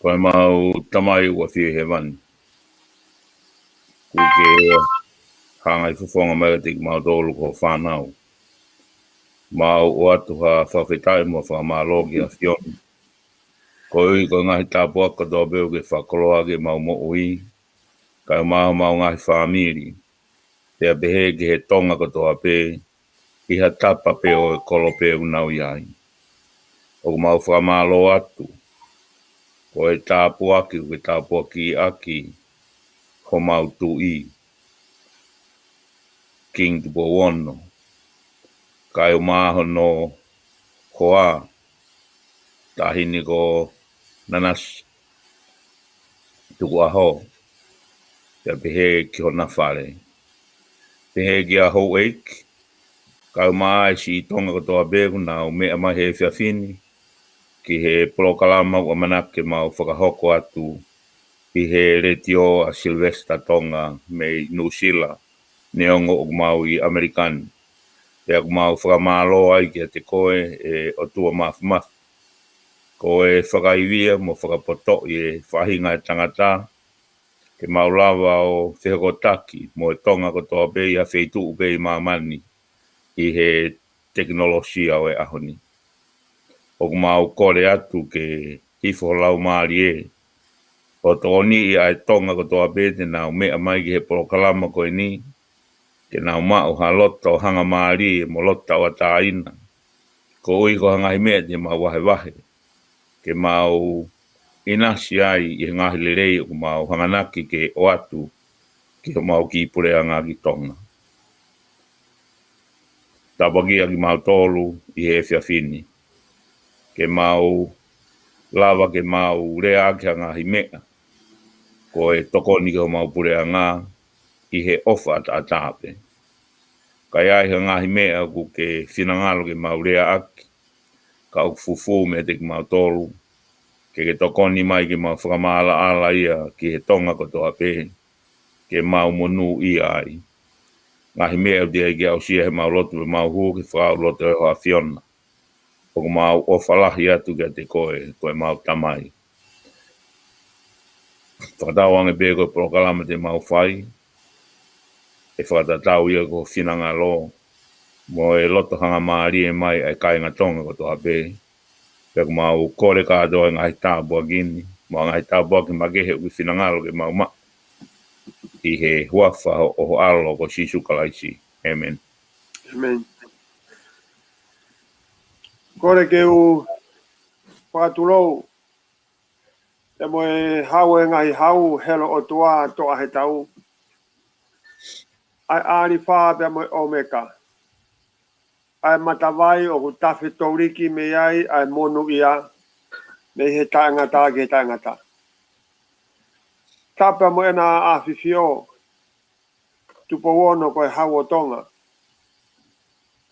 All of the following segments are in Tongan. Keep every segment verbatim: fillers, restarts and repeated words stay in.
Ko ʻemau Tamai ʻoku ʻafio ʻi hēvani, ʻoku ke hanga ʻo fofonga mai kiate kimautolu ko ho fānau. Mau ʻoatu ha fakafetaʻi mo e fakamālō ki he ʻAfiona koeʻuhi ko e ngaahi tāpuaki kotoa pē ʻoku ke fakakoloa ki heʻemau moʻui, kae ʻumaʻā homau ngaahi fāmili, pea pehē ki he Tonga kotoa pē, ʻi ha tapa pē ʻo e kolope ʻoku nau ʻi ai. ʻOku mau fakamālō atu ko e tāpuaki ʻoku ke tāpuakiʻaki homau tuʻi, Kingi Tupou Ono, kae ʻumaʻā hono hoa, Taʻahine ko Nanasi Tukuʻaho, pea pehē ki hona fale. Pehē ki he houʻeiki, kae ʻumaʻā e siʻi Tonga kotoa pē ʻoku nau meʻa mai he efiafi ni ki he polokalama ʻoku ʻamanaki ke mau fakahoko atu ʻi he letiō ʻa Silivesitā Tonga mei Nuʻusila, neongo ʻoku mau ʻi ʻAmelika ni. Pea ʻoku mau fakamālō ai kiate koe, ʻe ʻOtua Māfimafi, ko e fakaivia mo fakapotoʻi e faʻahinga ʻo e tangata, ke mau lava ʻo fehokotaki mo e Tonga kotoa pē ʻi ha feituʻu pē ʻi māmani ʻi he tekinolosia ʻo e ʻaho ni. ʻOku mau kole atu ke hifo ho Laumālie ʻo tokoniʻi ʻa e Tonga kotoa pē te nau meʻa mai ki he polokalama ko eni, ke nau maʻu ha loto hangamālie mo loto tauʻatāina, koeʻuhi ko e ngaahi meʻa te mau vahevahe, ke mau ʻinasi ai ʻi he ngaahi lelei ʻoku mau hanganaki ke ʻoatu ki homau kiʻi puleʻanga ki Tonga. Tāpuakiʻi kimautolu ʻi he efiafi ni, ke mau lava ke mau leaʻaki ha ngaahi meʻa ko e tokoni ki homau puleʻanga ʻi he ʻofa ʻataʻatā pē. Ka ʻi ai ha ngaahi meʻa ʻoku ke finangalo ke mau leaʻaki, ka ʻoku fufū meiate kimautolu, ke ke tokoni mai ke mau fakamaʻalaʻala ia ki he Tonga kotoa pē, ke mau monūʻia ai. Ngaahi meʻa ʻoku teʻeki ke aʻusia heʻemau lotu, ʻemau hū ki he fakauloto ʻo ho ʻAfiona. ʻOku mau ʻofa lahi atu kiate koe, ko ʻemau Tamai. Fakatauange pē ko e polokalama te mau fai, ʻe fakatatau ia ki ho finangalo, mo e loto hangamālie mai ʻa e kāinga Tonga kotoa pē. Pea ʻoku mau kole kātoa e ngaahi tāpuaki ni, mo e ngaahi tāpuaki makehe ʻoku ke finangalo ke mau maʻu, ʻi he huafa ʻo ho ʻAlo ko Sīsū Kalaisi. ʻĒmeni. ʻĒmeni. Kole ke u fakatulou pea mo e Hau ʻo e ngaahi hau, Helo ʻOtua Toʻa he Tau, ʻa e ʻAlifa pea mo e ʻOmeka, ʻa e matavai ʻoku tafe touliki mei ai ʻa e monūʻia, mei he taʻengata ki he taʻengata. Tapu pea mo ʻEna ʻAfifio, Tupou Ono ko e Hau ʻo Tonga,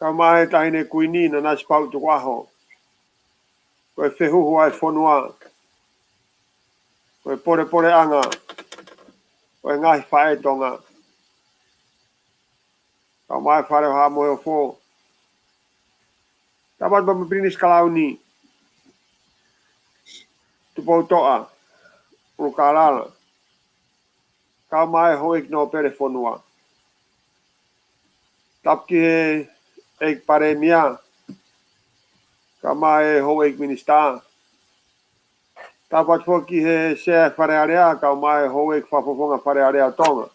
kae ʻumaʻā e Taʻahine Kuini Nanasipauʻu Tukuʻaho, ko e fehuhu ʻa e fonua, ko e polepoleʻanga ʻo e ngaahi faʻē Tonga, kae ʻumaʻā e Fale ʻo Haʻa Moheofo. Tapu atu pea mo Pilinisi Kalauni Tupoutoʻa ʻUlukalala, kae ʻumaʻā e houʻeiki nōpele fonua. Tapu ki he ʻEiki Palēmia, kae ʻumaʻā e houʻeiki minisitā. Tapu atu foki ki he Sea Fale Alea, kae ʻumaʻā e houʻeiki fakafofonga Fale Alea ʻo Tonga.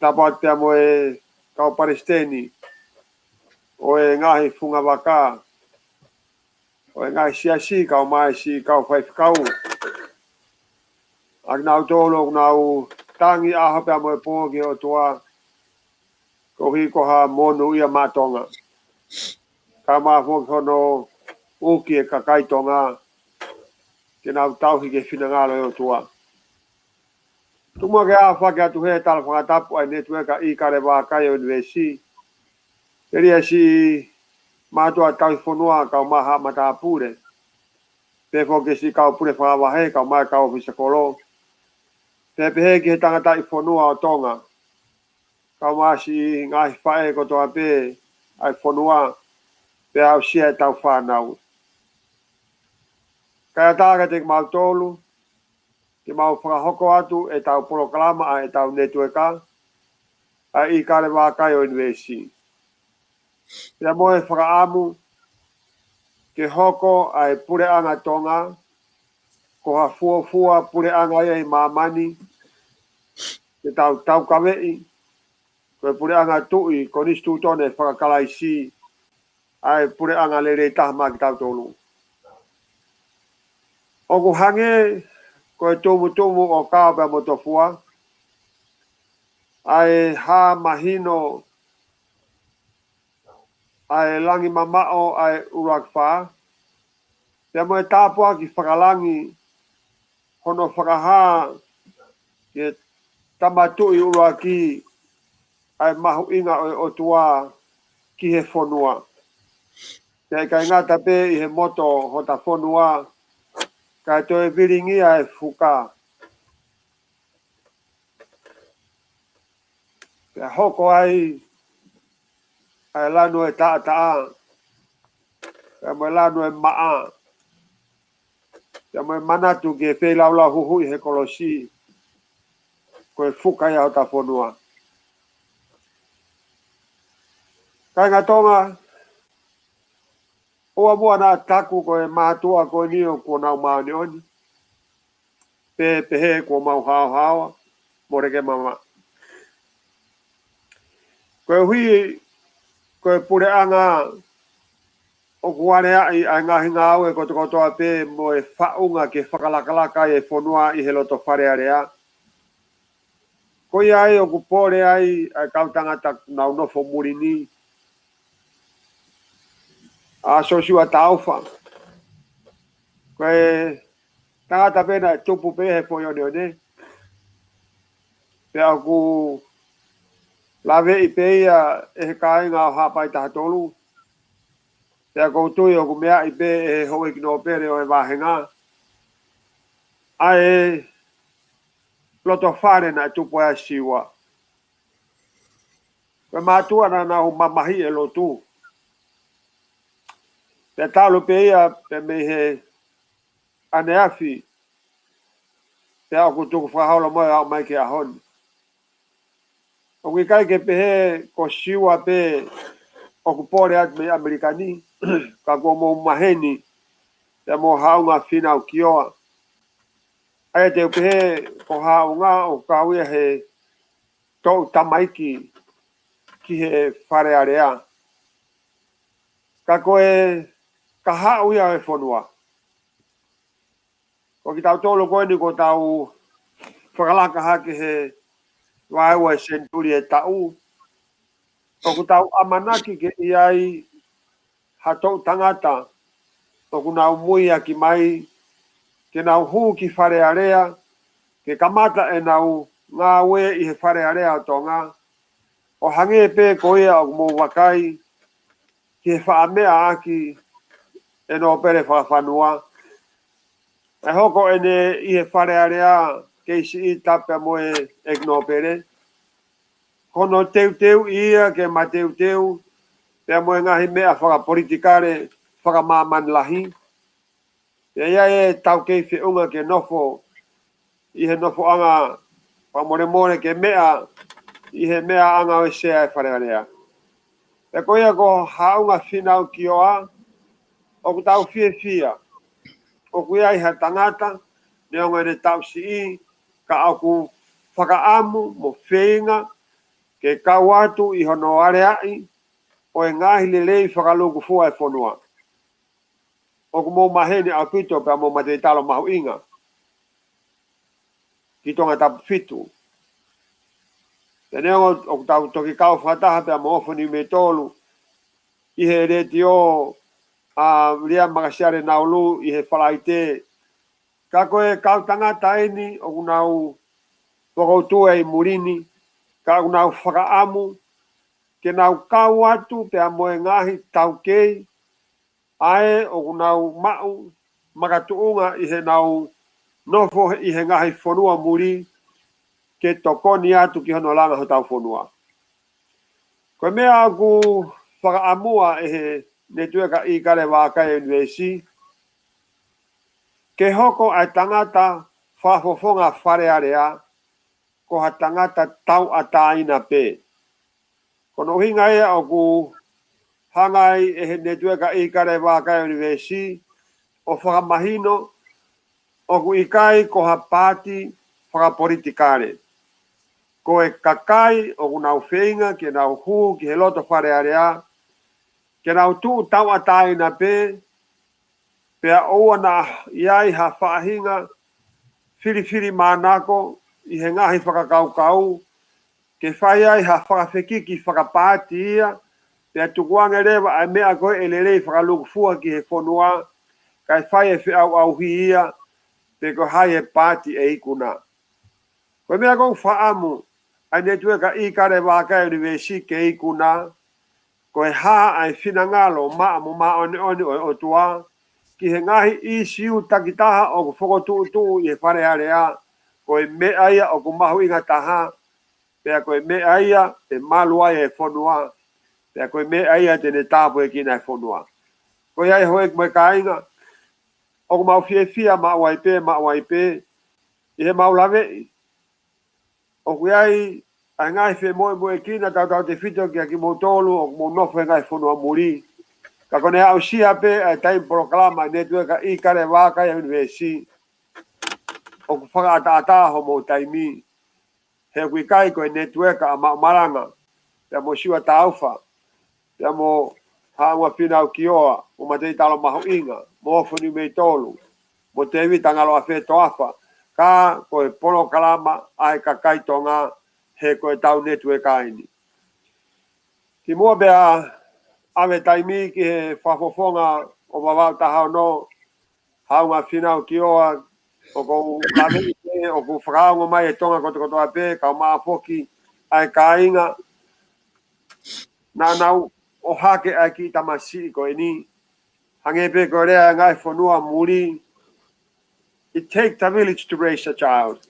Tapu atu pea mo e kau palesiteni ʻo e ngaahi fungavaka, ʻo e ngaahi siasi, kae ʻumaʻā e siʻi kau faifekau, ʻa kinautolu ʻoku nau tangi ʻaho pea mo e pō ki he ʻOtua, koeʻuhi ko ha monūʻia maʻa Tonga, kae ʻumaʻā foki hono uki e kakai Tonga ke nau tauhi ki he finangalo ʻo e ʻOtua. Tuku muʻa ke u fakahoko atu he tala fakatapu ʻa e Netiueka ʻIkale Vākai ʻo e ʻUnivēsi, telia siʻi mātuʻa tauhi fonua kae ʻumaʻā haʻa matāpule, pehē foki ki he siʻi kau pule fakavahe kae ʻumaʻā e kau ʻōfisa kolo, pea pehē ki he tangataʻi fonua ʻo Tonga, kae ʻumaʻā siʻi ngaahi faʻē kotoa pē ʻa e fonua, pea aʻusia ʻetau fānau. Kae ʻatā kiate kimautolu ke mau fakahoko atu ʻetau polokalama ʻa ʻetau netiueka ʻa e ʻIkale Vākai ʻo ʻIunivēsi. Pea mo e fakaʻamu ke hoko ʻa e Puleʻanga Tonga ko ha fuofua puleʻanga ia ʻi māmani ke tau taukaveʻi ko e Puleʻanga Tuʻi Konisitūtone Fakakalaisi, ʻa e puleʻanga lelei taha maʻa kitautolu. ʻOku hangē ko e tumutumu ʻo Kao pea mo Tofua ʻa e hā mahino ʻa e langi mamaʻo ʻa e ʻUluaki Fā, pea mo e tāpuaki fakalangi hono fakahā ki he Tama Tuʻi ʻUluaki ʻa e mahuʻinga ʻo e ʻOtua ki he fonua. Pea ʻikai ngata pē ʻi he moto hota fonua, kae toe vilingia e fuka. Pea hoko ai ʻa e lanu ʻo e taʻataʻa, pea mo e lanu ʻo e maʻa, pea mo e manatu ki he feilaulau huhuʻi he kolosi, ko e fuka ia hota fonua. Kāinga Tonga, ʻoua muʻa naʻa taku ko e mātuʻa ko eni ʻoku nau māʻoniʻoni, pe pehē kuo mau haohaoa, mole ke mamaʻo. Koeʻuhi ko e puleʻanga ʻoku aleaʻi ʻa e ngaahi ngāue kotokotoa pē mo e faʻunga ke fakalakalaka ai e fonua ʻi he loto Fale Alea. Ko ia ai ʻoku pole ai ʻa e kau tangata ʻoku nau nofo muli ni, ʻa Siosiua Taufa. Ko e tangata pē naʻe tupu pē he foʻi oneone. Pea ʻoku laveʻi pē ia ʻe he kāinga ʻo Haʻapai Taha Tolu. Pea ʻoku ou tui ʻoku meaʻi pē ʻe he houʻeiki nōpele ʻo e vāhenga ʻa e loto fale naʻe tupu ai ʻa Siua. Ko e mātuʻa naʻa nau mamahiʻi e lotu. Pea talu pē ia pē mei he ʻaneafi, pea ʻoku tukufakaholo mo e aʻu mai ki he ʻaho ni. ʻOku ʻikai ke pehē ko Siua pē ʻoku pole atu mei ʻAmelika ni, ka ko hoʻomou maheni, pea mo Haʻunga Fīnau Kioa. ʻA ia te u pehē ko Haʻunga ʻoku kau ia he toʻu tamaiki ki he Fale Alea. Ka ko e kahaʻu ia ʻo e fonua. Ko kitautolu ko eni kuo tau fakalaka hake he vaeua e senituli e taʻu, ʻoku tau ʻamanaki ke ʻi ai ha toʻu tangata ʻoku nau muiaki mai ke nau hū ki Fale Alea, ke kamata ʻenau ngāue ʻi he Fale Alea ʻo Tonga, ʻo hangē pē ko ia ʻoku mou vakai ki he faʻa meʻa ʻaki e nōpele fakafonua. ʻE hoko ʻene ʻi he Fale Alea kei siʻi tapu pea mo e ʻEiki Nōpele. Ko hono teuteuʻi ia ke mateuteu pea mo e ngaahi meʻa fakapolitikale fakamāmani lahi. Pea ʻi ai e taukei feʻunga ke nofo ʻi he nofoʻanga fakamolemole ke meʻa ʻi he meʻaʻanga ʻo e sea e Fale Alea. Pea ko ia ko Haʻunga Fīnau Kioa, ʻoku tau fiefia ʻoku ʻi ai ha tangata, neongo ʻene taʻu siʻi, ka ʻoku fakaʻamu mo feinga ke kau atu ʻi hono aleaʻi ʻo e ngaahi lelei fakalūkufua e fonua. ʻOku mou maheni ʻaupito pea mo mateitalo mahuʻinga ki Tongatapu fitu. Pea neongo ʻoku tau toki kau fakataha pea mo Ofo Niumeitolu ʻi he letiō ʻa Liam Makasiale Naulu ʻi he Falaite, ka ko e kau tangata eni ʻoku nau fakautu ʻi muli ni, ka ʻoku nau fakaʻamu ke nau kau atu pea mo e ngaahi taukei ʻa ē ʻoku nau maʻu makatuʻunga ʻi heʻenau nofo ʻi he ngaahi fonua muli ke tokoni atu ki hono langa hotau fonua. Ko e meʻa ʻoku fakaʻamua ʻe he netiueka ʻIkale Vākai ʻIunivēsi, ke hoko ʻa e tangata fakafofonga Fale Alea ko ha tangata tauʻatāina pē. Ko hono ʻuhinga ia ʻoku hanga ai ʻe he Netiueka ʻIkale Vākai University ʻo fakamahino ʻoku ʻikai ko ha paati fakapolitikale. Ko e kakai ʻoku nau feinga ke nau hū ki he loto Fale Alea, ke nau tuʻu tauʻatāina pē, pea ʻoua naʻa ʻi ai ha faʻahinga filifilimānako ʻi he ngaahi fakakaukau, ke fai ai ha fakafekiki fakapaati ia, pea tukuange leva ʻa e meʻa ko ē ʻe lelei fakalūkufua ki he fonua, kae fai e feʻauʻauhi ia, pe ko hai e paati ʻe ikuna. Ko e meʻa ʻoku ou fakaʻamu ʻa e Netiueka ʻIkale Vākai University ke ikuna, ko e hā ʻa e finangalo maʻa mo māʻoniʻoni ʻo e ʻOtua ki he ngaahi ʻīsiu takitaha ʻoku fokotuʻutuʻu ʻi he Fale Alea, ko e meʻa ia ʻoku mahuʻinga taha, pea ko e meʻa ia ʻe malu ai e fonua, pea ko e meʻa ia te ne tāpuekina e fonua. Ko ia ai houʻeiki mo e kāinga, ʻoku mau fiefia maʻu ai pē, maʻu ai pē, ʻi heʻemau laveʻi ʻoku ʻi ai ʻa e ngaahi femoʻuekina tautautefito kiate kimoutolu ʻoku mou nofo he ngaahi fonua muli. Ka ko ʻene aʻusia pē ʻa e taimi polokalama ʻa e Netiueka ʻIkale Vākai University, ʻoku fakaʻataʻatā homou taimi, he ʻoku ʻikai ko e netiueka ʻa Maʻu Malanga, pea mo Siua Taufa, pea mo Haʻunga Finau Kioa, mo Matei Talo Mahuʻinga, mo Ofo Niumeitolu, mo Tēvita Ngaloʻafe Toafa, ka ko e polokalama ʻa e kakai Tonga, he ko ʻetau netiueka eni. Kimuʻa pea ʻave taimi ki he fakafofonga ʻo Vavaʻu taha ono, Haʻunga Finau Kioa, ʻoku ou laveʻi pē ʻoku fakaongo mai e Tonga kotokotoa pē, kae ʻumaʻā foki ʻa e kāinga naʻa nau ʻohake ʻa e kiʻi tamasiʻi ko eni. Hangē pē ko e lea ʻa e ngaahi fonua muli, "It takes a village to raise a child."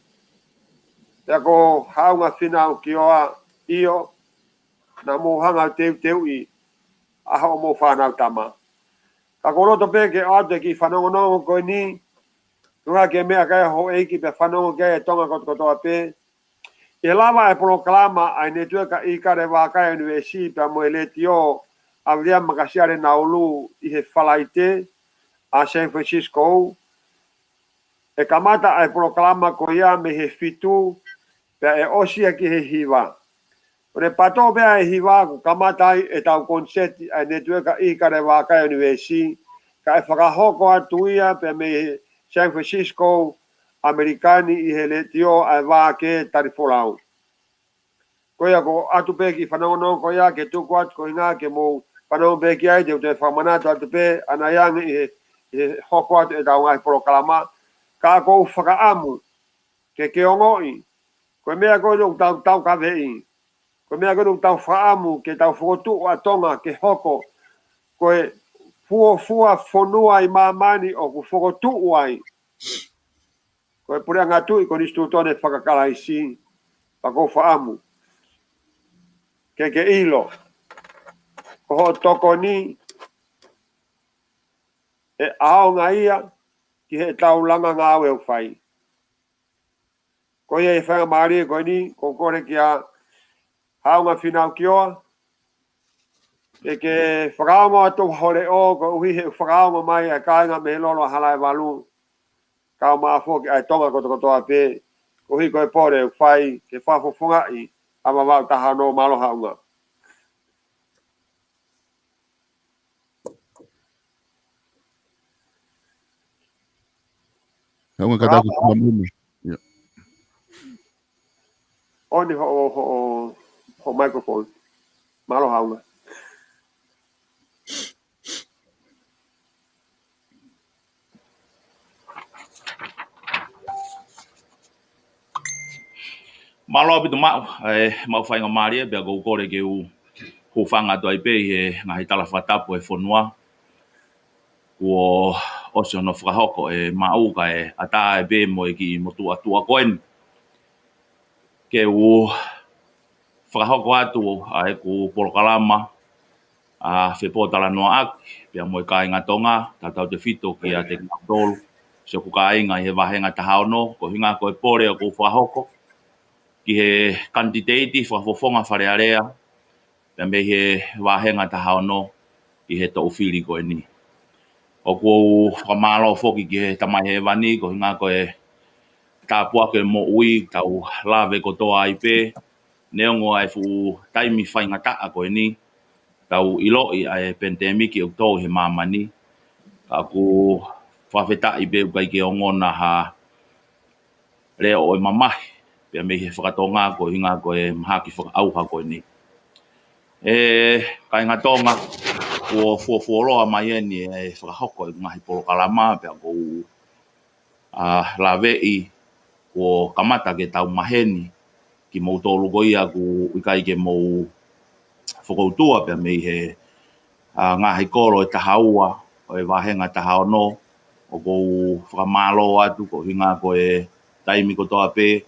Pea ko Haʻunga Finau Kioa, ʻio, naʻa mou hanga ʻo teuteuʻi ʻa hoʻomou fānau tama. Ka ʻoku ou loto pē ke ʻoatu e kiʻi fanongonongo ko eni, tuku ke meʻa ki ai houʻeiki pea fanongo ki ai e Tonga kotokotoa pē. ʻI he lava e polokalama ʻa e Netiueka ʻIkale Vākai University pea mo e Letiō ʻa Viliami Makasiale Naulu ʻi he Falaite ʻa San Francisco, ʻe kamata ʻa e polokalama ko ia mei he fitu, pea ʻe ʻosi ia ki he hiva. ʻO ne pato pē ʻa e hiva kuo kamata ai ʻetau koniseti ʻa e Netiueka ʻIkale Vākai University, kae fakahoko atu ia pea mei he San Francisco, ʻAmelika ni, ʻi he Letiō ʻa e Vākē Talifolau. Ko ia ʻoku ou ʻoatu pē kiʻi fanongonongo ko ia ke tuku atu ko e ʻuhinga ke mou fanongo pē ki ai, te u toe fakamanatu atu pē ʻanai ange ʻi he, ʻi he hoko atu ʻetau ngaahi polokalama. Ka ʻoku ou fakaʻamu ke ke ongoʻi, ko e meʻa ko eni ʻoku tau, tau kaveʻi, ko e meʻa ko eni ʻoku tau fakaʻamu ke tau fokotuʻu ʻa Tonga ke hoko ko e fuofua fonua ʻi māmani ʻoku fokotuʻu ai ko e Puleʻanga Tuʻi Konisitūtone Fakakalaisi. Pea ʻoku ou fakaʻamu ke ke ʻilo ko hoʻo tokoni ʻe ʻaonga ia ki heʻetau langa ngāue ʻoku fai. Ko ia e faingamālie ko eni, ʻoku ou kole kia Haʻunga Finau Kioa ke ke fakaongo atu ho leʻo, koeʻuhi he ʻoku fakaongo mai ʻa e kāinga mei he lolo ʻa Halaevalu, kae ʻumaʻā foki ʻa e Tonga kotokotoa pē, koeʻuhi ko e pole ʻoku fai ke fakafofongaʻi ʻa Vavaʻu taha ono. Mālō Haʻunga. Haʻunga, ka tau ki he mumi. ʻIo. On hoʻo, hoʻo, hoʻo microphone. Mālō Haʻunga. Mālō ʻaupito Maʻu, ʻe, Maʻu, faingamālie pea ʻoku ou kole ke u hūfanga atu ai pē ʻi he ngaahi tala fakatapu ʻa e fonua kuo ʻosi hono fakahoko ʻe Maʻu, kae ʻatā ai pē mo e kiʻi motuʻa tuʻa ko eni ke u fakahoko atu ʻa ʻeku polokalama ʻa e fepōtalanoaʻaki pea mo e kāinga Tonga, tautautefito kiate kimoutolu siʻoku kāinga ʻi he vāhenga taha ono, ko e ʻuhinga ko e pole ʻoku ou fakahoko ki he kanititeiti fakafofonga Fale Alea, pea mei he vāhenga taha ono ʻi he toʻu fili ko eni. ʻOku ou fakamālō foki ki he Tamai Hēvani, ko e ʻuhinga ko e tāpuaki moʻui, tau lave kotoa ai pē, neongo ʻa e fuʻu taimi faingataʻa ko eni, tau ʻiloʻi ʻa e pandemic ʻoku tō ʻi he māmani, ka ʻoku fakafetaʻi pē ʻoku ʻikai ke ongona ha leʻo ʻo e mamahi, pea mei he fakatonga ko e ʻuhinga ko e mahaki fakaʻauha ko eni. ʻE kāinga Tonga, kuo fuofuoloa mai eni e fakahoko e ngaahi polokalama, pea ʻoku ou, ʻa, laveʻi kuo kamata ke tau maheni kimoutolu ko ia ʻoku ʻikai ke mou fokoutua pea mei he, ʻa, ngaahi kolo ʻe taha ua ʻo e vāhenga taha ono. ʻOku ou fakamālō atu ko e ʻuhinga ko e taimi kotoa pē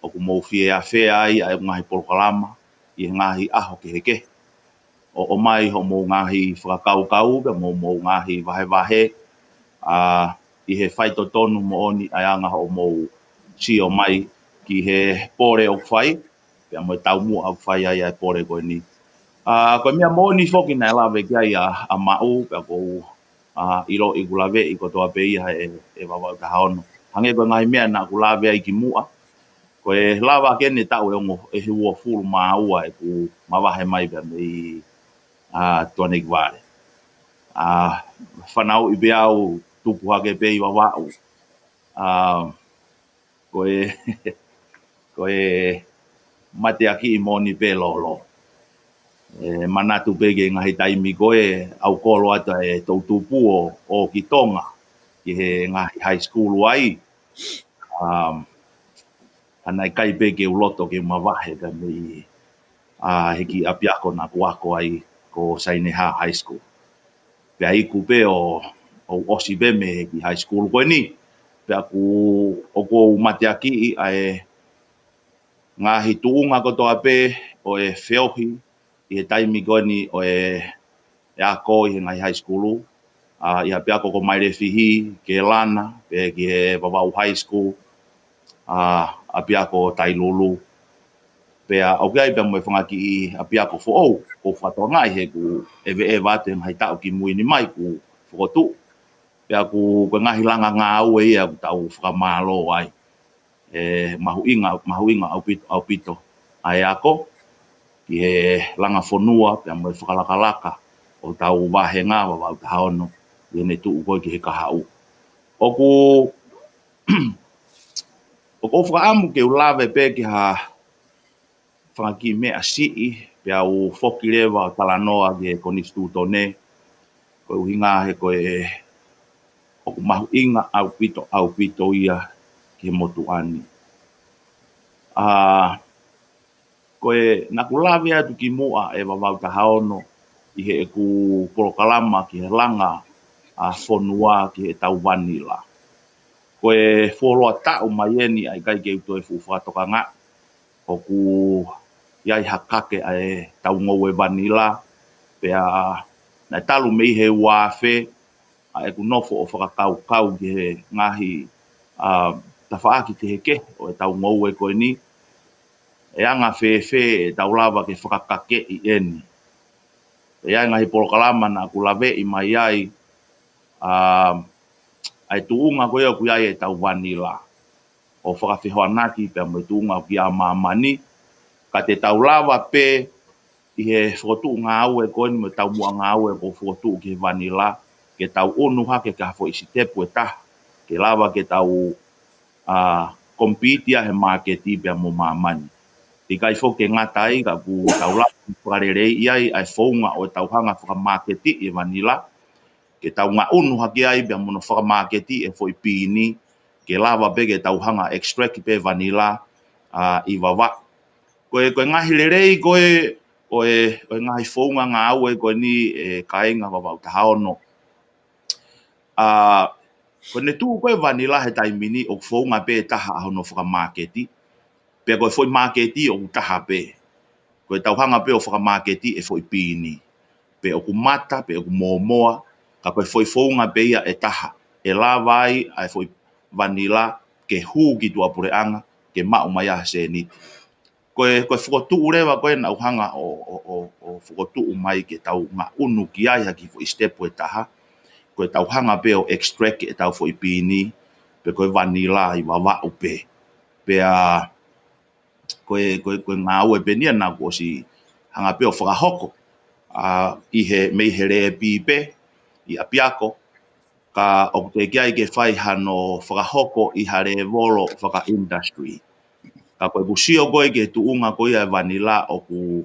ʻoku mou fie afea ai ʻa e ngaahi polokalama ʻi he ngaahi ʻaho kehekehe. ʻO ʻomai hoʻomou ngaahi fakakaukau pea mo hoʻomou ngaahi vahevahe, ʻa, ʻi he faitotonu moʻoni ʻa e anga hoʻomou sio mai ki he pole ʻoku fai, pea mo e taumuʻa ʻoku fai ai ʻa e pole ko eni. ʻA, ko e meʻa moʻoni foki naʻe lave ki ai ʻa, ʻa Maʻu, pea ʻoku ou, ʻa, ʻiloʻi ʻoku laveʻi kotoa pē ia ʻe, ʻe Vavaʻu taha ono. Hangē ko e ngaahi meʻa naʻa ku lave ai kimuʻa, ko e lava ʻeni e taʻu ʻe ongo, ʻe uofulu mā ua ʻeku mavahe mai pea mei, ʻa, Tuanekivale. ʻA, fanauʻi pē au, tupu hake pē ʻi Vavaʻu. ʻA, ko e, ko e mateakiʻi moʻoni pē lōlō. ʻE manatu pē ki he ngaahi taimi ko ē ʻoku ou kolo atu ʻa e toʻutupu ʻo, ʻo ki Tonga, ki he ngaahi high school ai. Um, ʻa, naʻe ʻikai pē ke u loto ke u mavahe pea mei, ʻa, he kiʻi ʻapiako naʻa ku ako ai, ko Saineha High School. Pea iku pē ʻo, ʻo ʻosi pē mei he kiʻi high school ko eni. Pea ʻoku, ʻoku ou mateakiʻi ʻa e ngaahi tuʻunga kotoa pē ʻo e feohi ʻi he taimi ko eni ʻo e, e ako ʻi he ngaahi high school, ʻa, ʻi he ʻapiako ko Mailefihi, Kelana, pea ki he Vavaʻu High School, ʻa, ʻapiako Tailulu. Pea ʻoku ʻi ai pea mo e fanga kiʻi ʻapiako foʻou, ʻoku ou fakatokangaʻi he ʻoku ʻeveʻeva atu he ngaahi taʻu kimui ni mai kuo fokotuʻu. Pea ʻoku, ko e ngaahi langa ngāue ia ʻoku tau fakamālō ai. ʻE mahuʻinga, mahuʻinga ʻaupito, ʻaupito ʻa e ako ki he langa fonua, pea mo e fakalakalaka ʻo hotau vāhenga Vavaʻu taha ono, ʻi heʻene tuʻu ko ē ki he kahaʻu. ʻOku, ʻoku ou fakaʻamu ke u lave pē ki ha fanga kiʻi meʻa siʻi, pea u foki leva ʻo talanoa ki he Konisitūtone, ko e ʻuhinga he ko e ʻoku mahuʻinga ʻaupito, ʻaupito ia ki he motuʻa ni. ʻA, ko e naʻa ku lave atu kimuʻa ʻe Vavaʻu taha ono ʻi heʻeku polokalama ki he langa, ʻa, fonua ki heʻetau vanila. Ko e fuoloa taʻu mai eni ʻa ʻikai ke u toe fuʻu fakatokangaʻi ʻoku ʻi ai ha kake ʻa ʻetau ngoue vanila, pea naʻe talu mei he ua afe ʻa ʻeku nofo ʻo fakakaukau ki he ngaahi, ʻa, tafaʻaki kehekehe ʻo ʻetau ngoue ko eni, ʻe anga fēfē ʻetau lava ke fakakakeʻi eni. Pea ʻi ai e ngaahi polokalama naʻa ku laveʻi mai ai, ʻa, ʻa e tuʻunga ko ia ʻoku ʻi ai ʻetau vanila ʻo fakafehoanaki pea mo e tuʻunga ʻoku ʻi ai ʻa māmani, ka te tau lava pē ʻi he fokotuʻu ngāue ko eni mo e taumuʻa ngāue ʻoku fokotuʻu ki he vanila, ke tau ʻunu hake ki ha foʻi sitepu ʻe taha, ke lava ke tau, ʻa, compete ʻi he māketi pea mo māmani. ʻIkai foki ke ngata ai, ka ʻoku tau lava fakaleleiʻi ai ʻa e founga ʻo ʻetau hanga fakamāketiʻi e vanila, ke tau ngaʻunu hake ai pea mo hono fakamāketiʻi e foʻi pīni, ke lava pē ke tau hanga extract pē vanila, ʻa, ʻi Vavaʻu. Ko e, ko e ngaahi lelei ko ē ʻo e, ʻo e ngaahi founga ngāue ko eni ʻe kāinga Vavaʻu taha ono. ʻA, ko ʻene tuʻu ko ē vanila he taimi ni ʻoku founga pē ʻe taha ʻa hono fakamāketi, pea ko e foʻi māketi ʻoku taha pē. Ko ʻetau hanga pē ʻo fakamāketiʻi e foʻi pīni. Pe ʻoku mata, pe ʻoku mōmoa, ka ko e foʻi founga pē ia ʻe taha. ʻE lava ai ʻa e foʻi vanila ke hū ki tuʻapuleʻanga, ke maʻu mai ai ha sēniti. Ko e, ko e fokotuʻu leva ko ē naʻa ku hanga ʻo, ʻo, ʻo, ʻo fokotuʻu mai ke tau ngaʻunu ki ai ha kiʻi foʻi step ʻe taha, ko e tau hanga pē ʻo extract ʻetau foʻi pini, pe ko e vanila ʻi Vavaʻu pē. Pea ko e, ko e, ko e ngāue pē eni ia naʻa ku ʻosi hanga pē ʻo fakahoko, ʻa, ʻi he, mei he lēpi pē, ʻi ʻapiako, ka ʻoku teʻeki ai ke fai hano fakahoko ʻi ha lēvolo faka-industry. Ka ko ʻeku sio ko ē ki he tuʻunga ko ia e vanila ʻoku,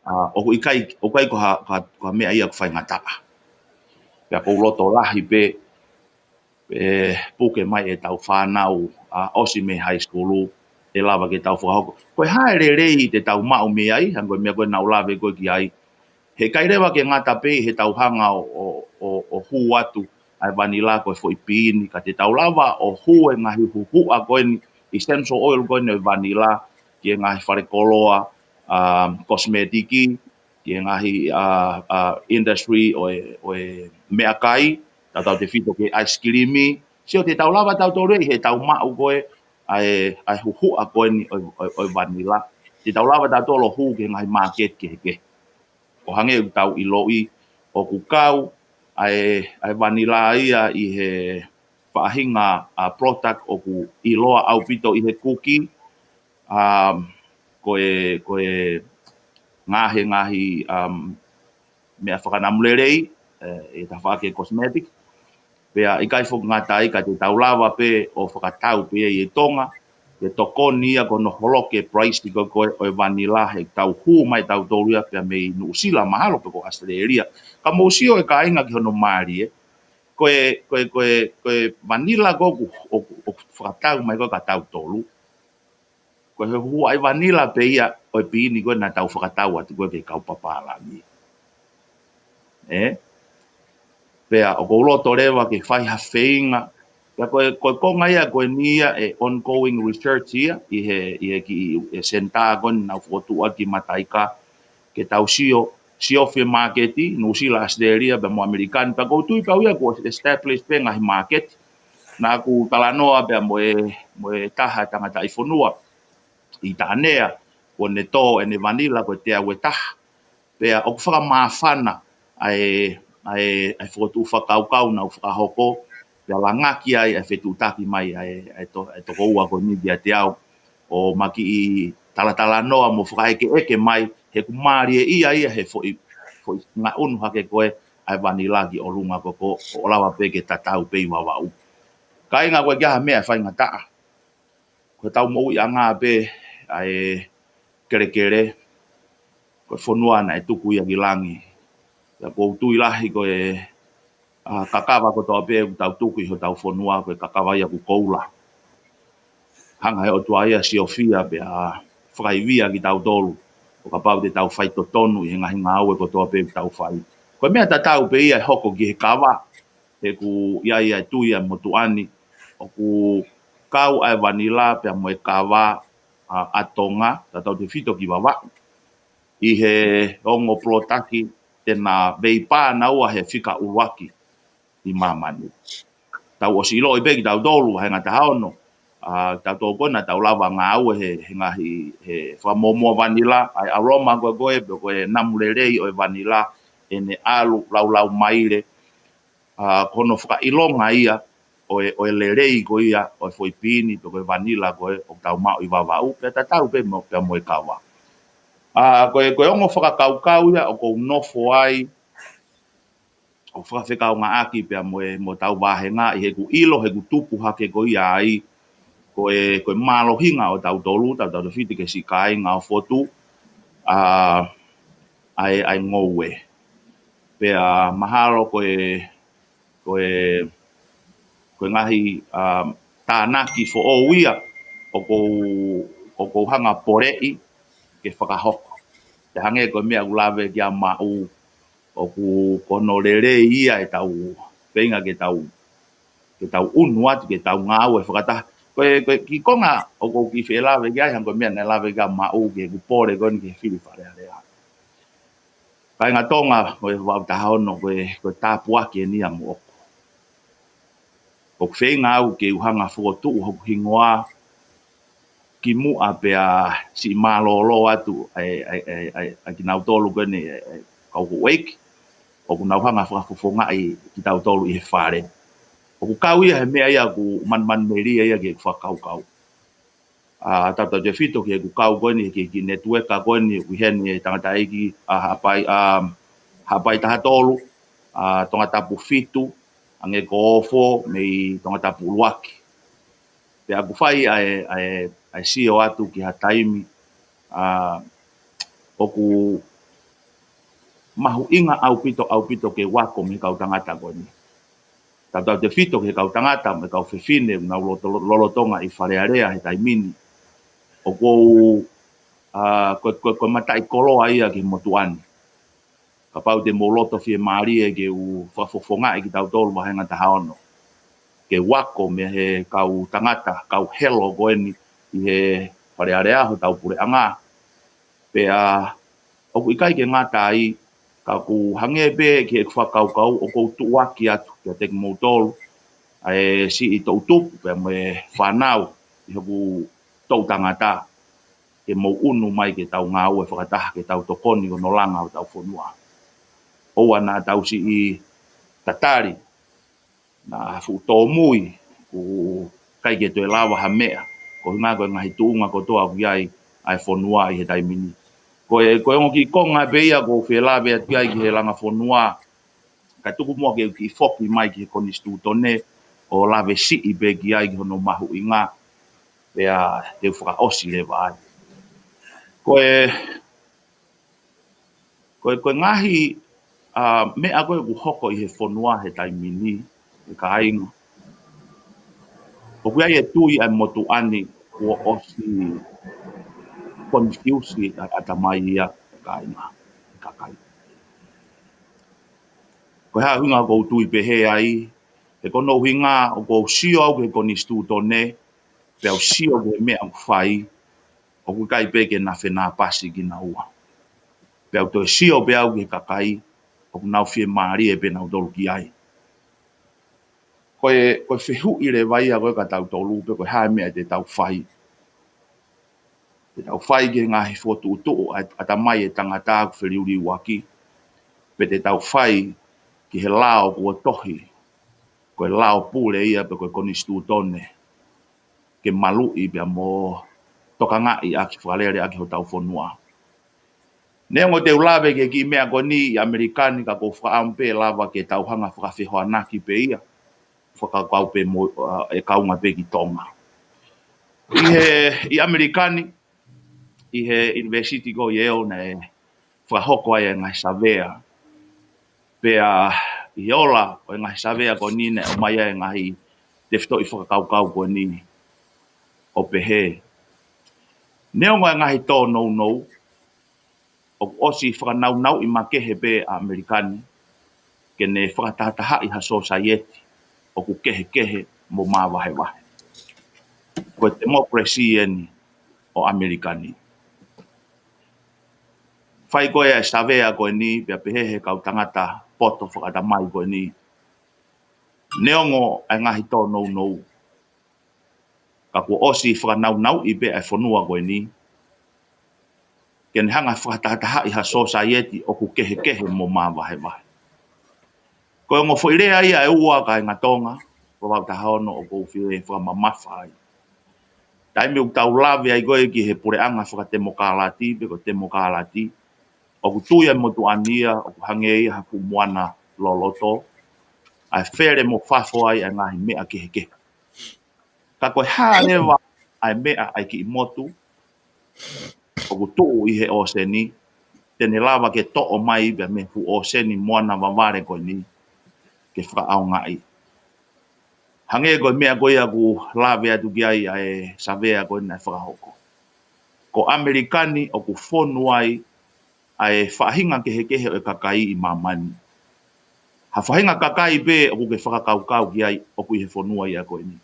ʻa, ʻoku ʻikai, ʻoku ʻikai ko ha, ka, ko ha meʻa ia ʻoku faingataʻa. Pea ʻoku ou loto lahi pē, ʻe puke mai ʻetau fānau, ʻa, ʻosi mei high school, ʻe lava ke tau fakahoko. Ko e hā e lelei te tau maʻu mei ai, hangē ko e meʻa ko ē naʻa ku lave ko ē ki ai. Heʻikai leva ke ngata pē ʻi he tau hanga ʻo, ʻo, ʻo, ʻo hū atu ʻa e vanila ko e foʻi pini, ka te tau lava ʻo hū e ngaahi huhuʻa ko eni, essential oil ko eni ʻo e vanila, ki he ngaahi falekoloa, um, cosmetic, ki he ngaahi, ʻa, ʻa, industry ʻo e, ʻo e meʻakai, tautautefito ki he ice cream, sio te tau lava tautolu ʻi he tau maʻu ko ē, ʻa e, ʻa e huhuʻa ko eni ʻo, ʻo, ʻo e vanila. Te tau lava tautolu ʻo hū ki he ngaahi market kehekehe. ʻO hangē ʻoku tau ʻiloʻi, ʻoku kau ʻa e, ʻa e vanila ia ʻi he faʻahinga, ʻa, product ʻoku ʻiloa ʻaupito ʻi he kuki, um, ko e, ko e ngaahi, ngaahi, um, meʻa fakanamulelei, ʻe, ʻe tafaʻaki e cosmetic. Pea ʻikai foki ngata ai ka te tau lava pē ʻo fakatau pē ia ʻi Tonga, ke tokoni ia ko hono holoki e price ko ē, ko ē ʻo e vanila he tau hū mai tautolu ia pea mei Nuʻusila mahalo pe ko Australia. Ka mou sio e kāinga ki hono mālie, ko e, ko e, ko e, ko e vanila ko ē ʻoku, ʻoku, ʻoku fakatau mai ko ē kia tautolu. Ko e huhuʻa ʻi vanila pē ia ʻo e pini ko ē naʻa tau fakatau atu ko ē ki he kau pāpālangi. ʻE? Pea ʻoku ou loto leva ke fai ha feinga. Pea ko e, ko e konga ia ko eni ia e ongoing research ia, ʻi he, ʻi he kiʻi, e senitā ko eni naʻa ku fokotuʻu atu ki Mataika, ke tau sio, sio ki he māketi, Nuʻusila, Australia, pea mo ʻAmelika ni, pea ʻoku ou tui pau ia kuo establish pē ngaahi māketi. Naʻa ku talanoa pea mo e, mo e taha tangataʻi fonua ʻi Tanea, kuo ne tō ʻene vanila ko e teau ʻe taha. Pea ʻoku fakamāfana ʻa e, ʻa e, ʻa e fokotuʻu fakakaukau naʻa ku fakahoko, pea langaki ai ʻa e fetuʻutaki mai ʻa e, ʻa e to-, ʻa e tokoua ko eni kiate au, ʻo ma kiʻi talatalanoa mo fakaʻekeʻeke mai, he ʻoku mālie ia ia he foʻi, foʻi ngaʻunu hake ko ē ʻa e vanila ki ʻolunga ko ē, ʻo lava pē ke tatau pē ʻi Vavaʻu. Kāinga, ko e ʻikai ha meʻa ʻe faingataʻa. Ko e tau moʻuiʻanga pē ʻa e kelekele, ko e fonua naʻe tuku ia ki langi. Pea ʻoku ou tui lahi ko e, ʻa, kakava kotoa pē ʻoku tau tuku ʻi hotau fonua, ko e kakava ia ʻoku koula. Hanga he ʻOtua ia ʻo siofia pea fakaivia kitautolu, ʻo kapau te tau faitotonu ʻi he ngaahi ngāue kotoa pē ʻoku tau fai. Ko e meʻa tatau pē ia ʻe hoko ki he kava, he ʻoku ʻi ai ʻa e tui ʻa e motuʻa ni, ʻoku kau ʻa e vanila pea mo e kava, ʻa, ʻa Tonga, tautautefito ki Vavaʻu, ʻi he ongo polotaki te na veipā naua he fika ʻuluaki ʻi māmani. Tau ʻosi ʻiloʻi pē kitautolu, he ngata hao no, ʻa, tautolu ko ē naʻa tau lava ngāue he, he ngaahi, he fakamōmoa vanila, ʻa e aroma ko ē ko ē, pe ko e namu lelei ʻo e vanila, ʻene ʻalu laulau maile, ʻa, ko hono fakaʻilonga ia ʻo e, ʻo e lelei ko ia ʻo e foʻi pini pe ko e vanila ko ē ʻoku tau maʻu ʻi Vavaʻu, pea tatau pē mo, pea mo e kava. ʻA, ko e, ko e ongo fakakaukau ia ʻoku ou nofo ai, ʻo fakafekauʻaki pea mo e, mo hotau vāhenga, ʻi heʻeku ʻilo, heʻeku tupu hake ko ia ai, ko e, ko e mālohinga ʻo tautolu, tautautefito ki he siʻi kāinga ʻo Fotu, ʻa, ʻa e, ʻa e ngoue. Pea mahalo ko e, ko e, ko e ngaahi, ʻa, tānaki foʻou ia ʻoku ou, ʻoku ou hanga ʻo poleʻi ke fakahoko. Pea hangē ko e meʻa ʻoku lave ki ai Maʻu, ʻoku ko hono lelei ia ʻetau feinga ke tau, ke tau ʻunu atu, ke tau ngāue fakataha. Ko e, ko e kiʻi konga ʻoku ou kiʻi fie lave ki ai, hangē ko e meʻa naʻe lave ki ai Maʻu ki heʻeku pole ko eni ki he fili Fale Alea. Kāinga Tonga, ko e Vavaʻu taha ono, ko e, ko e tāpuaki eni ia moʻoku. ʻOku feinga au ke u hanga ʻo fokotuʻu hoku hingoa kimuʻa pea siʻi mālōlō atu ʻa e, ʻa e, ʻa e, ʻa e, ʻa e kinautolu ko eni, ʻa e, ʻa e kau houʻeiki ʻoku nau hanga ʻo fakafofongaʻi kitautolu ʻi he fale. ʻOku kau ia he meʻa ia ʻoku manumanumelie ia ki heʻeku fakakaukau. ʻA, tautautefito ki heʻeku kau ko eni, ki he kiʻi netiueka ko eni, ʻoku ʻi heni e tangataʻeiki, ʻa, Haʻapai, ʻa, Haʻapai taha tolu, ʻa, Tongatapu fitu, Angekoofo, mei Tongatapu ʻuluaki. Pea ʻoku fai ʻa e, ʻa e, ʻa e sio atu ki ha taimi, ʻa, ʻoku mahuʻinga ʻaupito, ʻaupito ke u ako mei he kau tangata ko eni. Tautautefito ki he kau tangata mo e kau fefine ʻoku nau loto-, lolotonga ʻi Fale Alea he taimi ni. ʻOku ou, ʻa, ko, ko, ko e mataʻikoloa ia ki he motuʻa ni. Kapau te mou loto fiemālie ke u fakafofongaʻi kitautolu, vāhenga taha ono. Ke u ako mei he kau tangata, kau helo ko eni ʻi he Fale Alea, hotau puleʻanga. Pea ʻoku ʻikai ke ngata ai, ka ʻoku hangē pē ki heʻeku fakakaukau ʻoku ou tuʻuaki atu kiate kimoutolu, ʻa e siʻi toʻutupu pea mo e fānau ʻi hoku toʻu tangata, ke mou ʻunu mai ke tau ngāue fakataha ke tau tokoni ki hono langa hotau fonua. ʻOua naʻa tau siʻi tatali, naʻa fuʻu tōmui, ʻoku ʻikai ke toe lava ha meʻa, koeʻuhinga ko e ngaahi tuʻunga kotoa ʻoku ʻi ai ʻa e fonua ʻi he taimi ni. Ko e, ko e ongo kiʻi konga pē ia ʻoku ou fie lave atu ki ai ki he langa fonua, ka tuku muʻa ke u kiʻi foki mai ki he konisitūtone ʻo lave siʻi pē ki ai ki hono mahuʻinga, pea te u fakaʻosi leva ai. Ko e, ko e, ko e ngaahi, ʻa, meʻa ko ē ʻoku hoko ʻi he fonua he taimi ni, ʻe kāinga, ʻoku ʻi ai e tui ʻa e motuʻa ni kuo ʻosi confuse ʻa e ʻatamai ia, ʻe kāinga, ʻe kakai. Ko e hā e ʻuhinga ʻoku ou tui pehē ai? He ko hono ʻuhinga ʻoku ou sio au ki he konisitūtone, pea u sio ki he meʻa ʻoku fai, ʻoku ʻikai pē ke na fenāpasi kinaua. Pea u toe sio pē au ki he kakai ʻoku nau fiemālie pē nautolu ki ai. Ko e, ko e fehuʻi leva ia ko ē kia tautolu pe ko e hā e meʻa te tau fai. Te tau fai ki he ngaahi fokotuʻutuʻu ʻa e ʻatamai e tangata ʻoku feliuliuaki, pe te tau fai ki he lao kuo tohi, ko e lao pule ia pe ko e konisitūtone, ke maluʻi pea mo tokangaʻi ʻaki, fakalele ʻaki hotau fonua. Neongo te u lave ki he kiʻi meʻa ko eni ʻi ʻAmelika ni, ka ʻoku ou fakaʻamu pē lava ke tau hanga ʻo fakafehoanaki pē ia, fakakaukau pē mo, ʻa, ʻe kaunga pē ki Tonga. ʻI he, ʻi ʻAmelika ni, ʻi he ʻunivēsiti ko Yale naʻe fakahoko ai e ngaahi savea. Pea ʻi he ola ʻo e ngaahi savea ko eni naʻe ʻomai ai e ngaahi tefitoʻi fakakaukau ko eni, ʻo pehē: Neongo e ngaahi tōnounou, ʻoku ʻosi fakanaunauʻi makehe pē ʻa ʻAmelika ni ke ne fakatahatahaʻi ha sōsaieti ʻoku kehekehe mo māvahevahe. Ko e temokalesi eni ʻo ʻAmelika ni. Fai ko ē e savea ko eni, pea pehē ʻe he kau tangata poto fakaʻatamai ko eni, neongo e ngaahi tōnounou, ka kuo ʻosi fakanaunauʻi pē ʻa e fonua ko eni ke ne hanga ʻo fakatahatahaʻi ha sōsaieti ʻoku kehekehe mo māvahevahe. Ko e ongo foʻi lea ia ʻe ua, kāinga Tonga, ko Vavaʻu taha ono, ʻoku ou fie fakamamafa ai. Taimi ʻoku tau lave ai ko ē ki he puleʻanga fakatemokalati pe ko e temokalati, ʻoku tui ʻa e motuʻa ni ia ʻoku hangē ia ha fuʻu moana loloto, ʻa e fele mo fafo ai ʻa e ngaahi meʻa kehekehe. Ka ko e hā leva ʻa e meʻa ʻa e kiʻi motu ʻoku tuʻu ʻi he ʻōseni, te ne lava ke toʻo mai pē mei he fuʻu ʻōseni moana vavale ko eni ke fakaʻaongaʻi? Hangē ko e meʻa ko ia ʻoku lave atu ki ai ʻa e savea ko eni naʻe fakahoko. Ko ʻAmelika ni ʻoku fonu ai ʻa e faʻahinga kehekehe ʻo e kakai ʻi māmani. Ha faʻahinga kakai pē ʻoku ke fakakaukau ki ai ʻoku ʻi he fonua ia ko eni.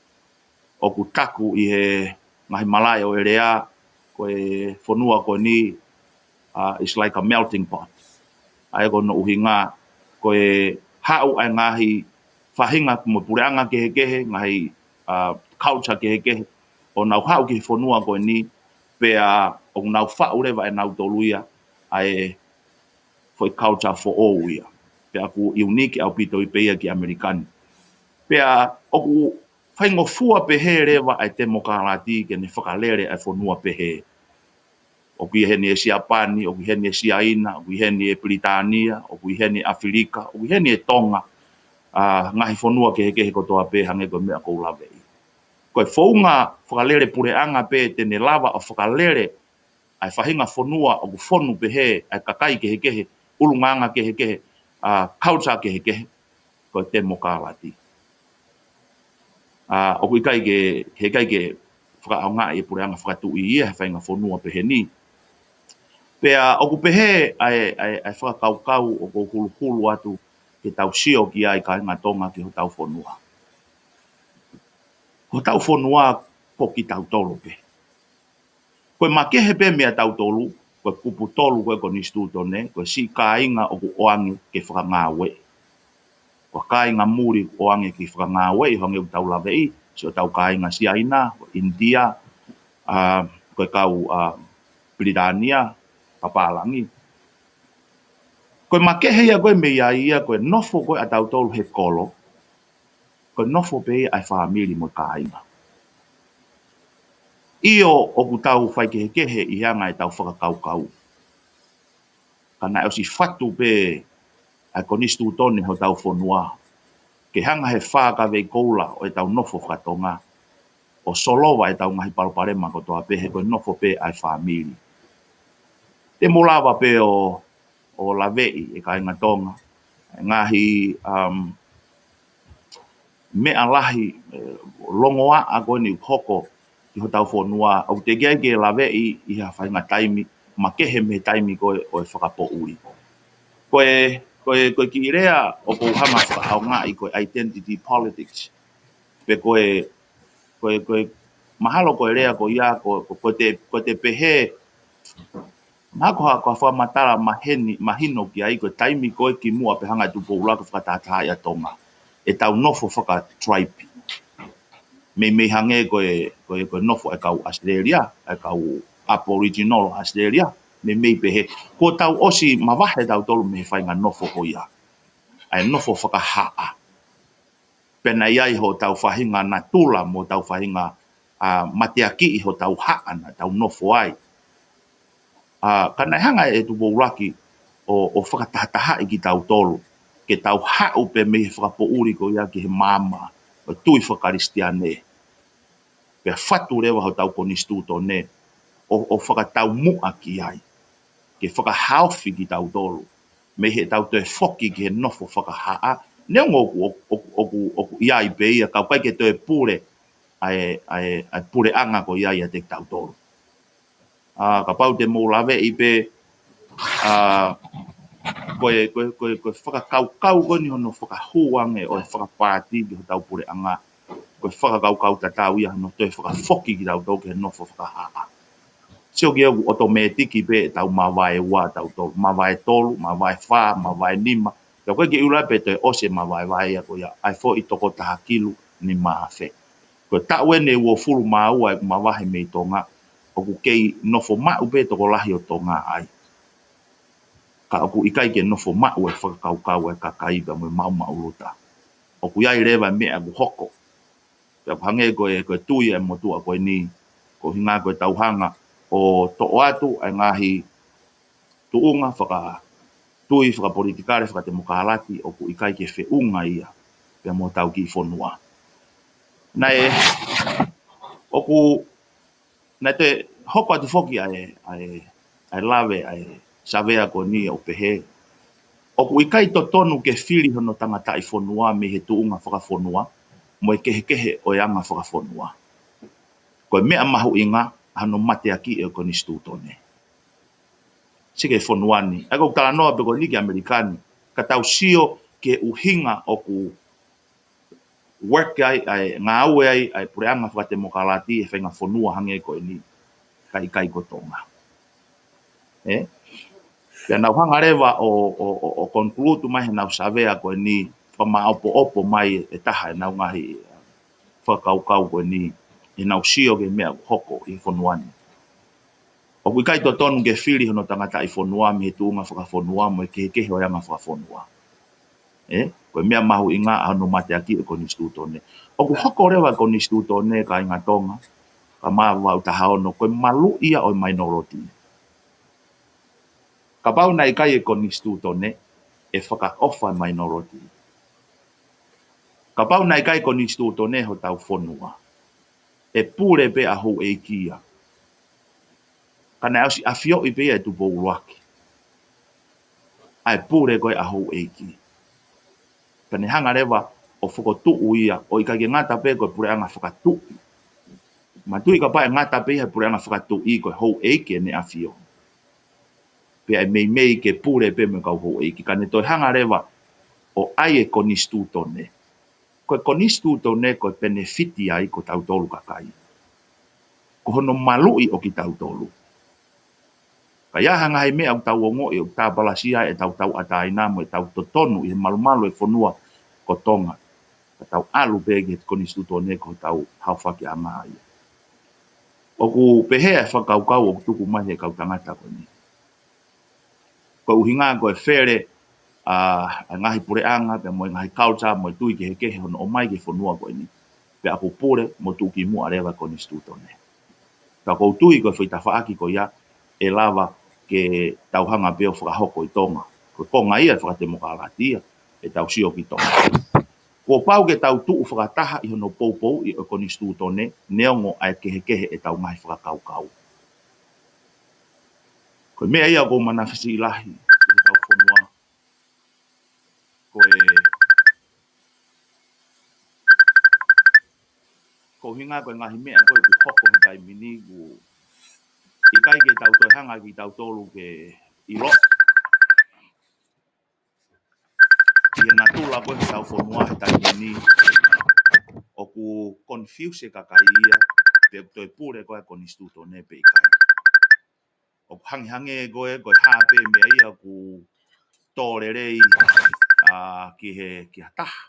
ʻOku taku ʻi he ngaahi malaʻe ʻo e lea, ko e fonua ko eni, uh, it's like a melting pot. ʻA ia ko hono ʻuhinga, ko e haʻu ʻa e ngaahi faʻahinga mo e puleʻanga kehekehe, ngaahi, ā, culture kehekehe, ʻo nau haʻu ki he fonua ko eni, pea ʻoku nau faʻu leva ʻe nautolu ia ʻa e foʻi culture foʻou ia. Pea ʻoku unique ʻaupito ia pē ia ki ʻAmelika ni. Pea ʻoku faingofua pehē leva ʻa e temokalati ke ne fakalele ʻa e fonua pehē. ʻOku ʻi heni ʻe Siapani, ʻoku ʻi heni ʻe Siaina, ʻoku ʻi heni ʻe Pilitānia, ʻoku ʻi heni ʻe ʻAfilika, ʻoku ʻi heni ʻe Tonga, ā, ngaahi fonua kehekehe kotoa pē hangē ko e meʻa ʻoku ou laveʻi. Ko e founga fakalele puleʻanga pē te ne lava ʻo fakalele ʻa e faʻahinga fonua ʻoku fonu pehē ʻa e kakai kehekehe, ʻulungaanga kehekehe, ā, culture kehekehe, ko e temokalati. Ā, ʻoku ʻikai ke, heʻikai ke fakaʻaongaʻi e puleʻanga fakatuʻi ia he faʻahinga fonua pehē ni. Pea ʻoku pehē ʻa e, ʻa e, ʻa e fakakaukau ʻoku ou huluhulu atu ke tau sio ki ai kāinga Tonga ki hotau fonua. Ko hotau fonua ko kitautolu pē. Ko e makehe pē meia tautolu, ko e kupu tolu ko e konisitūtone, ko e siʻi kāinga ʻoku ʻoange ke fakangāueʻi. Ko e kāinga muli ʻoange ke fakangāueʻi, hangē ʻoku tau laveʻi, siʻotau kāinga Siaina, ko ʻInitia, ā, ko e kau, ā, Pilitānia, papālangi. Ko e makehe ia ko e meʻa ia, ko e nofo ko e ʻatautolu he kolo, ko e nofo pē ia ʻa e fāmili mo e kāinga. ʻIo, ʻoku tau faikehekehe ʻi he anga ʻetau fakakaukau. Ka naʻe ʻosi fatu pē ʻa e konisitūtone hotau fonua ke hanga he fā kavei koula ʻo ʻetau nofo fakatonga ʻo solova ʻetau ngaahi palopalema kotoa pē he ko e nofo pē ʻa e fāmili. Te mou lava pē ʻo, ʻo laveʻi ʻe kāinga Tonga ʻa e ngaahi, um, meʻa lahi, ē, longoaʻa ko eni ʻoku hoko ki hotau fonua, ʻoku teʻeki ai ke laveʻi ʻi ha faʻahinga taimi, makehe mei he taimi ko ē ʻo e fakapoʻuli. Ko e, ko e, ko e kiʻi lea ʻoku ou hanga fakaʻaongaʻi ko e identity politics. Pe ko e, ko e, ko e, mahalo ko e lea ko ia, ko, ko, ko te, ko te pehē, mahalo ko ha, ko ha fakamatala maheni, mahino ki ai ko e taimi ko ē kimuʻa pea hanga ʻe Tupou ʻUluaki ʻo fakatahatahaʻi ʻa Tonga. ʻEtau nofo faka-tribe. Meimei hangē ko e, ko e, ko e nofo ʻa e kau ʻAositelēlia, ʻa e kau Aboriginal ʻAositelēlia, meimei pehē. Kuo tau ʻosi mavahe tautolu mei he faʻahinga nofo ko ia. ʻA e nofo fakahaʻa. Pea naʻe ʻi ai hotau faʻahinga natula mo hotau faʻahinga, ā, mateakiʻi hotau haʻa naʻa tau nofo ai. Ā, ka naʻe hanga ʻe Tupou ʻUluaki ʻo, ʻo fakatahatahaʻi kitautolu ke tau haʻu pē mei he fakapoʻuli ko ia ki he maama ʻo e tui faka-Kalisitiane. Pea fatu leva hotau konisitūtone ʻo, ʻo fakataumuʻa ki ai, ke fakahaofi kitautolu mei heʻetau toe foki ki he nofo fakahaʻa, neongo ʻoku, ʻoku, ʻoku, ʻoku ʻi ai pē ia, ka ʻoku ʻikai ke toe pule ʻa e, ʻa e, ʻa e puleʻanga ko ia ʻiate kitautolu. Ā, kapau te mou laveʻi pē, ā, ko e, ko e, ko e, ko e fakakaukau ko eni hono fakahū ange ʻo e fakapaati ki hotau puleʻanga, ko e fakakaukau tatau ia hono toe fakafoki kitautolu ki he nofo fakahaʻa. Sio ki ai ʻoku ʻotomētiki pē ʻetau mavae ua tautolu, mavae tolu, mavae fā, mavae nima. Ka ʻoku ʻikai ke ʻilo pē toe ʻosi e mavaevae ia ko ia, ʻa e foʻi toko taha kilu nima afe. Ko e taʻu eni ʻe uofulu mā ua ʻeku mavahe mei Tonga, ʻoku kei nofo maʻu pē tokolahi ʻo Tonga ai. Ka ʻoku ʻikai ke nofo maʻu e fakakaukau e kakai pea mo e maʻumaʻuluta. ʻOku ʻi ai leva e meʻa ʻoku hoko. Pea ʻoku hangē ko e, ko e tui e motuʻa ko eni, ko e ʻuhinga ko ʻetau hanga ʻo toʻo atu e ngaahi tuʻunga fakatui, fakapolitikale, fakatemokalati, ʻoku ʻikai ke feʻunga ia pea mo hotau kiʻi fonua. Naʻe, ʻoku, naʻe toe hoko atu foki ʻa e, ʻa e, ʻa e lave ʻa e savea ko eni ʻo pehē, ʻoku ʻikai totonu ke fili hono tangataʻi fonua mei he tuʻunga fakafonua mo e kehekehe ʻo e anga fakafonua. Ko e meʻa mahuʻinga ʻa hono mateakiʻi ʻo e konisitūtone. Sio ki he fonua ni. ʻA ia ko ʻeku talanoa pē ko eni ki ʻAmelika ni, ka tau sio ki he ʻuhinga ʻoku work ai, ʻa e ngāue ai ʻa e puleʻanga fakatemokalati he faʻahinga fonua hangē ko eni, ka ʻikai ko Tonga. Ē? Pea naʻa ku hanga leva ʻo, ʻo, ʻo, ʻo conclude mai heʻenau savea ko eni, fakamaʻopoʻopo mai ʻe taha ʻenau ngaahi fakakaukau ko eni, ʻenau sio ki he meʻa ʻoku hoko ʻi he fonua ni. ʻOku ʻikai totonu ke fili hono tangataʻi fonua mei he tuʻunga fakafonua mo e kehekehe ʻo e anga fakafonua. ʻE, ko e meʻa mahuʻinga ʻa hono mateakiʻi ʻo e konisitūtone. ʻOku hoko leva e konisitūtone, kāinga Tonga, ka mava ʻu taha ono, ko e maluʻi ia ʻo e minority. Kapau naʻe ʻikai e konisitūtone, ʻe fakaʻofa e minority. Kapau naʻe ʻikai konisitūtone hotau fonua, ʻe pule pē ʻa houʻeiki ia. Ka naʻe ʻosi ʻafioʻi pē ia ʻe Tupou ʻUluaki ʻa e pule ko ē ʻa houʻeiki. Ka ne hanga leva ʻo fokotuʻu ia, ʻo ʻikai ke ngata pē ko e puleʻanga fakatuʻi. Manatuʻi kapau ʻe ngata pē ia he puleʻanga fakatuʻi, ko e houʻeiki ʻene ʻafio. Pea ʻe meimei ke pule pē mo e kau houʻeiki. Ka ne toe hanga leva ʻo ʻai e konisitūtone. Ko e konisitūtone ko e penefiti ai ko tautolu kakai. Ko hono maluʻi ʻo kitautolu. Ka ʻi ai ha ngaahi meʻa ʻoku tau ongoʻi ʻoku tāpalasia ai ʻetau tauʻatāina mo ʻetau totonu ʻi he malumalu e fonua ko Tonga, ka tau ʻalu pē ki he konisitūtone ko hotau haofakiʻanga ia. ʻOku pehē e fakakaukau ʻoku tuku mai he kau tangata ko eni. Ko e ʻuhinga ko e fele ʻa, ʻa e ngaahi puleʻanga, pea mo e ngaahi culture, mo e tui kehekehe hono ʻomai ki he fonua ko eni. Pea ʻoku pule mo tuʻukimuʻa leva e konisitūtone. Ka ʻoku ou tui ko e foʻi tafaʻaki ko ia ʻe lava ke tau hanga pē ʻo fakahoko ʻi Tonga. Ko e konga ia e fakatemokālati ia, ʻetau sio ki Tonga. Kuo pau ke tau tuʻu fakataha ʻi hono poupouʻi ʻo e konisitūtone, neongo ʻa e kehekehe ʻetau ngaahi fakakaukau. Ko e meʻa ia ʻoku ou manavasiʻi lahi ʻi hotau fonua. Ko e, ko e ʻuhinga ko e ngaahi meʻa ko ē ʻoku hoko he taimi ni, ʻoku ʻikai ke tau toe hanga kitautolu ke ʻilo ʻi he natula ko ē hotau fonua he taimi ni, ʻoku confuse e kakai ia pe ʻoku toe pule ko ē e konisitūtone pe ʻikai. ʻOku hangehangē ko ē, ko e hā pē meʻa ia ʻoku tō lelei, ʻa, ki he, ki ha taha.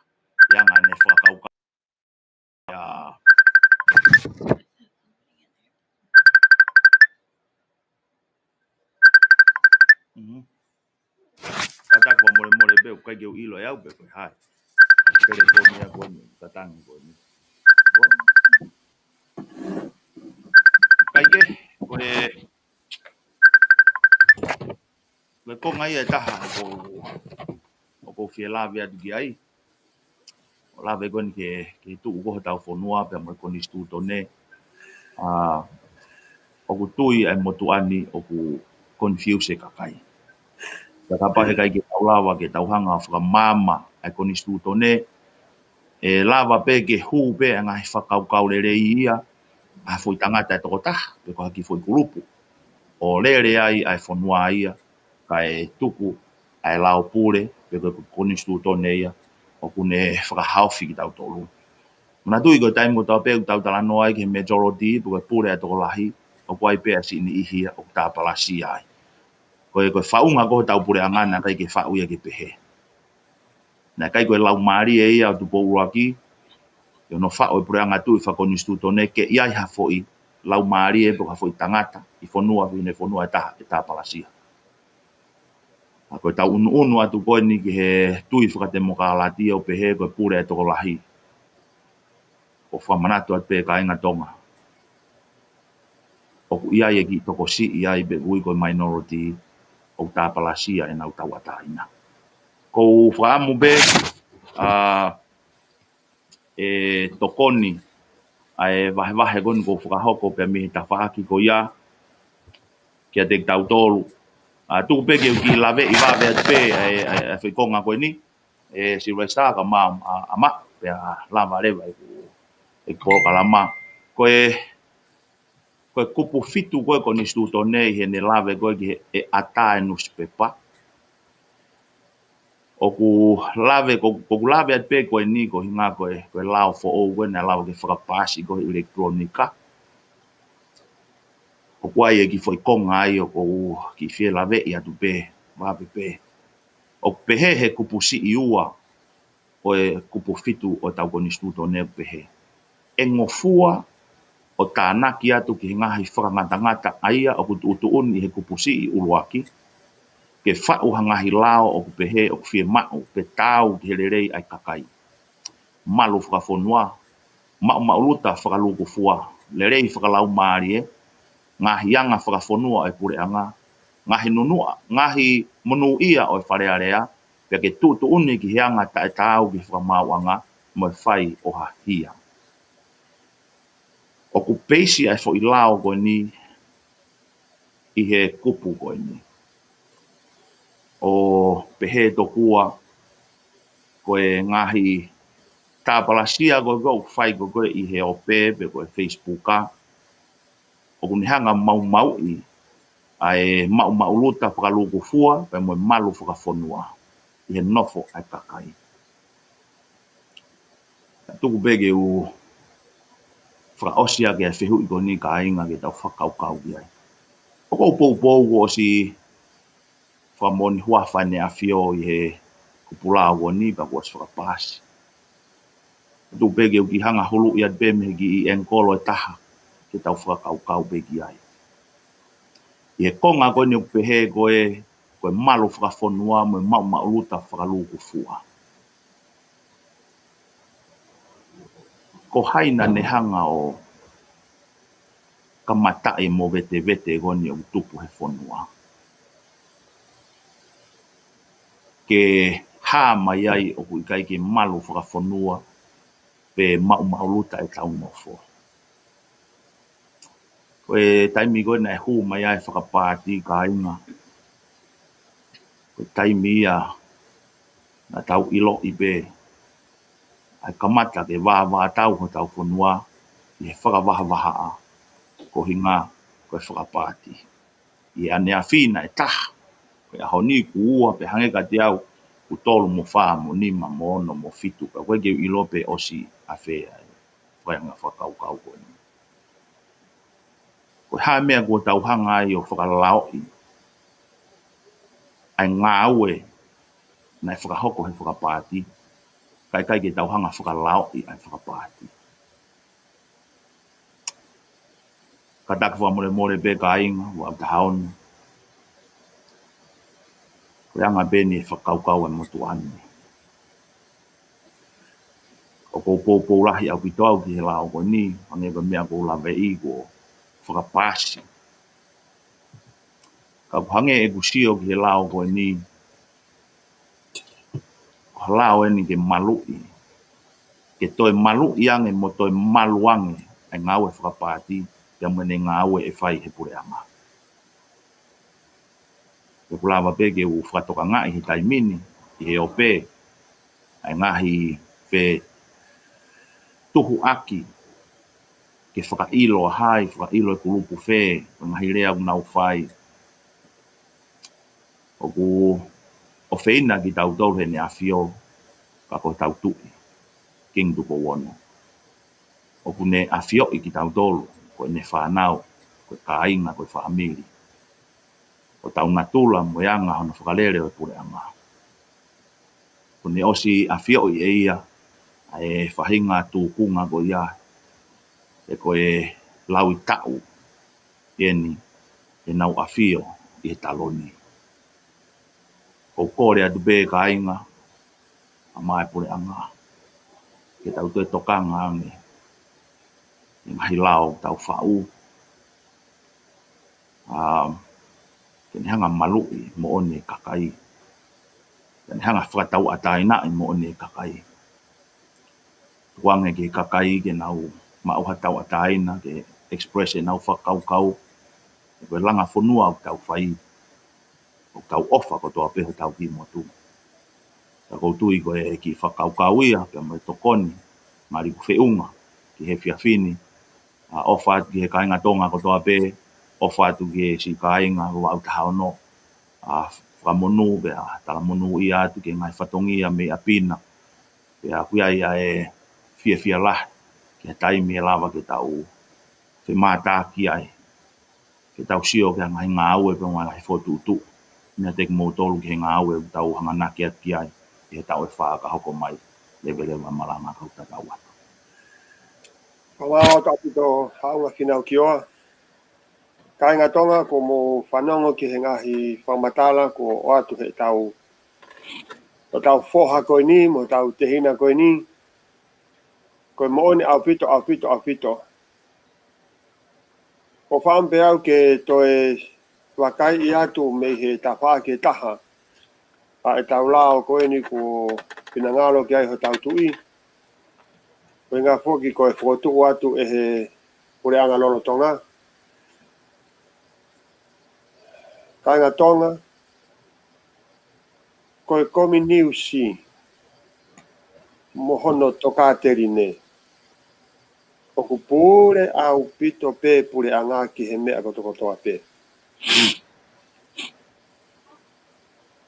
ʻI he anga ʻene fakakaukau. ʻIa. Mhm. Kātaki fakamolemole pē, ʻoku ʻikai ke u ʻilo ʻe au pe ko e hā e telefoni ia ko eni, katangi ko eni. ʻIkai ke, ko e, ko e konga ia ʻe taha ʻoku ou, ʻoku ou fie lave atu ki ai. ʻO lave ko eni ki he, ki he tuʻu ko ē hotau fonua pea mo e konisitūtone. ʻA, ʻoku tui ʻa e motuʻa ni ʻoku confuse e kakai. Ka kapau he ʻikai ke tau lava ke tau hanga ʻo fakamaama ʻa e konisitūtone, ʻe lava pē ke hū pē ʻa e ngaahi fakakaukau lelei ia, ʻa ha foʻi tangata ʻe tokotaha, pe ko ha kiʻi foʻi kulupu, ʻo lele ai ʻa e fonua ia, kae tuku ʻa e lao pule, pe ko e konisitūtone ia, ʻoku ne fakahaofi kitautolu. Manatuʻi ko e taimi kotoa pē ʻoku tau talanoa ai ki he majority, pe ko e pule ʻa e tokolahi, ʻoku ʻi ai pē ʻa siʻi niʻihi ia ʻoku tāpalasia ai. Ko e, ko e faʻunga ko ē hotau puleʻanga naʻe ʻikai ke faʻu ia ke pehē. Naʻe ʻikai ko e laumālie ia ʻo Tupou ʻUluaki, ʻi hono faʻu e puleʻanga tuʻi fakakonisitūtone ke ʻi ai ha foʻi laumālie pe ko ha foʻi tangata ʻi fonua, ʻi he fonua ʻe taha ʻe tāpalasia. ʻA, ko ʻetau ʻunuʻunu atu ko eni ki he tui fakatemokālati ʻo pehē ko e pule ʻa e tokolahi. ʻOku fakamanatu atu pē kāinga Tonga, ʻoku ʻi ai e kiʻi tokosiʻi ai pe ʻoku ui ko e minority ʻoku tāpalasia ʻenau tauʻatāina. ʻOku ou fakaʻamu pē, ʻa, ʻe tokoni ʻa e vahevahe ko eni ʻoku ou fakahoko pē mei he tafaʻaki ko ia kiate kitautolu. ʻA, tuku pē ke u kiʻi laveʻi vave atu pē ʻa e, ʻa e, ʻa e foʻi konga ko eni, ʻe Sylvester ka mau, ʻa, ʻa ma, pea lava leva ʻeku, ʻeku polokalama. Ko e, ko e kupu fitu ko ē konisitūtone ʻi heʻene lave ko ē ki he, ʻe ʻatā e nusipepa. ʻOku lave, ko, ʻoku lave atu pē ko eni ko e ʻuhinga ko e, ko e lao foʻou ko ē naʻe lava ke fakapaasi ko ē he ʻilekitulōnika. ʻOku ʻi ai e kiʻi foʻi konga ai ʻoku ou kiʻi fie laveʻi atu pē, vave pē. ʻOku pehē he kupu siʻi ua, ʻo e kupu fitu ʻo ʻetau konisitūtone ʻoku pehē: ʻE ngofua ʻo tānaki atu ki he ngaahi fakangatangata ʻa ia ʻoku tuʻutuʻuni ʻi he kupu siʻi ʻuluaki, ke faʻu ha ngaahi lao ʻoku pehē ʻoku fiemaʻu pe taau ki he lelei ʻa e kakai. Malu fakafonua, maʻumaʻuluta fakalūkufua, lelei fakalaumālie, ngaahi anga fakafonua ʻo e puleʻanga, ngaahi nunuʻa, ngaahi monūʻia ʻo e Fale Alea, pea ke tuʻutuʻuni ki he anga taʻetaau ki he fakamaauʻanga mo e fai ʻo ha hia. ʻOku peisi ʻa e foʻi lao ko eni ʻi he kupu ko eni. ʻO pehē tokua ko e ngaahi tāpalasia ko ē ʻoku fai ko ē ʻi he ope pe ko e Facebook, ʻoku ne hanga maumauʻi ʻa e maʻumaʻuluta fakalūkufua pea mo e malu fakafonua ʻi he nofo ʻa e kakai. Ka tuku pē ke u fakaʻosi ʻaki ʻa e fehuʻi ko eni kāinga ke tau fakakaukau ki ai. ʻOku ou poupou kuo ʻosi fakamoʻoni huafa ʻEne ʻAfio ʻi he kupu lao ko eni pea kuo ʻosi fakapaasi. Ka tuku pē ke u kiʻi hanga huluʻi atu pē mei he kiʻi ʻengikolo ʻe taha ke tau fakakaukau pē ki ai. ʻI he konga ko eni ʻoku pehē ko e, ko e malu fakafonua mo e maʻumaʻuluta fakalūkufua. Ko hai naʻa ne hanga ʻo kamataʻi e movetevete ko eni ʻoku tupu he fonua, ke hā mai ai ʻoku ʻikai ke malu fakafonua pe maʻumaʻuluta ʻetau nofo? Ko e taimi ko ē naʻe hū mai ai e fakapaati, kāinga, ko e taimi ia naʻa tau ʻiloʻi pē ʻa e kamata ke vāvātau hotau fonua ʻi he fakavahavahaʻa, ko e ʻuhinga ko e fakapaati. ʻI he ʻaneafi naʻe taha, ko e ʻaho ni kuo ua, pea hangē kiate au kuo tolu mo fā mo nima mo ono mo fitu, pea ʻoku ʻikai ke u ʻilo pe ʻosi ʻafē ʻa e faiʻanga fakakaukau ko eni. Ko e hā e meʻa kuo tau hanga ai ʻo fakalaoʻi ʻa e ngāue naʻe fakahoko he fakapaati, kae ʻikai ke tau hanga fakalaoʻi ʻa e fakapaati? Kātaki fakamolemole pē kāinga, ua taha ono. Ko e anga pē eni e fakakaukau ʻa e motuʻa ni. ʻOku ou poupou lahi ʻaupito au ki he lao ko eni, hangē ko e meʻa ʻoku ou laveʻi kuo fakapaasi. Ka ʻoku hangē ʻeku sio ki he lao ko eni, ko e lao eni ke maluʻi, ke toe maluʻi ange mo toe malu ange ʻa e ngāue fakapaati, pea mo ʻene ngāue ʻe fai he puleʻanga. ʻOku lava pē ke u fakatokangaʻi he taimi ni, ʻi he ope, ʻa e ngaahi fetuhuʻaki ke fakaʻilo ʻa hai, fakaʻilo e kulupu fē, ko e ngaahi lea ʻoku nau fai. ʻOku ʻofeina kitautolu heʻene ʻAfio, ka ko hotau Tuʻi, Kingi Tupou Ono. ʻOku ne ʻafioʻi kitautolu, ko ʻene fānau, ko e kāinga, ko e fāmili, ko hotau natula mo e anga hono fakalele ʻo e puleʻanga. Kuo ne ʻosi ʻafioʻi ʻe ia ʻa e faʻahinga tūkunga ko ia, ʻe ko e laui taʻu eni ʻenau ʻafio ʻi he taloni. ʻOku ou kole atu pē kāinga, ʻa e puleʻanga, ke tau toe tokanga ange ʻi he ngaahi lao ʻoku tau faʻu, ʻa, ke ne hanga maluʻi moʻoni e kakai, ke ne hanga fakatauʻatāinaʻi moʻoni e kakai. Tuku ange ki he kakai ke nau maʻu ha tauʻatāina, ke express ʻenau fakakaukau, ʻi he ko e langa fonua ʻoku tau fai, ʻoku tau ʻofa kotoa pē hotau kiʻi motu. Ka ʻoku ou tui ko e kiʻi fakakaukau ia, pea mo e tokoni, mali ku feʻunga ki he efiafi ni, ʻa, ʻofa atu ki he kāinga Tonga kotoa pē, ʻofa atu ki he siʻi kāinga Vavaʻu taha ono, ʻa, fakamonū pea talamonūʻia atu ki he ngaahi fatongia mei ʻapi na, pea ʻoku ʻi ai ʻa e fiefia lahi ki he taimi ʻe lava ke tau femātaaki ai, ke tau sio ki he ngaahi ngāue pea mo e ngaahi fokotuʻutuʻu, meiate kimoutolu ki he ngāue ʻoku tau hanganaki atu ki ai ʻi he taʻu ʻe fā ka hoko mai. Leveleva malama kau tatau atu. Kau ʻaupito haʻu ngā finau kioa. Kāinga Tonga, kuo mou fanongo ki he ngaahi fakamatala kuo ʻoatu heʻetau, ʻetau foha ko eni, mo ʻetau tehina ko eni. Ko e moʻoni ʻaupito, ʻaupito, ʻaupito. ʻOku ou fakaʻamu pē au ke toe vakaiʻi atu mei he tafaʻaki ʻe taha ʻa ʻetau lao ko eni kuo finangalo ki ai hotau tuʻi. Ko e ngaahi foki ko e fokotuʻu atu ʻe he puleʻanga lolotonga. Kāinga Tonga, ko e kominiusi mo hono tokāteline, ʻoku pule ʻaupito pē puleʻanga ki he meʻa kotokotoa pē.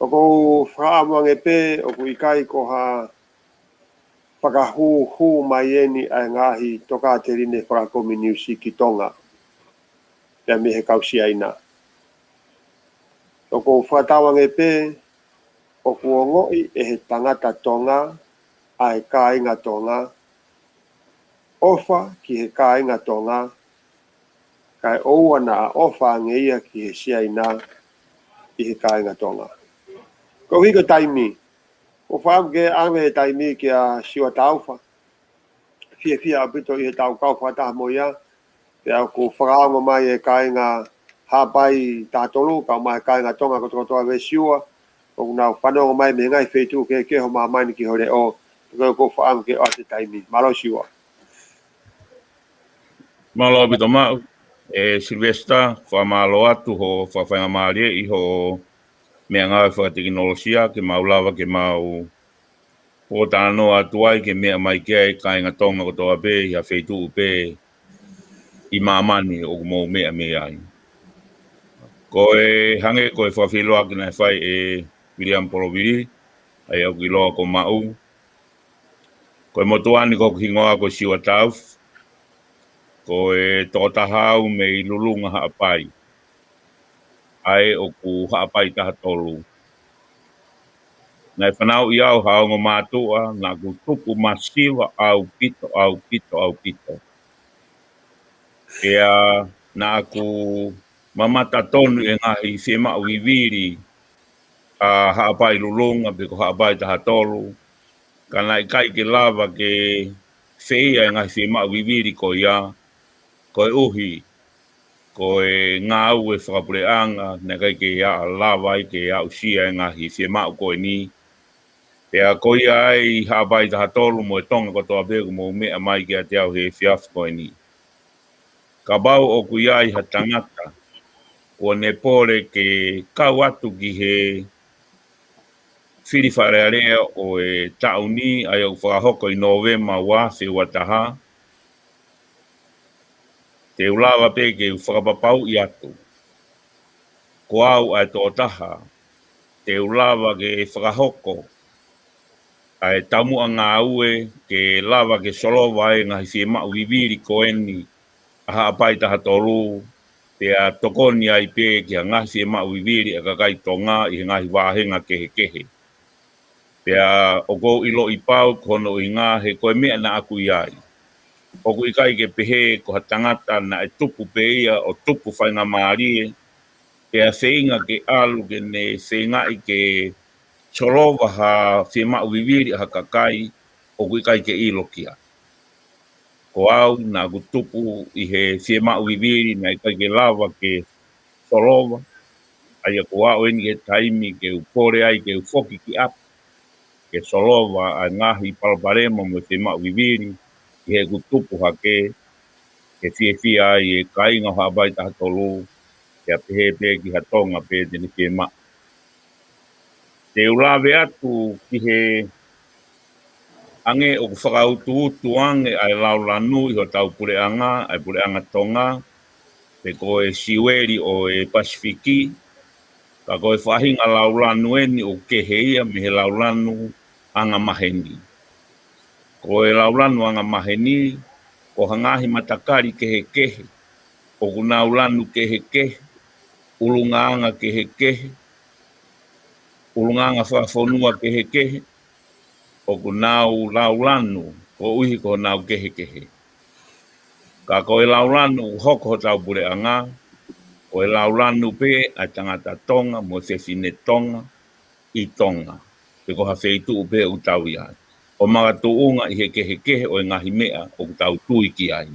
ʻOku ou fakaʻamu ange pē ʻoku ʻikai ko ha fakahūhū mai eni ʻa e ngaahi tokāteline fakakominiusi ki Tonga, pea mei he kau Siaina. ʻOku ou fakatauange pē ʻoku ongoʻi ʻe he tangata Tonga ʻa e kāinga Tonga, ʻofa ki he kāinga Tonga, kae ʻoua naʻa ʻofa ange ia ki he Siaina ʻi he kāinga Tonga. Koeʻuhi ko e taimi, ʻoku ou fakaʻamu ke ʻave e taimi kia Siua Taufa. Fiefia ʻaupito ʻi heʻetau kau fakataha mo ia. Pea ʻoku fakaongo mai e kāinga Haʻapai taha tolu, kau mai e kāinga Tonga kotokotoa ʻa Siua. ʻOku nau fanongo mai mei he ngaahi feituʻu kehekehe ʻo māmani ki ho leʻo. Pea ʻoku ou fakaʻamu ke ʻoatu e taimi. Mālō Siua. Mālō ʻaupito maʻu, ʻe Sylvester, fakamālō atu hoʻo fakafaingamālie ʻi hoʻo meʻangāue fakatekinolosia ke mau lava ke mau pōtalanoa atu ai ke meʻa mai ki ai e kāinga Tonga kotoa pē ʻi ha feituʻu pē ʻi māmani ʻoku mou meʻa mei ai. Ko e hangē ko e fakafeʻiloaki naʻe fai ʻe Viliami Polovili, ʻa ia ʻoku ʻiloa ko Maʻu. Ko e motuʻa ni ko hoku hingoa ko Siua Taufa. Ko e tokotaha au mei Lulunga Haʻapai, ʻa ē ʻoku Haʻapai taha tolu. Naʻe fanauʻi au ha ongo mātuʻa, naʻa ku tupu masiva ʻaupito, ʻaupito, ʻaupito. Pea naʻa ku mamata tonu ʻi he ngaahi fiemaʻu vivili ʻa Haʻapai Lulunga pe ko Haʻapai taha tolu, ka naʻe ʻikai ke lava ke feia e ngaahi fiemaʻu vivili ko ia, koeʻuhi ko e ngāue fakapuleʻanga naʻe ʻikai ke lava ai ke aʻusia e ngaahi fiemaʻu ko eni. Pea ko ia ai Haʻapai taha tolu mo e Tonga kotoa pē ʻoku mou meʻa mai kiate au he efiafi ko eni. Kapau ʻoku ʻi ai ha tangata kuo ne pole ke kau atu ki he fili Fale Alea ʻo e taʻu ni, ʻa ia ʻoku fakahoko ʻi Nōvema ua afe ua taha, te u lava pē ke u fakapapauʻi atu, ko au ʻa e tokotaha te u lava ke fakahoko ʻa e taumuʻa ngāue ke lava ke solova e ngaahi fiemaʻu vivili ko eni ʻa Haʻapai taha tolu, pea tokoni ai pē ki he ngaahi fiemaʻu vivili ʻa e kakai Tonga ʻi he ngaahi vāhenga kehekehe. Pea ʻoku ou ʻiloʻi pau ko hono ʻuhinga he ko e meʻa naʻa ku ʻi ai. ʻOku ʻikai ke pehē ko ha tangata naʻe tupu pē ia ʻo tupu faingamālie, pea feinga ke ʻalu ke ne feingaʻi ke solova ha fiemaʻu vivili ʻa ha kakai, ʻoku ʻikai ke ʻilo ki ai. Ko au naʻa ku tupu ʻi he fiemaʻu vivili naʻe ʻikai ke lava ke solova, ʻa ia ko au eni ki he taimi ke u pole ai ke u foki ki ʻapi, ke solova ʻa e ngaahi palopalema mo e fiemaʻu vivili ʻi heʻeku tupu hake, ke fiefia ai e kāinga ʻo Haʻapai taha tolu, pea pehē pē ki ha Tonga pē te ne fiemaʻu. Te u lave atu ki he ʻange ʻoku fakautuutu ange ʻa e laulanu ʻi hotau puleʻanga, ʻa e puleʻanga Tonga, pe ko e siueli ʻo e Pasifiki, ka ko e faʻahinga laulanu eni ʻoku kehe ia mei he laulanu angamaheni. Ko e laulanu angamaheni, ko ha ngaahi matakali kehekehe, ʻoku nau lanu kehekehe, ʻulungaanga kehekehe, ʻulungaanga fakafonua kehekehe, ʻoku nau laulanu koeʻuhi ko honau kehekehe. Ka ko e laulanu ʻoku hoko hotau puleʻanga, ko e laulanu pē ʻa e tangata Tonga mo e fefine Tonga ʻi Tonga, pe ko ha feituʻu pē ʻoku tau ʻi ai, ʻo makatuʻunga ʻi he kehekehe ʻo e ngaahi meʻa ʻoku tau tui ki ai.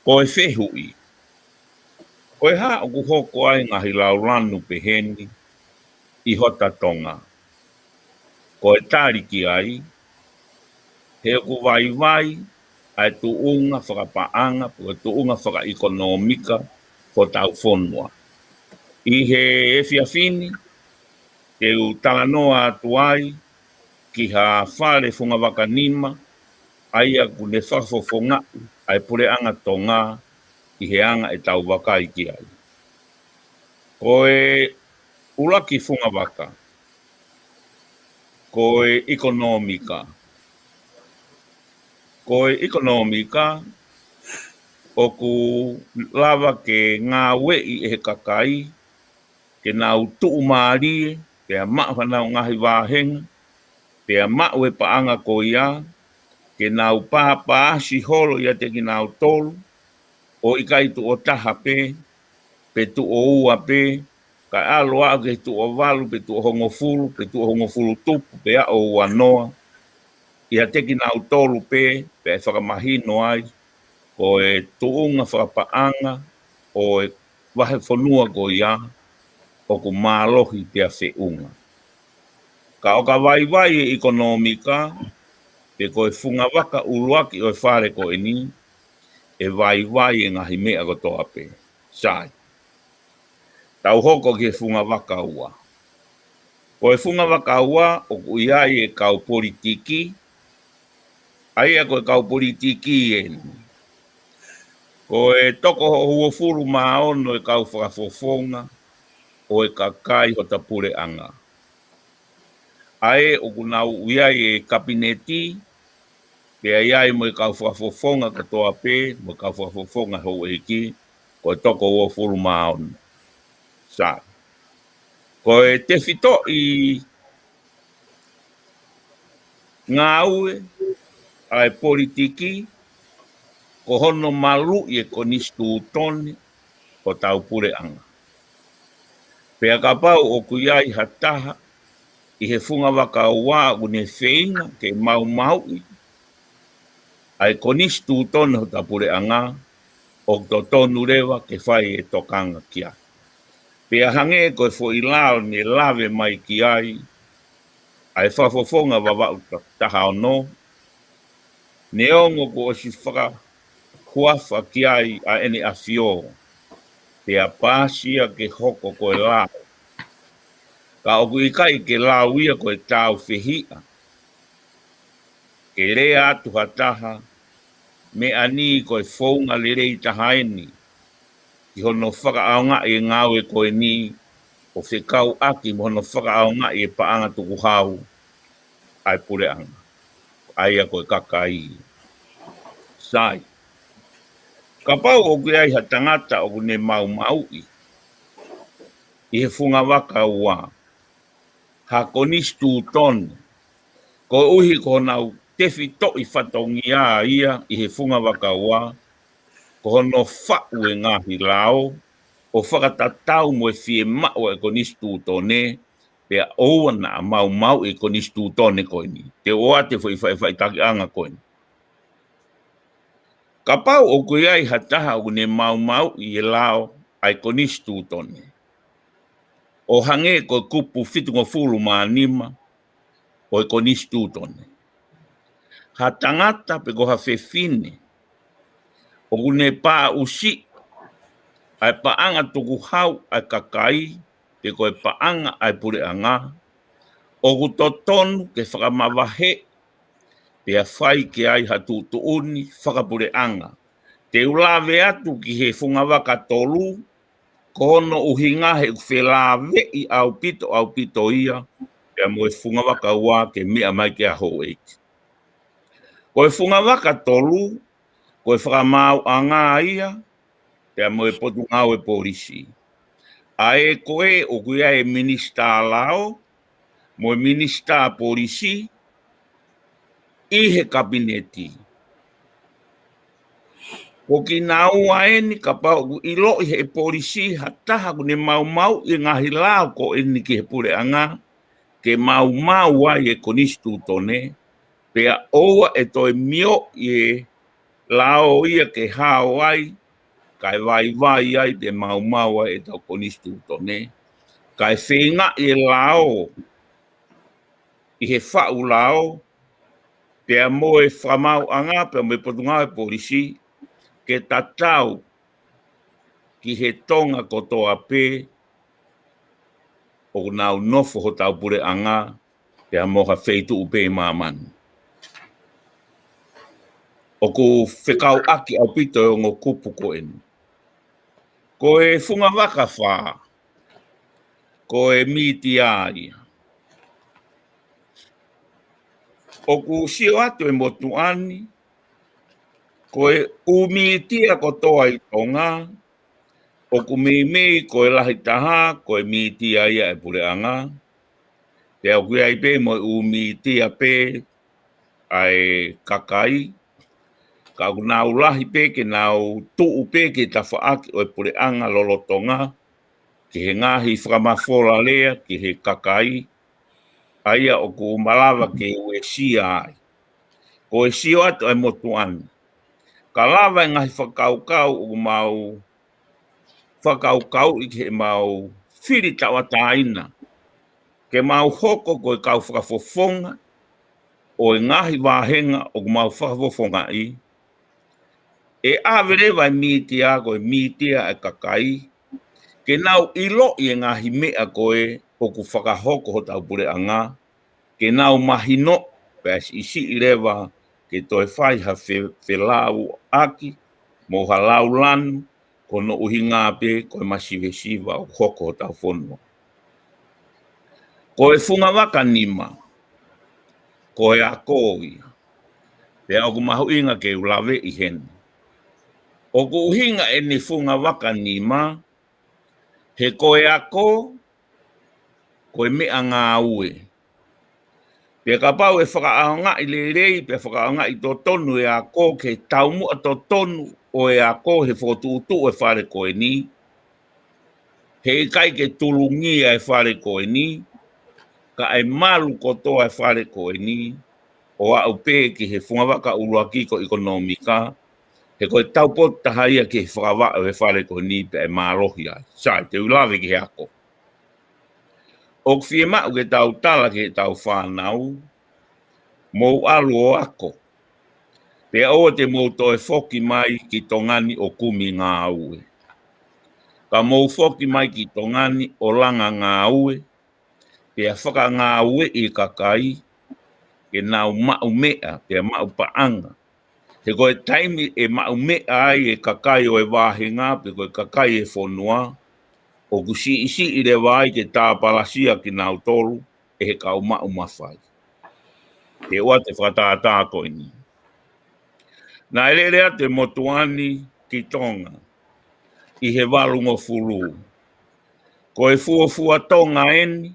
Ko e fehuʻi, ko e hā ʻoku hoko ai ngaahi laulanu peheni ʻi hota Tonga? Ko e tali ki ai, he ʻoku vaivai ʻa e tuʻunga fakapaʻanga, pe ko e tuʻunga fakaʻekonōmika hotau fonua. ʻI he efiafi ni, te u talanoa atu ai ki ha fale fungavaka nima, ʻa ia ʻoku ne fakafofongaʻi ʻa e puleʻanga Tonga ʻi he anga ʻetau vakai ki ai. Ko e ʻuluaki fungavaka, ko e ʻekonōmika. Ko e ʻekonōmika, ʻoku lava ke ngāueʻi ʻe he kakai, ke nau tuʻumālie, pea maʻu hanau ngaahi vāhenga, pea maʻu e paʻanga ko ia, ke nau pāpaasi holo ʻiate kinautolu, ʻo ʻikai tuʻo taha pē, pe tuʻo ua pē, kae ʻalu ʻo aʻu ki he tuʻo valu, pe tuʻo hongofulu, pe tuʻo hongofulu tupu, pe aʻu ua noa, ʻiate kinautolu pē, pea ʻe fakamahino ai ko e tuʻunga fakapaʻanga ʻo e vahefonua ko ia ʻoku mālohi pea feʻunga. Ka ʻo ka vaivai e ʻekonōmika, pe ko e fungavaka ʻuluaki ʻo e fale ko eni, ʻe vaivai e ngaahi meʻa kotoa pē. Sai. Tau hoko ki he fungavaka ua. Ko e fungavaka ua, ʻoku ʻi ai e kau politiki, ʻa ia ko e kau politiki eni, ko e toko uofulu mā ono e kau fakafofonga ʻo e kakai hota puleʻanga. ʻA ē ʻoku nau ʻi ai e kapineti, pea ʻi ai mo e kau fakafofonga kotoa pē, mo e kau fakafofonga houʻeiki, ko e toko uofulu mā ono. Sai. Ko e tefitoʻi ngāue ʻa e politiki, ko hono maluʻi e konisitūtone hotau puleʻanga. Pea kapau ʻoku ʻi ai ha taha ʻi he fungavaka ua ʻoku ne feinga ke maumauʻi ʻa e konisitūtone hota puleʻanga, ʻoku totonu leva ke fai e tokanga ki ai. Pea hangē ko e foʻi lao ne lave mai ki ai ʻa e fakafofonga Vavaʻu taha ono, neongo kuo ʻosi fakahuafa ki ai ʻa ʻEne ʻAfio, pea pāsia ke hoko ko e lao, ka ʻoku ʻikai ke lau ia ko e tāufehiʻa. Ke lea atu ha taha, meʻa ni ko e founga lelei taha eni ki hono fakaʻaongaʻi e ngāue ko eni, ʻo fekauʻaki mo hono fakaʻaongaʻi e paʻanga tukuhau ʻa e puleʻanga, ʻa ia ko e kakai. Sai. Kapau ʻoku ʻi ai ha tangata ʻoku ne maumauʻi ʻi he fungavaka ua ha konisitūtone, koeʻuhi ko honau tefitoʻi fatongia ia ʻi he fungavaka ua, ko hono faʻu e ngaahi lao ʻo fakatatau mo e fiemaʻu ʻa e konisitūtone, pea ʻoua naʻa maumauʻi e konisitūtone ko eni. Te u ʻoatu e foʻi faʻifaʻitakiʻanga ko eni. Kapau ʻoku ʻi ai ha taha ʻoku ne maumauʻi e lao ʻa e konisitūtone, ʻo hangē ko e kupu fitungofulu mā nima ʻo e konisitūtone, ha tangata pe ko ha fefine ʻoku ne pāʻusiʻi ʻa e paʻanga tukuhau ʻa e kakai, pe ko e paʻanga ʻa e puleʻanga, ʻoku totonu ke fakamavaheʻi pea fai ki ai ha tuʻutuʻuni fakapuleʻanga. Te u lave atu ki he fungavaka tolu, ko hono ʻuhinga he ʻoku felāveʻi ʻaupito, ʻaupito ia pea mo e fungavaka ua ke meʻa mai ki ai houʻeiki. Ko e fungavaka tolu, ko e fakamaauʻanga ia pea mo e Potungāue Polisi. ʻA ē ko ē ʻoku ʻi ai e minisitā lao mo e minisitā polisi, ʻi he kapineti. Ko kinaua eni kapau ʻoku ʻiloʻi ʻe he polisi ha taha ʻoku ne maumauʻi e ngaahi lao ko eni ki he puleʻanga, ke maumau ai e konisitūtone, pea ʻoua ʻe toe mioʻi e lao ia ke hao ai, kae vaivai ai pe maumau ai ʻetau konisitūtone, kae feingaʻi e lao ʻi he faʻu lao, pea mo e fakamaauʻanga, pea mo e potungāue polisi, ke tatau ki he Tonga kotoa pē ʻoku nau nofo hotau puleʻanga, pea mo ha feituʻu pē ʻi māmani. ʻOku fekauʻaki ʻaupito e ongo kupu ko eni. Ko e fungavaka fā, ko e mītia ia. ʻOku sio atu e motuʻa ni, ko e ʻū mītia kotoa ʻi Tonga, ʻoku meimei ko e lahi taha, ko e mītia ia e puleʻanga. Pea ʻoku ʻi ai pē mo e ʻū mītia pē ʻa e kakai, ka ʻoku nau lahi pē ke nau tuʻu pē ki he tafaʻaki ʻo e puleʻanga lolotonga, ki he ngaahi fakamafola lea ki he kakai, ʻa ia ʻoku malava ke uesia ai. Ko e sio atu ʻa e motuʻa ni, ka lava e ngaahi fakakaukau ʻoku mau fakakaukauʻi ke mau fili tauʻatāina, ke mau hoko ko e kau fakafofonga ʻo e ngaahi vāhenga ʻoku mau fakafofongaʻi, ʻe ʻave leva e mītia ko e mītia e kakai, ke nau ʻiloʻi e ngaahi meʻa ko ē ʻoku fakahoko hotau puleʻanga, ke nau mahino, pea siʻisiʻi leva ke toe fai ha fe-, felauʻaki, mo ha laulanu, ko hono ʻuhinga pē ko e masivesiva ʻoku hoko hotau fonua. Ko e fungavaka nima, ko e ako ia. Pea ʻoku mahuʻinga ke u laveʻi heni. ʻOku ʻuhinga eni fungavaka nima, he ko e ako, ko e meʻangāue. Pea kapau ʻe fakaʻaongaʻi lelei, pea fakaʻaongaʻi totonu e ako, ke taumuʻa totonu ʻo e ako he fokotuʻutuʻu e fale ko eni, heʻikai ke tulungia e fale ko eni, kae malu kotoa e fale ko eni, ʻo aʻu pē ki he fungavaka ʻuluaki ko e ʻekonōmika, he ko e taupotu taha ia ki he fakavaʻe ʻo e fale ko eni pea ʻe mālohi ai. Sai, te u lave ki he ako. ʻOku fiemaʻu ke tau tala ki heʻetau fānau, mou ʻalu ʻo ako. Pea ʻoua te mou toe foki mai ki Tonga ni ʻo kumi ngāue. Ka mou foki mai ki Tonga ni ʻo langa ngāue, pea fakangāueʻi e kakai, ke nau maʻu meʻa, pea maʻu paʻanga. He ko e taimi ʻe maʻu meʻa ai e kakai ʻo e vāhenga, pe ko e kakai e fonua, ʻoku siʻisiʻi leva ai ke tāpalasia kinautolu ʻe he kau maʻu mafai. He ʻoua te fakatātā ko eni. Naʻe lele atu e motuʻa ni ki Tonga ʻi he valungofulu. Ko e fuofua Tonga eni,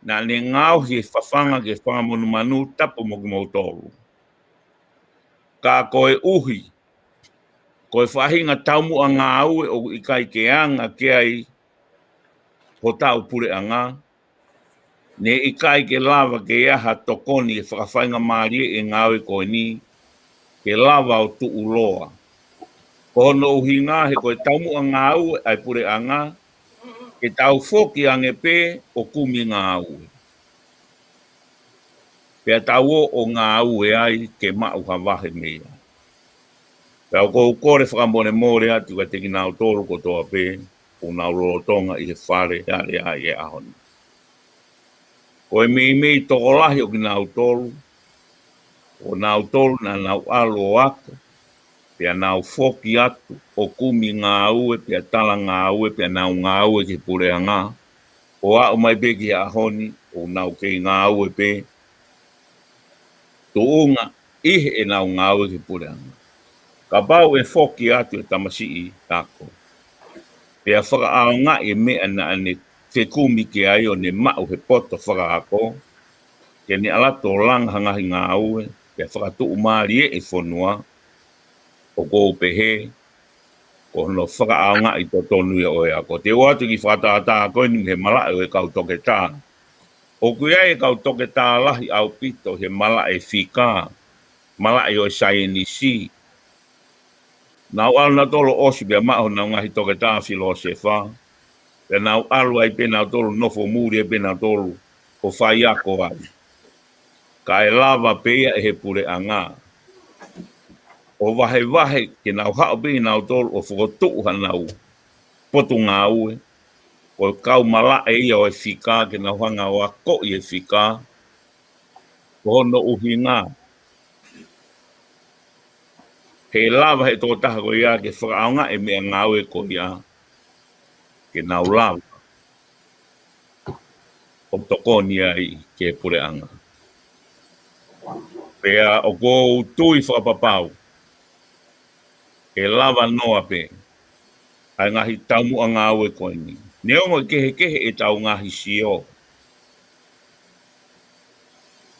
naʻa ne ngaohi e fafanga ke fakamonumanu, tapu mo kimoutolu. Ka koeʻuhi ko e faʻahinga taumuʻa ngāue ʻoku ʻikai ke anga ki ai hotau puleʻanga, ne ʻikai ke lava ke ʻi ai ha tokoni ke fakafaingamālieʻi e ngāue ko eni, ke lava ʻo tuʻuloa. Ko hono ʻuhinga he ko e taumuʻa ngāue ʻa e puleʻanga, ke tau foki ange pē ʻo kumi ngāue. Pea tau ō ʻo ngāue ai ke maʻu ha vahe mei ai. Pea ʻoku ou kole fakamolemole atu kiate kinautolu kotoa pē ʻoku nau lolotonga ʻi he Fale Alea ʻi he ʻaho ni. Ko e meimei tokolahi ʻo kinautolu, ʻo kinautolu naʻa nau ʻalu ʻo ako, pea nau foki atu ʻo kumi ngāue, pea tala ngāue, pea nau ngāue ki he puleʻanga, ʻo aʻu mai pē ki he ʻaho ni, ʻoku nau kei ngāue pē, tuʻunga ʻi heʻenau ngāue ki he puleʻanga. Kapau ʻe foki atu e tamasiʻi ako, pea fakaʻaongaʻi e meʻa naʻa ne fekumi ki ai ʻo ne maʻu he poto fakaako, ke ne ʻalu atu ʻo langa ha ngaahi ngāue, ke fakatuʻumālie e fonua, ʻoku ou pehē, ko hono fakaʻaongaʻi totonu ia ʻo e ako. Te u ʻoatu e kiʻi fakatātā ko eni mei he malaʻe ʻo e kau toketā. ʻOku ʻi ai e kau toketā lahi ʻaupito he malaʻe fika, malaʻe ʻo e saienisi. Nau ʻalu nautolu ʻo ʻosi pea maʻu honau ngaahi toketā filōsefa, pea nau ʻalu ai pē nautolu, nofo muli ai pē nautolu ʻo faiako ai. Ka ʻe lava pē ia ʻe he puleʻanga ʻo vahevahe ke nau haʻu pē nautolu ʻo fokotuʻu hanau potungāue. Ko e kau malaʻe ia ʻo e fika ke nau hanga ʻo akoʻi e fika, ko hono ʻuhinga he lava he tokotaha ko ia ke fakaʻaongaʻi e meʻangāue ko ia ke nau lava ʻo tokoni ai ki he puleʻanga. Pea ʻoku ou tui fakapapau ʻe lava noa pē ʻa e ngaahi taumuʻa ngāue ko eni. Neongo e kehekehe ʻetau ngaahi sio,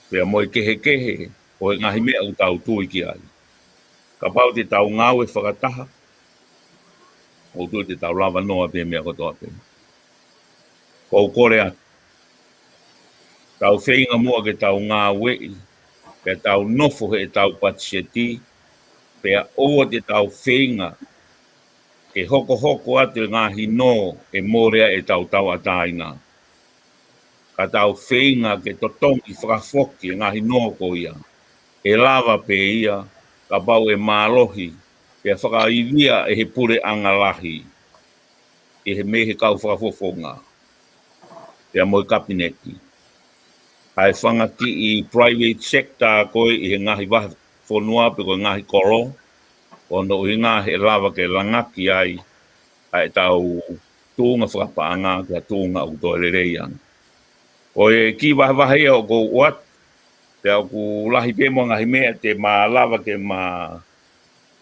pea mo e kehekehe ʻo e ngaahi meʻa ʻoku tau tui ki ai, kapau te tau ngāue fakataha, ʻoku ou tui te tau lava noa pē meʻa kotoa pē. Ko u kole atu, tau feinga muʻa ke tau ngāueʻi, pea tau nofo heʻetau patiseti, pea ʻoua te tau feinga ke hokohoko atu e ngaahi nō ʻe mole ai ʻetau tauʻatāina. Ka tau feinga ke totongi fakafoki e ngaahi nō ko ia, ʻe lava pē ia kapau ʻe mālohi pea fakaivia ʻe he puleʻanga lahi, ʻe he mei he kau fakafofonga, pea mo e kapineti, ʻa e fanga kiʻi private sector ko ē ʻi he ngaahi vahefonua pe ko e ngaahi kolo, ko hono ʻuhinga he lava ke langaki ai ʻa ʻetau tuʻunga fakapaʻanga ki ha tuʻunga ʻoku toe lelei ange. Ko e kiʻi vahevahe ia ʻoku ou ʻoatu, pea ʻoku lahi pē mo e ngaahi meʻa te ma lava ke ma,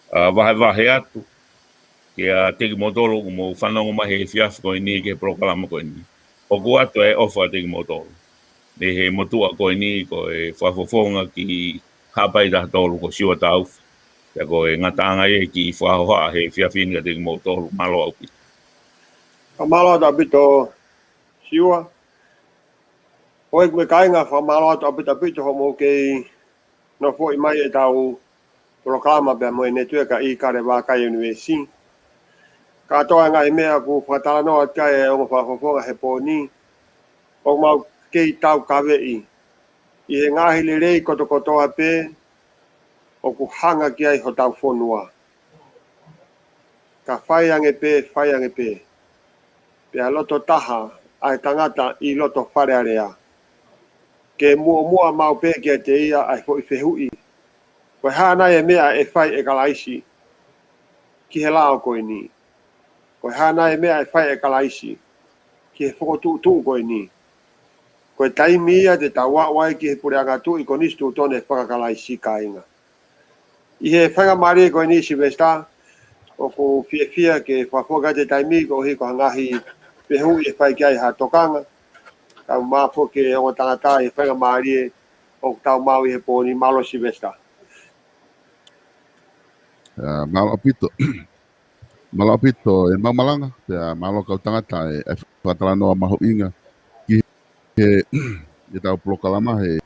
ʻa, vahevahe atu kia kimoutolu ʻoku mou fanongo mai he efiafi ko eni ki he polokalama ko eni. ʻOku ʻoatu e ʻofa kia kimoutolu mei he motuʻa ko eni ko e fakafofonga ki Haʻapai taha tolu ko Siua Taufi. Pea ko e ngataʻanga ia e kiʻi fakahohaʻa he efiafi ni kia kimoutolu. Mālō ʻaupito. Ka mālō atu ʻaupito Siua. ʻOku ou kole kāinga fakamālō atu ʻaupito ʻaupito hoʻomou kei nofoʻi mai ʻetau polokalama pea mo e netiueka ʻIkale Vākai ʻIunivēsi. Kātoa e ngaahi meʻa ʻoku fakatalanoa atu ai e ongo fakafofonga he pō ni, ʻoku mau kei taukaveʻi ʻi he ngaahi lelei kotokotoa pē ʻoku hanga ki ai hotau fonua. Ka fai ange pē, fai ange pē, pea loto taha ʻa e tangata ʻi loto Fale Alea, ke muʻomuʻa maʻu pē kiate ia ʻa e foʻi fehuʻi: Ko e hā nai e meʻa ʻe fai ʻe Kalaisi ki he lao ko eni? Ko e hā nai e meʻa ʻe fai ʻe Kalaisi ki he fokotuʻutuʻu ko eni? Ko e taimi ia te tau aʻu ai ki he puleʻanga tuʻi konisitūtone faka-Kalaisi, kāinga. ʻI he faingamālie ko eni Sylvester, ʻoku ou fiefia ke fakafoki atu e taimi koeʻuhi ko e ngaahi fehuʻi ʻe fai ki ai ha tokanga. Tau mafoki e ongo tangata ʻi he faingamālie ʻoku tau maʻu ʻi he pō ni. Mālō Sylvester. ʻA, mālō ʻaupito. Mālō ʻaupito e mau malanga, pea mālō kau tangata e, e fakatalanoa mahuʻinga ki he, ʻetau polokalama he,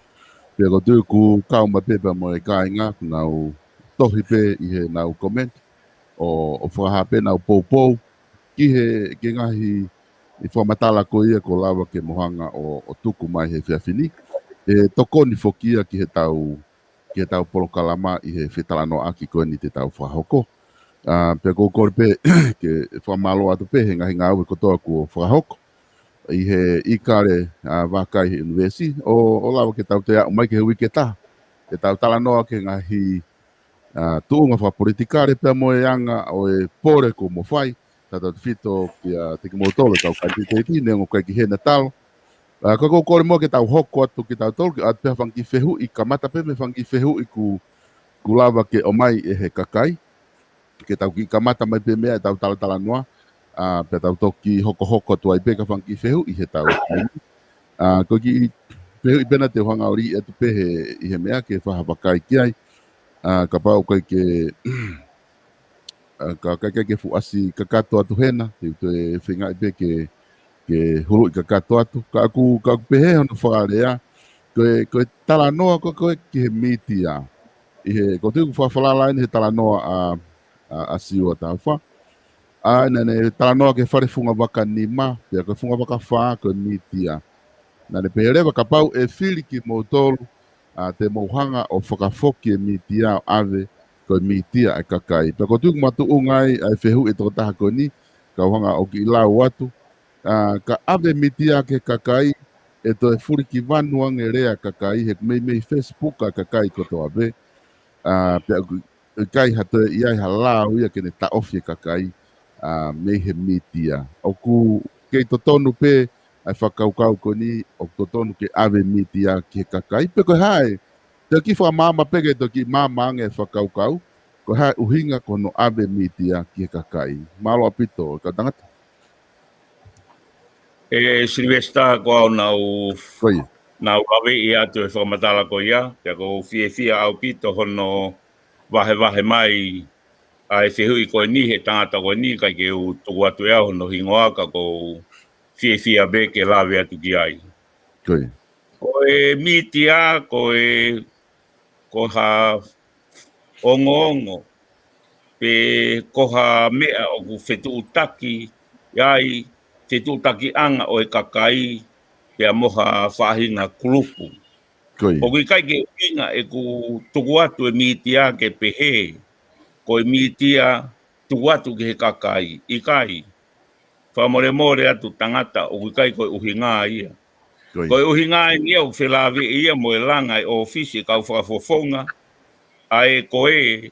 pea ʻoku ou tui ʻoku kau mai pē pea mo e kāinga, ʻoku nau tohi pē ʻi heʻenau comment, ʻo, ʻo fakahā pē ʻenau poupou ki he, ki he ngaahi fakamatala ko ia kuo lava ke mo hanga ʻo, ʻo tuku mai he efiafi ni. ʻE tokoni foki ia ki heʻetau, ki heʻetau polokalama ʻi he fetalanoaʻaki ko eni te tau fakahoko. ʻA, pea ʻoku ou kole pē ke fakamālō atu pē he ngaahi ngāue kotoa kuo fakahoko ʻi he ʻIkale, ʻa, Vākai he ʻIunivēsi, ʻo, ʻo lava ke tau toe aʻu mai ki he uike ʻe taha ke tau talanoa ki he ngaahi, ʻa, tuʻunga fakapolitikale pea mo e anga ʻo e pole kuo mou fai, tautautefito kiate kimoutolu kau kanititeiti, neongo ʻoku ʻikai ke ʻi heni ʻa Talo. ʻA, ka ʻoku ou kole muʻa ke tau hoko atu kitautolu, ke ʻoatu pē ha fanga kiʻi fehuʻi, kamata pē mei he fanga kiʻi fehuʻi ʻoku, ʻoku lava ke ʻomai ʻe he kakai, ke tau kiʻi kamata mai pē mei ai ʻetau talatalanoa, ʻa, pea tau toki hokohoko atu ai pē ki ha fanga kiʻi fehuʻi heʻetau taimi. ʻA, ko e kiʻi fehuʻi pē naʻa te u hanga ʻo lī atu pē he, ʻi he meʻa ke fai ha vakai ki ai. ʻA, kapau ʻoku ʻikai ke, ʻa, ka ʻikai ke fuʻu ʻasi kakato atu hena, te u toe feingaʻi pē ke, ke huluʻi kakato atu. Ka ʻoku, ka ʻoku pehē hono fakalea, ko e, ko e talanoa ko ē ki he mītia. ʻI he, ko e tuku fakafalala eni he talanoa ʻa, ʻa, ʻa Siua Taufa. ʻA, naʻa ne talanoa ki he fale funga vaka nima, pea ko e funga vaka fā, ko e mītia. Naʻa ne pehē leva kapau ʻe fili kimoutolu, ʻa, te mou hanga ʻo fakafoki e mītia ʻo ʻave, ko e mītia ʻa e kakai. Pea ko e tuku makatuʻunga ai, ʻa e fehuʻi ʻa e tokotaha ko eni, ka u hanga ʻo kiʻi lau atu. ʻA, ka ʻave mītia ki he kakai, ʻe toe fulikivanu ange lea ʻa e kakai, he meimei Facebook ʻa e kakai kotoa pē. ʻA, pea ʻoku ʻikai ha toe ʻi ai ha lao ia ke ne taʻofi e kakai, ʻa, mei he mītia. ʻOku kei totonu pē, ʻa e fakakaukau ko eni, ʻoku totonu ke ʻave mītia ki he kakai, pe ko e hā ē, te u kiʻi fakamaama pē ke toe kiʻi maama ange e fakakaukau, ko e hā e ʻuhinga ko hono ʻave mītia ki he kakai. Mālō ʻaupito, kau tangata. ʻE Silivesitā, ko au naʻa ku, Ko ia. naʻa ku laveʻi atu e fakamatala ko ia, pea ʻoku ou fiefia ʻaupito hono vahevahe mai ʻa e fehuʻi ko eni he tangata ko eni, ʻikai ke u tuku atu ʻe au hono hingoa ka ʻoku ou fiefia pē ke lave atu ki ai. Ko ia. Ko e mītia, ko e, ko ha ongoongo, pe ko ha meʻa ʻoku fetuʻutaki ai, fetuʻutakiʻanga ʻo e kakai, pea mo ha faʻahinga kulupu. Ko ia. ʻOku ʻikai ke ʻuhinga ʻeku tuku atu e mītia ke pehē, ko e mītia tuku atu ki he kakai, ʻikai. Fakamolemole atu tangata, ʻoku ʻikai ko e ʻuhinga ia. Ko ia. Ko e ʻuhinga eni ia ʻoku felāveʻi ia mo e langa e ʻōfisi e kau fakafofonga, ʻa ē ko ē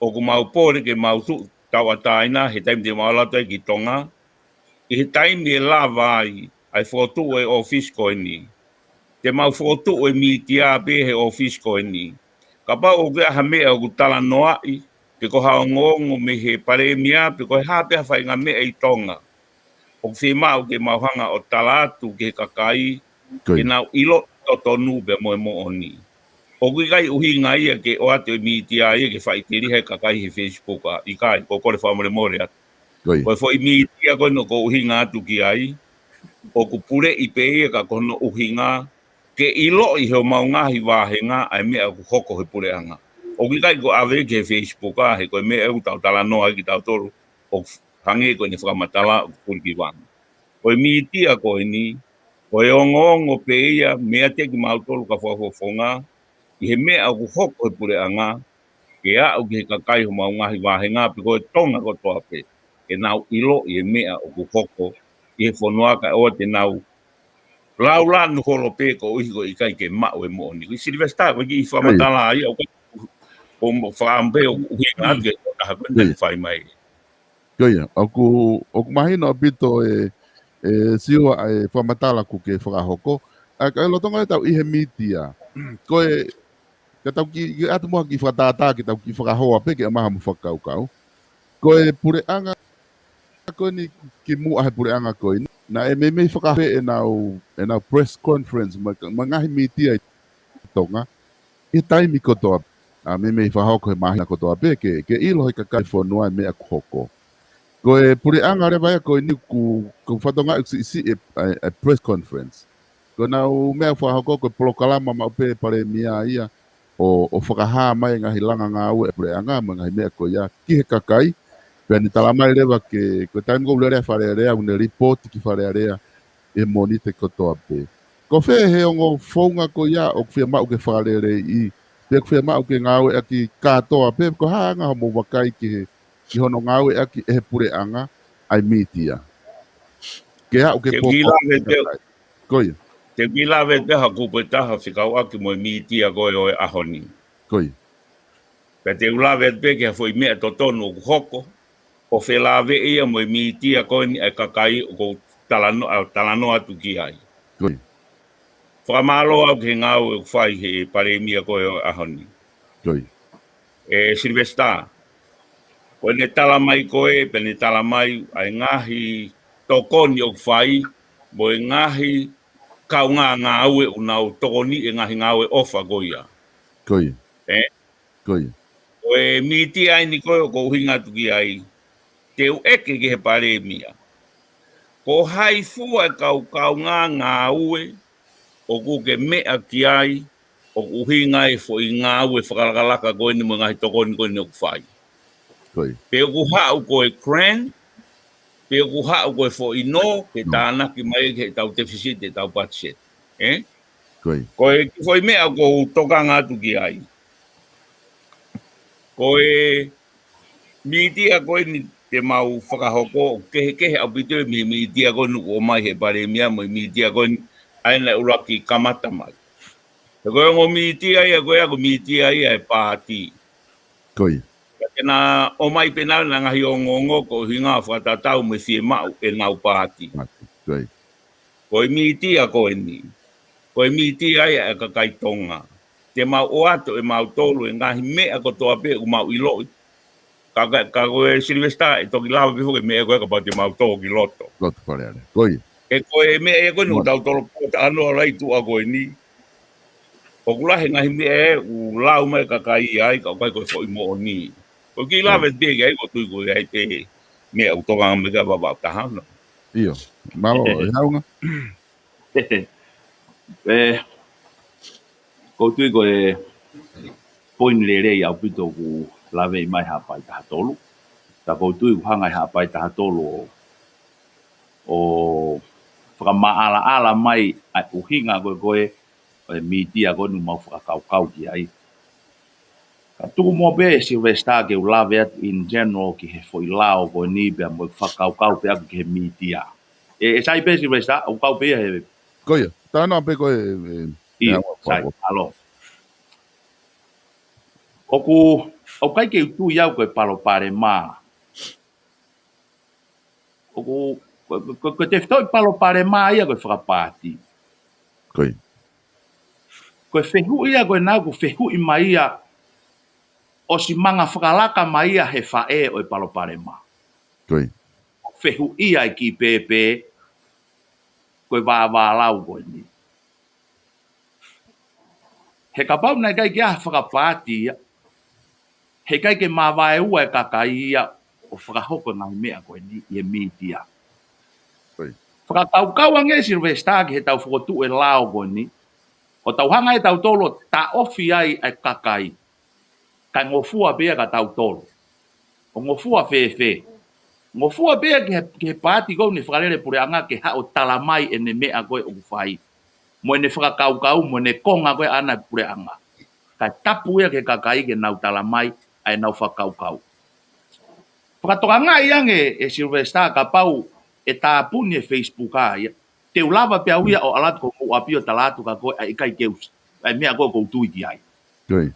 ʻoku mau pole ke mau tuʻu tauʻatāina he taimi te mau ʻalu atu ai ki Tonga, ʻi he taimi ʻe lava ai, ʻa e fokotuʻu e ʻōfisi ko eni. Te mau fokotuʻu e mītia pē he ʻōfisi ko eni. Kapau ʻoku ʻi ai ha meʻa ʻoku talanoaʻi, pe ko ha ongoongo mei he palēmia, pe ko e hā pē ha faʻahinga meʻa ʻi Tonga, ʻoku fiemaʻu ke mau hanga ʻo tala atu ki he kakai, Ko ia. ke nau ʻilo totonu pea mo e moʻoni. ʻOku ʻikai ʻuhinga ia ke ʻoatu e mītia ia ke faʻiteliha e kakai he Facebook, ʻikai, ʻoku ou kole fakamolemole atu. Ko ia. Ko e foʻi mītia ko ē naʻa ku ʻuhinga atu ki ai, ʻoku puleʻi pē ia ka ko hono ʻuhinga, ke ʻiloʻi he ʻemau ngaahi vāhenga ʻa e meʻa ʻoku hoko he puleʻanga. ʻOku ʻikai ko e ʻave ki he Facebook, he ko e meʻa ʻoku tau talanoa ai kitautolu, ʻoku hangē ko ʻene fakamatala ʻoku fulikivanu. Ko e mītia ko eni, ko e ongoongo pē ia, meiate kimautolu kau fakafofonga, ʻi he meʻa ʻoku hoko he puleʻanga, ke aʻu ki he kakai homau ngaahi vāhenga pe ko e Tonga kotoa pē, ke nau ʻiloʻi e meʻa ʻoku hoko ʻi he fonua kae ʻoua te nau laulanu holo pē koeʻuhi ko e ʻikai ke maʻu e moʻoni. Ko e Silivesitā, ko e kiʻi fakamatala ia, ʻoku ou fakaʻamu pē ʻoku ʻuhinga atu ki he tokotaha ko eni naʻa ne fai mai. Ko ia, ʻoku, ʻoku mahino ʻaupito ē, ē Siua ʻa e fakamatala ʻoku ke fakahoko. ʻA, ka ʻi he lolotonga ʻetau ʻi he mītia. Ko e, ka tau kiʻi, kiʻi ʻatu muʻa kiʻi fakatātā, ke tau kiʻi fakahoa pē ke ʻomaha mo fakakaukau. Ko e puleʻanga ko eni kimuʻa he puleʻanga ko eni. Naʻe meimei fakahā pē ʻenau, ʻenau press conference, mo e, mo e ngaahi mītia ʻi Tonga. ʻI he taimi kotoa, ʻa, meimei fakahoko he māhina kotoa pē, ke, ke ʻilo he kakai fonua e meʻa ʻoku hoko. Ko e puleʻanga leva ia ko eni ʻoku, ʻoku fatongia ʻoku siʻisiʻi e, e, e press conference. Ko ʻenau meʻa fakahoko ko e polokalama maʻu pē palēmia ia, ʻo, ʻo fakahā mai e ngaahi langa ngāue e puleʻanga, mo e ngaahi meʻa ko ia, ki he kakai, pea ne tala mai leva ke, ko e taimi ko ē ʻoku lele ai Fale Alea, ʻoku ne lipooti ki Fale Alea, ʻi he Mōnite kotoa pē. Ko fē he ongo founga ko ia ʻoku fiemaʻu ke fakaleleiʻi, pe ʻoku fiemaʻu ke ngāueʻaki kātoa pē, ko e hā ʻa hoʻomou vakai ki he, ki hono ngāueʻaki ʻe he puleʻanga ʻa e mītia. Ke aʻu ke Te u kiʻi pōpō lave ki he pē, kakai. Ko ia. te u kiʻi lave pē ha kupu ʻe taha fekauʻaki mo e mītia ko ē ʻo e ʻaho ni. Ko ia. Pea te u lave atu pē ki ha foʻi meʻa totonu ʻoku hoko, ʻo felāveʻi ia mo e mītia ko eni ʻa e kakai ʻoku ou talano-, ʻa, talanoa atu ki ai. Ko ia. Fakamālō au ki he ngāue ʻoku fai he palēmia ko ē ʻo e ʻaho ni. Ko ia. ʻE Silivesitā, ko ʻene tala mai ko ē, pea ne tala mai ʻa e ngaahi tokoni ʻoku fai, mo e ngaahi kaungā ngāue ʻoku nau tokoniʻi e ngaahi ngāue ʻofa ko ia. Ko ia. Ē? Ko ia. Ko e mītia eni ko ē ʻoku ou ʻuhinga atu ki ai, te u ʻeke ki he palēmia, ko hai fua e kau kaungā ngāue ʻoku ke meʻa ki ai, ʻoku ʻuhinga e foʻi ngāue fakalakalaka ko eni mo e ngaahi tokoni ko eni ʻoku fai. Ko ia. Pe ʻoku haʻu ko e grant, pe ʻoku haʻu ko e foʻi nō, ke tānaki mai ki heʻetau tefisiti, ʻetau patiseti. Ē? Ko ia. Ko e kiʻi foʻi meʻa ʻoku ou tokanga atu ki ai. Ko e mītia ko eni te mau fakahoko, ʻoku kehekehe ʻaupito e mī-, mītia ko eni ʻoku ʻomai he palēmia mo e mītia ko eni ʻa ē naʻe ʻuluaki kamata mai. He ko e ongo mītia ia ko ē, ko e mītia ia e paati. Ko ia. Ka ke na ʻomai pē ʻenau ngaahi ongoongo ko e ʻuhinga fakatatau mo e fiemaʻu ʻenau paati. Paati. Ko ia. Ko e mītia ko eni, ko e mītia ia e kakai Tonga. Te mau ʻoatu ʻe mautolu e ngaahi meʻa kotoa pē ʻoku mau ʻiloʻi. Ka, ka, ka ko e Sylvester ʻe toki lava pē foki e meʻa ko ē kapau te mau tō ki loto. Loto Fale Alea. Ko ia. He ko e meʻa ia ko eni ʻoku tau tolo pō ta ano ala i tuʻa ko eni. ʻOku lahi e ngaahi meʻa ʻoku lau mai e kakai ai, ka ʻoku ʻikai ko e foʻi moʻoni. Ko e kiʻi lave pē ki ai, ʻoku ou tui ko e ʻai pē meʻa ʻoku tokanga mai ki ai Vavaʻu Taha na. ʻIo, mālō, ʻe Haunga. Ē, ʻoku ou tui ko e poini lelei ʻaupito ʻoku laveʻi mai Haʻapai Taha Tolu. Ka ʻoku ou tui ʻoku hanga ʻe Haʻapai Taha Tolu ʻo, ʻo fakamaʻalaʻala mai ʻa e ʻuhinga ko ē ko ē ʻo e mītia ko eni ʻoku mau fakakaukau ki ai. Ka tuku muʻa pē Sylvester ke u lave atu in general ki he foʻi lao ko eni pea mo e fakakaukau pē ʻaku ki he mītia. ʻE, ʻe sai pē Sylvester, ʻoku kau pē ia he. Ko ia, talanoa pē ko e, e, ʻIo, e, sai, ʻalo. ʻOku, ʻoku ʻikai ke u tui au ko e palopalema. ʻOku, ko, ko, ko e tefitoʻi palopalema ia ko e fakapaati. Ko ia. Ko e fehuʻi ia ko ē naʻa ku fehuʻi mai ia ʻosi manga fakalaka mai ia he faʻē ʻo e palopalema. Ko ia. Fehuʻi ia e kiʻi pēpē ko e vāvālau ko eni. He kapau naʻe ʻikai ke ʻi ai ha fakapaati ia, heʻikai ke māvaeua e kakai ia ʻo fakahoko e ngaahi meʻa ko eni ʻi he mītia. Fakakaukau ange Sylvester ki heʻetau fokotuʻu e lao ko eni, ʻo tau hanga ʻe tautolu ʻo taʻofi ai e kakai. Kae ngofua pē ia kia tautolu. ʻO ngofua fēfē? Ngofua pē ia ki he, ki he paati ko eni fakalele puleʻanga ke haʻu ʻo tala mai ʻene meʻa ko ē ʻoku fai. Mo ʻene fakakaukau, mo ʻene konga ko ē ʻaʻana puleʻanga. Kae tapu ia ki he kakai ke nau tala mai ʻa ʻenau fakakaukau. Fakatokangaʻi ange ʻe Sylvester kapau ʻe tāpuni e Facebook ʻa ia. Te u lava pē au ia ʻo ʻalu atu ki homou ʻapi ʻo tala atu kia koe ʻa e ʻikai ke u, ʻa e meʻa ko ē ʻoku ou tui ki ai. Ko ia.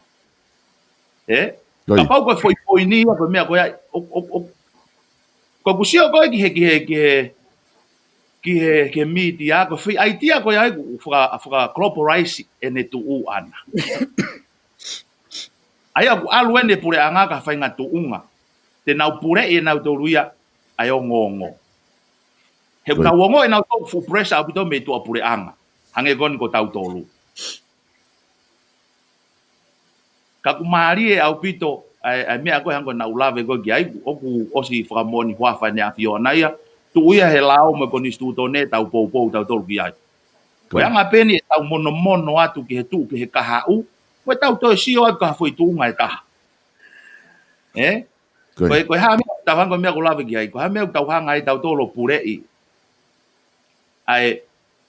Ē? Ko ia. Kapau ko e foʻi poini ia ko e meʻa ko ia, ʻo, ʻo, ʻo, ko ʻeku sio ko ē ki he, ki he, ki he, ki he, ki he mītia, ko e foʻi ʻaitia ko ia ʻoku faka-, faka-globalize ʻene tuʻu ʻaʻana. ʻA ia ʻoku ʻalu ʻene puleʻanga ki ha faʻahinga tuʻunga. Te nau puleʻi ʻe nautolu ia ʻa e ongoongo. He ʻoku nau ongoʻi ʻe nautolu fuʻu pressure ʻaupito mei tuʻa puleʻanga. Hangē ko eni ko tautolu. Ka ʻoku mālie ʻaupito ʻa e, ʻa e meʻa ko ē hangē ko ē naʻa ku lave ko ē ki ai, ʻoku ʻosi fakamoʻoni huafa ʻEne ʻAfio ʻaʻana ia, tuʻu ia he lao mo e konisitūtone ʻetau poupou tautolu ki ai. Ko e anga pē eni ʻetau monomono atu ki he tuʻu ki he kahaʻu, mo ʻetau toe sio atu ki ha foʻi tuʻunga ʻe taha. Ē? Ko ia. Ko e, ko e hā e meʻa, tau hangē ko e meʻa ʻoku ou lave ki ai, ko e hā e meʻa ʻoku tau hanga ai tautolu ʻo puleʻi ʻa e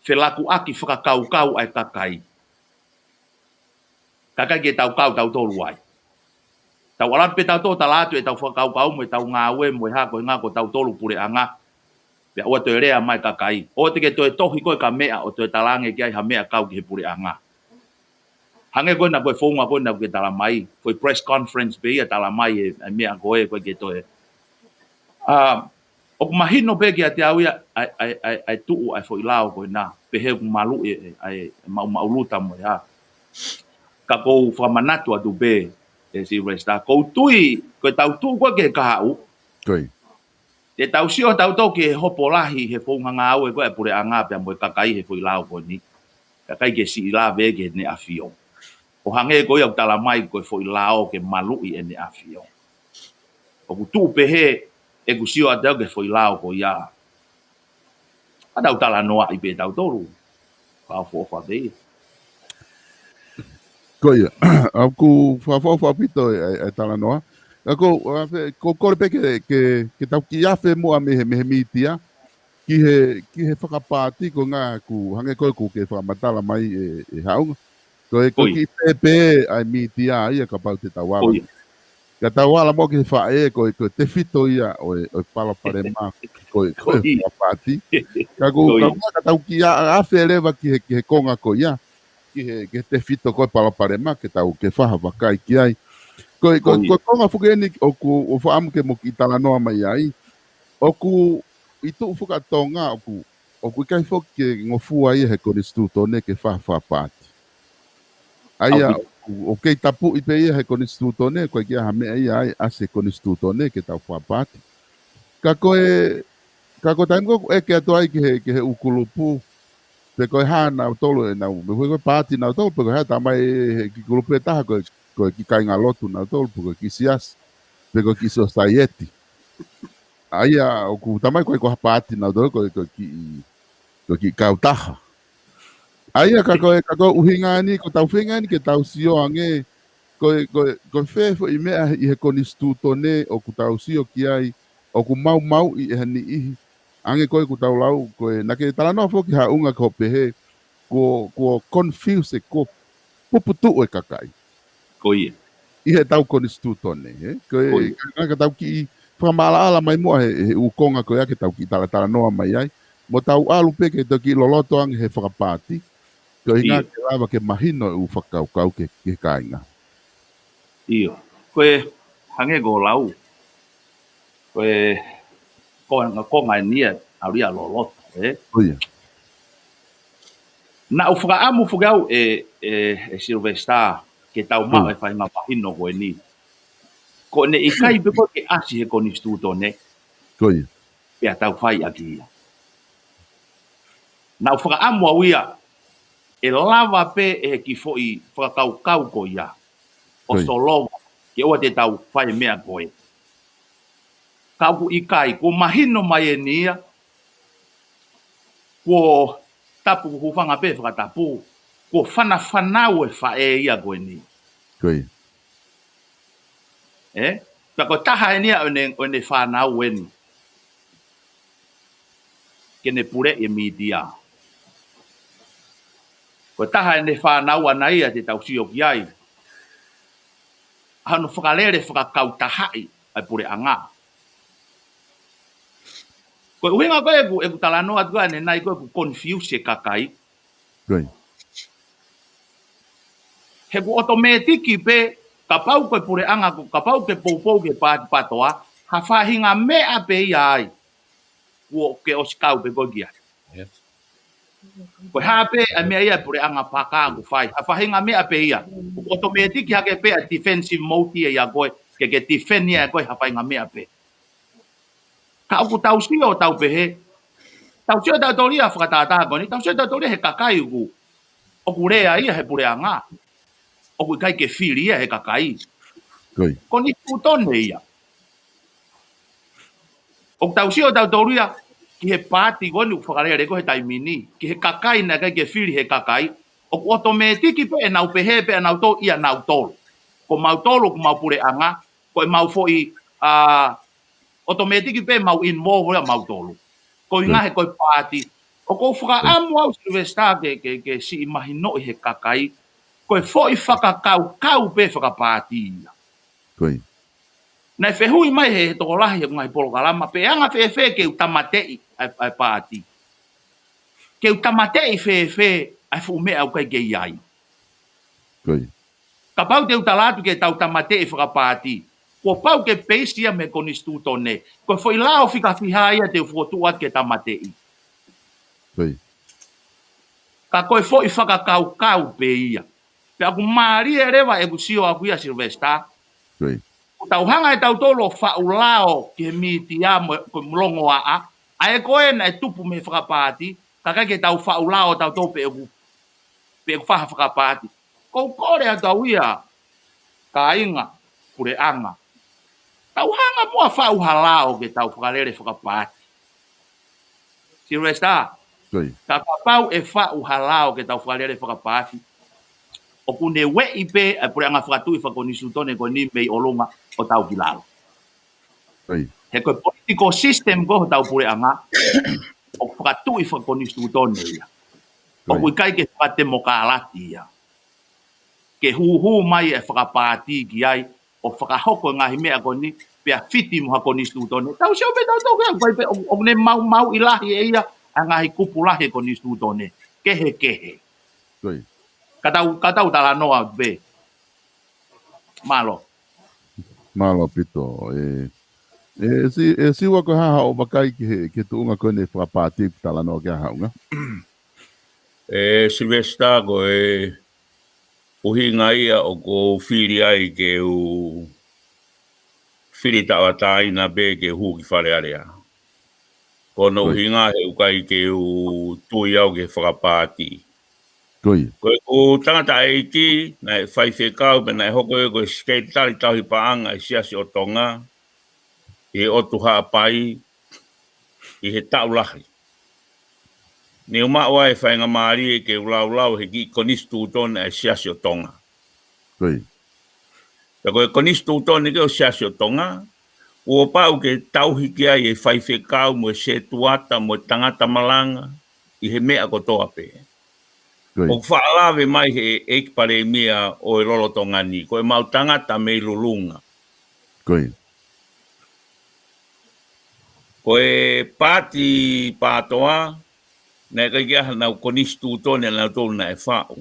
felakuʻaki fakakaukau ʻa e kakai. Kae ʻikai ke tau kau tautolu ai. Tau ʻalu atu pē tautolu ʻo tala atu ʻetau fakakaukau mo ʻetau ngāue mo e hā ko e ʻuhinga ko tautolu puleʻanga. Pea ʻoua toe lea mai e kakai. ʻOua te ke toe tohi koe ha meʻa ʻo toe talaange ki ai ha meʻa kau ki he puleʻanga. Hangē ko ena ko e founga ko ena ʻoku ke tala mai. Foʻi press conference pē ia tala mai e, e meʻa ko ē ʻoku ʻikai ke toe. ʻA, ʻoku mahino pē kiate au ia, ʻa e, ʻa e, ʻa e, ʻa e tuʻu ʻa e foʻi lao ko ena, pehē ʻoku maluʻi e, e, ʻa e maʻumaʻuluta mo ia. Ka ʻoku ou fakamanatu atu pē, ʻe Sylvester, ʻoku ou tui, ko ʻetau tuʻu ko ē ki he kahaʻu. Ko ia. Te tau sio tautolu ki he hopo lahi, he founga ngāue ko ē ʻa e puleʻanga pea mo e kakai he foʻi lao ko eni. Ka ʻikai ke siʻi lave ki heʻene ʻafio. ʻO hangē ko ia ʻoku tala mai ko e foʻi lao ke maluʻi ʻene ʻafio. ʻOku tuʻu pehē ʻeku sio atu au ki he foʻi lao ko ia. ʻA tau talanoaʻi pē tautolu. Fakaʻofoʻofa pē ia. Ko ia, ʻoku fakaʻofoʻofa ʻaupito e, e, e talanoa. Ka ko, a, fe, ko kole pē ke, ke, ke tau kiʻi afe muʻa mei he, mei he mītia, ki he, ki he fakapaati ko e ʻuhinga ʻoku hangē ko ē ʻoku ke fakamatala mai e, e Haʻunga. Ko e, ko e kiʻi pēpē ʻa e mītia ia kapau te tau ala. Ka tau ala muʻa ki he faʻē ko e, ko e tefito ia ʻo e, ʻo e palopalema ko e, ko e fakapaati. Ka ʻoku, ka ʻoku ka tau kiʻi a, afe leva ki he, ki he konga ko ia. Ki he, ki he tefito ko e palopalema ke tau ke faʻa vakai ki ai. Ko e, ko e, ko e konga foki eni ʻoku, ʻoku ou fakaʻamu ke mo kiʻi talanoa mai ai. ʻOku ʻi tuʻu fakatonga ʻoku, ʻoku ʻikai foki ke ngofua ia he konisitūtone ke faʻa fakapaati. ʻA ia, ʻoku, ʻoku kei tapuʻi pē ia he konisitūtone, ʻoku ʻikai ke ʻi ai ha meʻa ia ai ʻasi he konisitūtone ke tau fakapaati. Ka ko e, ka ko e taimi ko ē ʻoku ʻeke atu ai ki he, ki he ʻū kulupu, pe ko e hā nautolu ʻenau, pe ko e paati nautolu, pe ko e hā, tala mai he kiʻi kulupu ʻe taha, ko e, ko e kiʻi kāingalotu nautolu, pe ko e kiʻi siasi, pe ko e kiʻi sosaieti. ʻA ia, ʻoku tala mai ko e, ko e hā paati nautolu, ko e, ko e kiʻi, ko e kiʻi kautaha. ʻA ia, ka ko e, ka ko e ʻuhinga ni, ko ʻetau feinga ni ke tau sio ange, ko e, ko e, ko e fē foʻi meʻa ʻi he konisitūtone ʻoku tau sio ki ai, ʻoku maumauʻi ʻe ha niʻihi, ange ko ē ʻoku tau lau, ko e, naʻa ke talanoa foki Haʻunga ko e pehē, kuo, kuo confuse, kuo puputuʻu e kakai. Ko ia. ʻI heʻetau konisitūtone, he? Ko e, ka, ka tau kiʻi fakamaʻalaʻala mai muʻa he, he ʻū konga ko ia ke tau kiʻi talatalanoa mai ai. Mo tau ʻalu pē ke tau kiʻi loloto ange he fakapaati. Ko e ʻuhinga ke lava ke mahino e ʻū fakakaukau ki he, ki he kāinga. ʻIo. Ko e hangē ko e lau. Ko e, ko e, ko e ngaahi nia, ʻalu ia loloto, ē? Ko ia. Naʻa ku fakaʻamu foki au ʻe, ʻe, ʻe Sylvester, ke tau maʻu e faʻahinga mahino ko eni. Ko ʻene ʻikai pē ko ē ke ʻasi he konisitūtone. Ko ia. Pea tau fai ʻaki ia. Naʻa ku fakaʻamu au ia, ʻe lava pē ʻe he kiʻi foʻi fakakaukau ko ia. ʻO solova, ke ʻoua te tau fai meʻa ko ē. Ka ʻoku ʻikai, kuo mahino mai eni ia, kuo tapu, kuo hūfanga pē fakatapu, kuo fanafanau e faʻē ia ko eni. Ko ia. Ē? Pea ko e taha eni ia ʻo ʻene, ʻo ʻene fānau eni. Ke ne puleʻi e mītia. Ko e taha ʻene fānau ʻana ia te tau sio ki ai. ʻA hono fakalele fakakautahaʻi ʻa e puleʻanga. Ko e ʻuhinga ko ē ʻeku, ʻeku talanoa atu ʻanenai ko ē ʻoku confuse e kakai. Ko ia. He ʻoku ʻotomētiki pē, kapau ko e puleʻanga, ko, kapau ke poupou ki he paati PATOA, ha faʻahinga meʻa pē ia ai. Kuo ke ʻosi kau pē koe ki ai. Ko e hā pē ʻa e meʻa ia puleʻanga paka ʻoku fai. Ha faʻahinga meʻa pē ia. ʻOtomētiki hake pē ʻa e defensive mode ia ʻia koe, ke ke defend ia ʻe koe ha faʻahinga meʻa pē. Ka ʻoku tau sio ʻo tau pehē, tau sio tautolu ia fakatātā ko eni, tau sio tautolu ia he kakai ʻoku, ʻoku lea ia he puleʻanga. ʻOku ʻikai ke fili ia he kakai. Ko ia. Konisitūtone ia. ʻOku tau sio tautolu ia ki he paati ko eni ʻoku fakalele ko ē he taimi ni, ki he kakai naʻe ʻikai ke fili he kakai, ʻoku ʻotomētiki pē ʻenau pehē pē ʻanautolu ia nautolu. Ko mautolu, ko mau puleʻanga, ko e mau foʻi, ʻa, ʻotomētiki pē mau involve ia mautolu. Ko e ʻuhinga he ko e paati. ʻOku ou fakaʻamu au Sylvester ke, ke, ke siʻi mahinoʻi he kakai, ko e foʻi fakakaukau pē fakapaati ia. Ko ia. Naʻe fehuʻi mai he, he tokolahi he ngaahi polokalama, pe ʻe anga fēfē ke u tāmateʻi ʻa e, ʻa e paati. Ke u tāmateʻi fēfē ʻa e fuʻu meʻa ʻoku ʻikai ke ʻi ai. Ko ia. Kapau te u tala atu ke tau tāmateʻi fakapaati, kuo pau ke peisi ia mei he konisitūtone. Ko e foʻi lao fika fiha ia te u fokotuʻu atu ke tāmateʻi. Ko ia. Ka ko e foʻi fakakaukau pē ia. Pea ʻoku mālie leva ʻeku sio ʻaku ia Sylvester. Ko ia. ʻOku tau hanga ʻe tautolu ʻo faʻu lao ki he mītia mo, ko e mulongo aʻa. ʻA ē ko ē naʻe tupu mei he fakapaati, ka ʻikai ke tau faʻu lao tautolu pe ʻoku pe ʻoku fai ha fakapaati. Ko u kole atu au ia, kāinga, puleʻanga, tau hanga muʻa ʻo faʻu ha lao ke tau fakalele fakapaati. Sylvester, ka kapau ʻe faʻu ha lao ke tau fakalele fakapaati, ʻoku ne ueʻi pē ʻa e puleʻanga fakatuʻi fakakonisitūtone ko eni mei ʻolunga ʻo tau ki lalo. He ko e political system ko hotau puleʻanga ʻoku fakatuʻi fakakonisitūtone ia. ʻOku ʻikai ke fakatemokālati ia. Ke hūhū mai e fakapaati ki ai, ʻo fakahoko e ngaahi meʻa ko eni, pea fiti mo ha konisitūtone. Tau sio pē tau tau ke, ʻoku ʻikai pē, ʻoku, ʻoku ne maumauʻi lahi ʻe ia ʻa e ngaahi kupu lahi e konisitūtone. Kehekehe. Ka tau, ka tau talanoa pē. Mālō. Mālō ʻaupito. ʻE, ʻe, si, ʻe Siua, ko e hā haʻo vakai ki he, ki he tuʻunga ko eni fakapaati ʻoku talanoa ki ai haʻunga? ʻE Sylvester, ko e ʻuhinga ia ʻoku ou fili ai ke u fili tauʻatāina pē ke u hū ki Fale Alea. Ko hono ʻuhinga he ʻoku ʻikai ke u tui au ki he fakapaati. Ko ʻeku tangataʻeiki, naʻe faifekau, pea naʻe hoko ia ko e sekelitali tauhi paʻanga ʻi he Siasi ʻo Tonga, ʻi he ʻOtu Haʻapai, ʻi he taʻu lahi. Ne u maʻu ai e faingamālie ke u laulau he kiʻi konisitūtone ʻa e Siasi ʻo Tonga. Pea ko e konisitūtone ko ē ʻo e Siasi ʻo Tonga, kuo pau ke tauhi ki ai e faifekau mo e setuata mo e tangata malanga ʻi he meʻa kotoa pē. ʻOku faʻa lave mai he ʻEiki Palēmia ʻo e lolotonga ni, ko e mau tangata mei Lulunga. Ko e paati PATOA, naʻe ʻikai ke ʻi ai hanau konisitūtone ʻanautolu naʻe faʻu.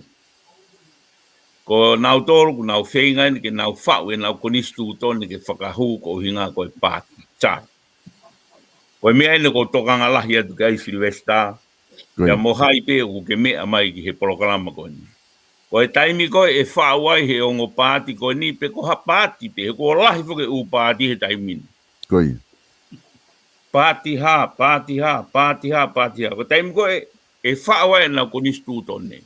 Ko nautolu, ʻoku nau feinga eni ke nau faʻu ʻenau konisitūtone ke fakahū ko e ʻuhinga ko e paati. Sai. Ko e meʻa eni ʻoku ou tokanga lahi atu ki ai Sylvester, pea mo hai pē ʻoku ke meʻa mai ki he polokalama ko eni. Ko e taimi ko ē ʻe faʻu ai he ongo paati ko eni, pe ko ha paati pē, he kuo lahi foki e ʻū paati he taimi ni. Paati hā, paati hā, paati hā, paati hā. Ko e taimi ko ē ʻe faʻu ai ʻenau konisitūtone,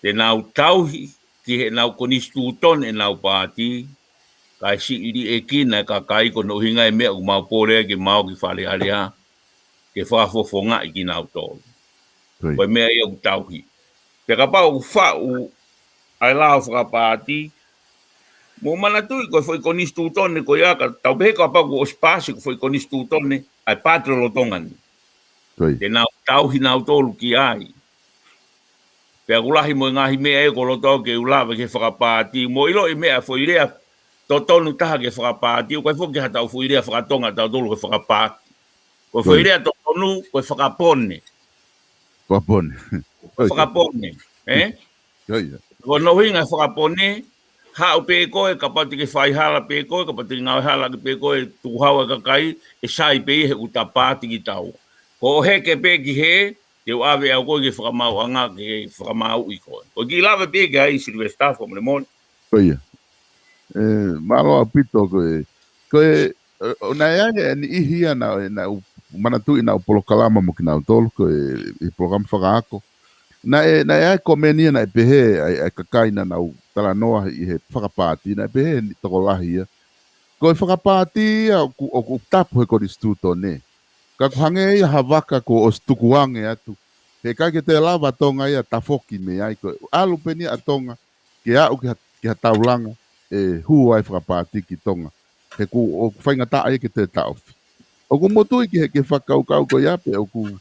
te nau tauhi ki heʻenau konisitūtone ʻenau paati, kae siʻi liʻekina e kakai, ko hono ʻuhinga e meʻa ʻoku mau pole ai ke mau ō ki Fale Alea, ke fakafofongaʻi kinautolu. Ko e meʻa ia ʻoku tauhi. Pea kapau ʻoku faʻu ʻa e lao fakapaati, mou manatuʻi ko e foʻi konisitūtone ko ia, ka tau pehē kapau kuo ʻosi paasi ko e foʻi konisitūtone ʻa e paati lolotonga ni, te nau tauhi nautolu ki ai. Pea ʻoku lahi mo e ngaahi meʻa ʻe koloto ke u lave ki he fakapaati, mou ʻiloʻi e meʻa, foʻi lea totonu taha ki he fakapaati, ʻoku ʻikai foki ke ʻi ai haʻatau foʻi lea fakatonga ʻatautolu ki he fakapaati. Ko e foʻi lea totonu, ko e fakapone. Fakapone. Fakapone, ē? Ko hono ʻuhinga e fakapone, haʻu pē koe, kapau te ke fai hala pē koe, kapau te ke ngāue hala pē koe, tukuhau e kakai, ʻe sai pē ia he ʻoku ta paati kitaua. Ko hoʻo heke pē ki hē, te u ʻave au koe ki he fakamaauʻanga ke fakamaauʻi koe. Ko e kiʻi lave pē ki ai Sylvester, fakamolemole. Ko ia. ʻE, mālō ʻaupito ko e. Ko e, ʻo, ʻo naʻe ʻi ai e niʻihi ia naʻa, naʻa ku manatuʻi naʻa ku polokalama mo kinautolu, ko e, ʻi he polokalama fakaako. Naʻe, naʻe ʻi ai e komeni ia naʻe pehē, ʻa e, ʻa e kakai naʻa nau talanoa ʻi he fakapaati, naʻe pehē ni tokolahi ia. Ko e fakapaati ia ʻoku, ʻoku tapu he konisitūtone. Ka ʻoku hangē ia ha vaka kuo ʻosi tukuange atu. He ʻikai ke toe lava Tonga ia ʻo tafoki mei ai, ko e ʻalu pē eni ʻa Tonga ke aʻu ki ha, ki ha taulanga ʻe hū ai fakapaati ki Tonga. He ʻoku, ʻoku faingataʻa ia ke toe taʻofi. ʻOku mou tui ki he, ki he fakakaukau ko ia pe ʻoku,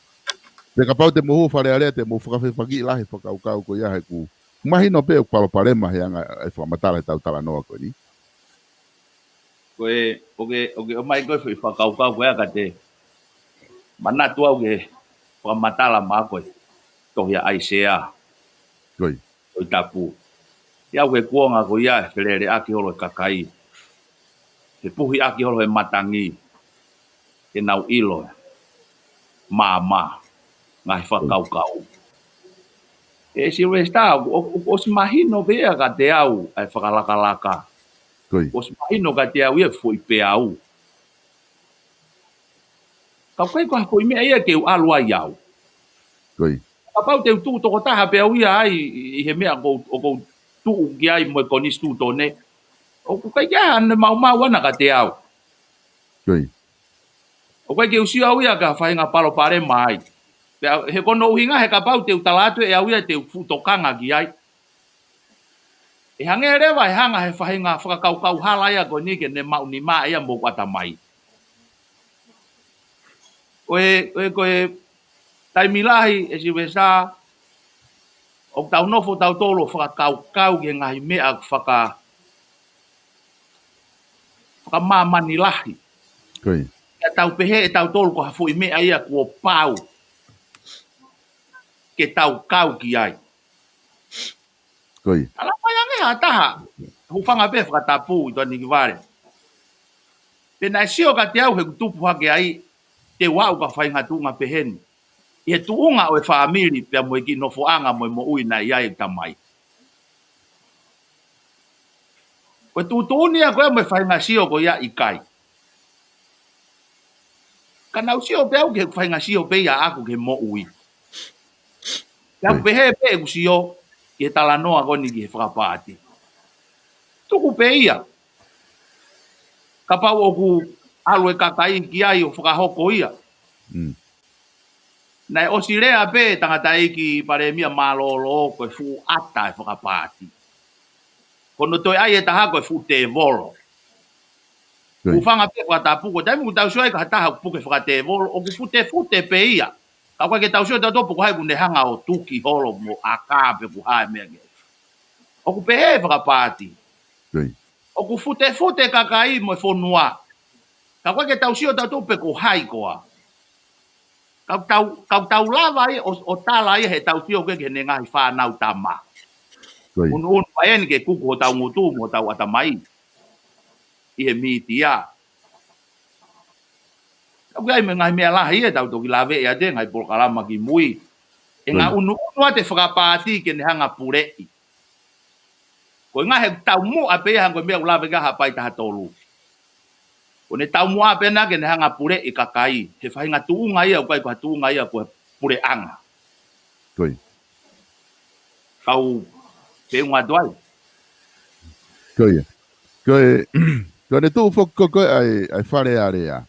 pe kapau te mou hū Fale Alea te mou fakafepakiʻi lahi e fakakaukau ko ia he ʻoku mahino pē ʻoku palopalema he anga e fakamatala ʻetau talanoa ko eni. Ko e, ʻoku ke, ʻoku ke ʻomai ko e foʻi fakakaukau ko ia ka te manatu au ki he fakamatala mai ko e tohi ʻa ʻAisea. Tohi Tapu. ʻIo, ʻoku ke kuonga ko ia ʻe feleleʻaki holo e kakai. Fepuhiʻaki holo he matangi. Ke nau ʻilo e maama, ngaahi fakakaukau. ʻE Sylvester, ʻoku, ʻoku, ʻoku ʻosi mahino pē ia kiate au ʻa e fakalakalaka. ʻOsi mahino kiate au ia e foʻi peau. Ka ʻoku ʻikai ko ha foʻi meʻa ia ke u ʻalu ai au. Kapau te u tuʻu tokotaha pē au ia ai ʻi he meʻa ʻoku ou, ʻoku ou tuʻu ki ai mo e konisitūtone, ʻoku ʻikai ke ʻi ai hano maumau ʻana kiate au. ʻOku ʻikai ke u sio au ia ki ha faʻahinga palopalema ai. Pea he ko hono ʻuhinga he kapau te u tala atu ʻe au ia te u fuʻu tokanga ki ai, ʻe hangē leva ʻe hanga he faʻahinga fakakaukau hala ia ko eni ke ne maʻunimā ia mo hoku ʻatamai. Ko e, ko e, ko e taimi lahi ʻe Silivesitā, ʻoku tau nofo tautolu ʻo fakakaukau ki he ngaahi meʻa faka-, fakamāmani lahi. Pea tau pehē ʻe tautolu ko ha foʻi meʻa ia kuo pau ke tau kau ki ai. Tala mai ange ha taha, hūfanga pē fakatapu ʻi tuʻa Nikivale. Pea naʻe sio kiate au heʻeku tupu hake ai, te u aʻu ki ha faʻahinga tuʻunga pehē ni ʻi he tuʻunga ʻo e fāmili pea mo e kiʻi nofoʻanga mo e moʻui naʻe ʻi ai ʻeku tamai. Ko e tuʻutuʻuni ia ko ia mo e faʻahinga sio ko ia ʻikai. Ka naʻa ku sio pē au ki heʻeku faʻahinga sio pē ia ʻaʻaku ki he moʻui. Pea ʻoku pehē pē ʻeku sio ki he talanoa ko eni ki he fakapaati. Tuku pē ia. Kapau ʻoku ʻalu e kakai ki ai ʻo fakahoko ia. Naʻe ʻosi lea pē tangataʻeiki palēmia mālōlō ko e fuʻu ʻata e fakapaati. Ko hono toe ʻai e taha ko e fuʻu tēvolo. Hūfanga pē fakatapu, ko e taimi ʻoku tau sio ai ki ha taha ʻoku puke fakatēvolo, ʻoku futefute pē ia. Ka ʻoku ʻikai ke tau sio tautolu pe ko hai ʻoku ne hanga ʻo tuki holo mo ʻaka pe ko e hā e meʻa ke. ʻOku pehē e fakapaati. ʻOku futefute kakai mo e fonua. Ka ʻoku ʻikai ke tau sio tautolu pe ko hai koā. Kau tau, kau tau lava ai ʻo, ʻo tala ai he tau sio ki he ngaahi fānau tama. Unuunu mai eni ke kuku hotau ngutu mo hotau ʻatamai ʻi he mītia. Ka ʻoku ʻi ai mo e ngaahi meʻa lahi ʻe tau toki lave ʻiate, ngaahi polokalama ki mui. ʻE ngaahi unuunu ʻa e fakapaati ke ne hanga puleʻi. Ko e ngaahi taumuʻa pē ia hangē ko e meʻa ʻoku lave ki ai Haʻapai taha tolu. Ko ʻene taumuʻa pē ena ke ne hanga puleʻi kakai, he faʻahinga tuʻunga ia, ʻoku ʻikai ko ha tuʻunga ia ko e puleʻanga. Kau feʻunga atu ai. Ko e, ko ʻene tuʻu foki ko ē ʻa e, ʻa e Fale Alea.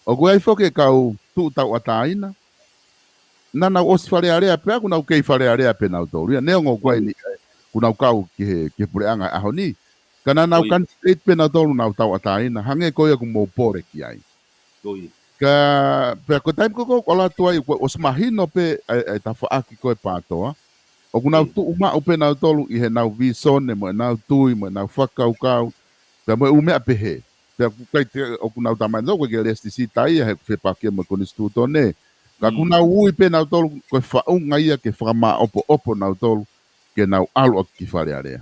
ʻOku ʻi ai foki e kau tuʻu tauʻatāina. Naʻa nau ʻosi Fale Alea pea ʻoku nau kei Fale Alea pē nautolu ia. Neongo ʻoku ʻi ai ni, ʻoku nau kau ki he, ki he puleʻanga ʻaho ni. Ka naʻa nau candidate pē nautolu nau tauʻatāina. Hangē ko ia ʻoku mou pole ki ai. Ka, pea ko e taimi ko ē ʻoku ʻalu atu ai, kuo ʻosi mahino pē ʻa e, ʻa e tafaʻaki ko ē PATOA. ʻOku nau tuʻu maʻu pē nautolu ʻi heʻenau vīsone, mo ʻenau tui, mo ʻenau fakakaukau. Pea mo e ʻū meʻa pehē. Pea ʻoku ʻikai te, ʻoku nau tala mai nautolu ʻoku ʻikai ke lēsisita ia he ʻoku fepaki mo e konisitūtone. Ka ʻoku nau ui pē nautolu ko e faʻunga ia ke fakamāʻopoʻopo nautolu ke nau ʻalu ʻaki ki Fale Alea.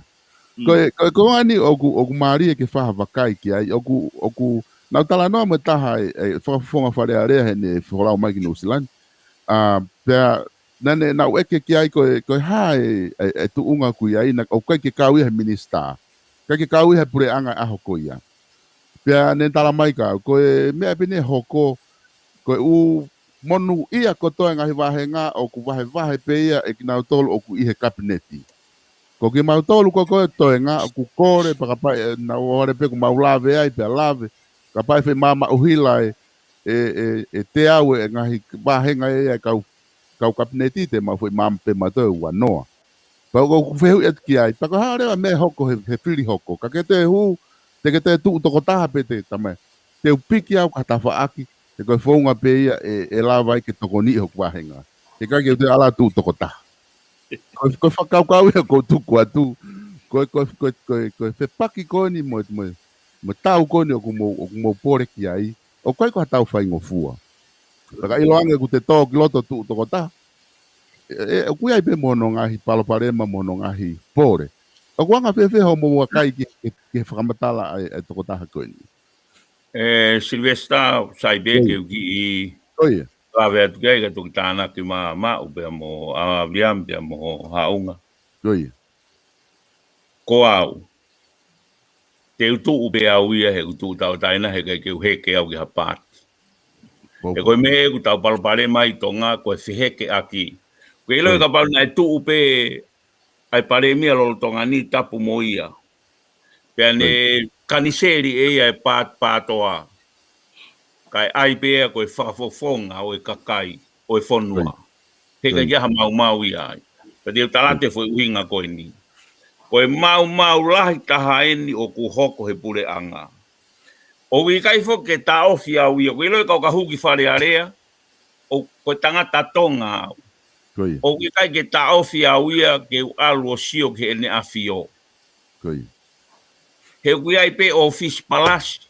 Ko e, ko e, ko e ʻuhinga ni ʻoku, ʻoku mālie ke fai ha vakai ki ai, ʻoku, ʻoku nau talanoa mo e taha e, e fakafofonga Fale Alea heʻene folau mai ki Nuʻusila ni. ʻA, pea naʻa ne, naʻa ku ʻeke ki ai ko e, ko e hā e, e, e tuʻunga ʻoku ʻi ai, naʻe ʻikai ke kau ia he minisitā. ʻIkai ke kau ia he puleʻanga ʻaho ko ia. Pea ne tala mai ka, ko e meʻa pē ʻe hoko, ko e ʻū monūʻia kotoa e ngaahi vāhenga ʻoku vahevahe pē ia ʻe kinautolu ʻoku ʻi he kapineti. Ko kimautolu ko ē ko e toenga ʻoku kole, pea kapau ʻe nau ō hake pē ʻoku mau lave ai, pea lave, kapau ʻe fai maʻamaʻuhila e, e, e, e teau e ngaahi vāhenga ʻe ia e kau, kau kapineti te mau fai maʻamaʻa pē mautolu ʻe ua noa. Pea ʻoku ou fehuʻi atu ki ai, pea ko e hā leva e meʻa ʻe hoko he, he fili hoko. Ka ke toe hū, te ke toe tuʻu tokotaha pē te tamai. Te u piki au ki ha tafaʻaki, he ko e founga pē ia ʻe, ʻe lava ai ke tokoniʻi hoku vāhenga. He ʻikai ke u toe ala tuʻu tokotaha. Ko, ko e fakakaukau ia ʻoku ou tuku atu. Ko, ko, ko, ko, ko e fepaki ko eni mo, mo, mo e tau ko eni ʻoku mou, ʻoku mou pole ki ai. ʻOku ʻikai ko ha tau faingofua. Pea ka ʻiloange ʻoku te tō ki loto tuʻu tokotaha. ʻE, ʻe, ʻoku ʻi ai pē mo hono ngaahi palopalema mo hono ngaahi pole. ʻOku anga fēfē hoʻomou vakai ki, ki, ki he fakamatala ʻa e, ʻa e tokotaha ko eni? ʻE, Silivesitā, sai pē ke u kiʻi lave atu ki ai ka toki tānaki maʻamaʻa pea mo ʻAviliami pea mo Haʻunga. Ko au, te u tuʻu pē au ia he ʻoku tuʻu tauʻatāina he ʻikai ke u heke au ki ha paati. He ko e meʻa ʻoku tau palopalema ai ʻi Tonga, ko e fehekeʻaki. Pea ʻiloʻi kapau naʻe tuʻu pē ʻa e palēmia lolotonga ni, tapu mo ia. Pea ne kaniseli ʻe ia e pā-, pātoa. Kae ʻai pē ia ko e fakafofonga ʻo e kakai ʻo e fonua. He ʻikai ke ʻi ai ha maumau ia ai. Pea te u tala atu e foʻi ʻuhinga ko eni. Ko e maumau lahi taha eni ʻoku hoko he puleʻanga. ʻOku ʻikai foki ke taʻofi au ia. ʻOku ʻiloʻi kau ka hū ki Fale Alea, ʻoku, ko e tangata Tonga au. ʻOku ʻikai ke taʻofi au ia ke u ʻalu ʻo sio ki heʻene ʻafio. He ʻoku ʻi ai pē ʻōfisi palasi.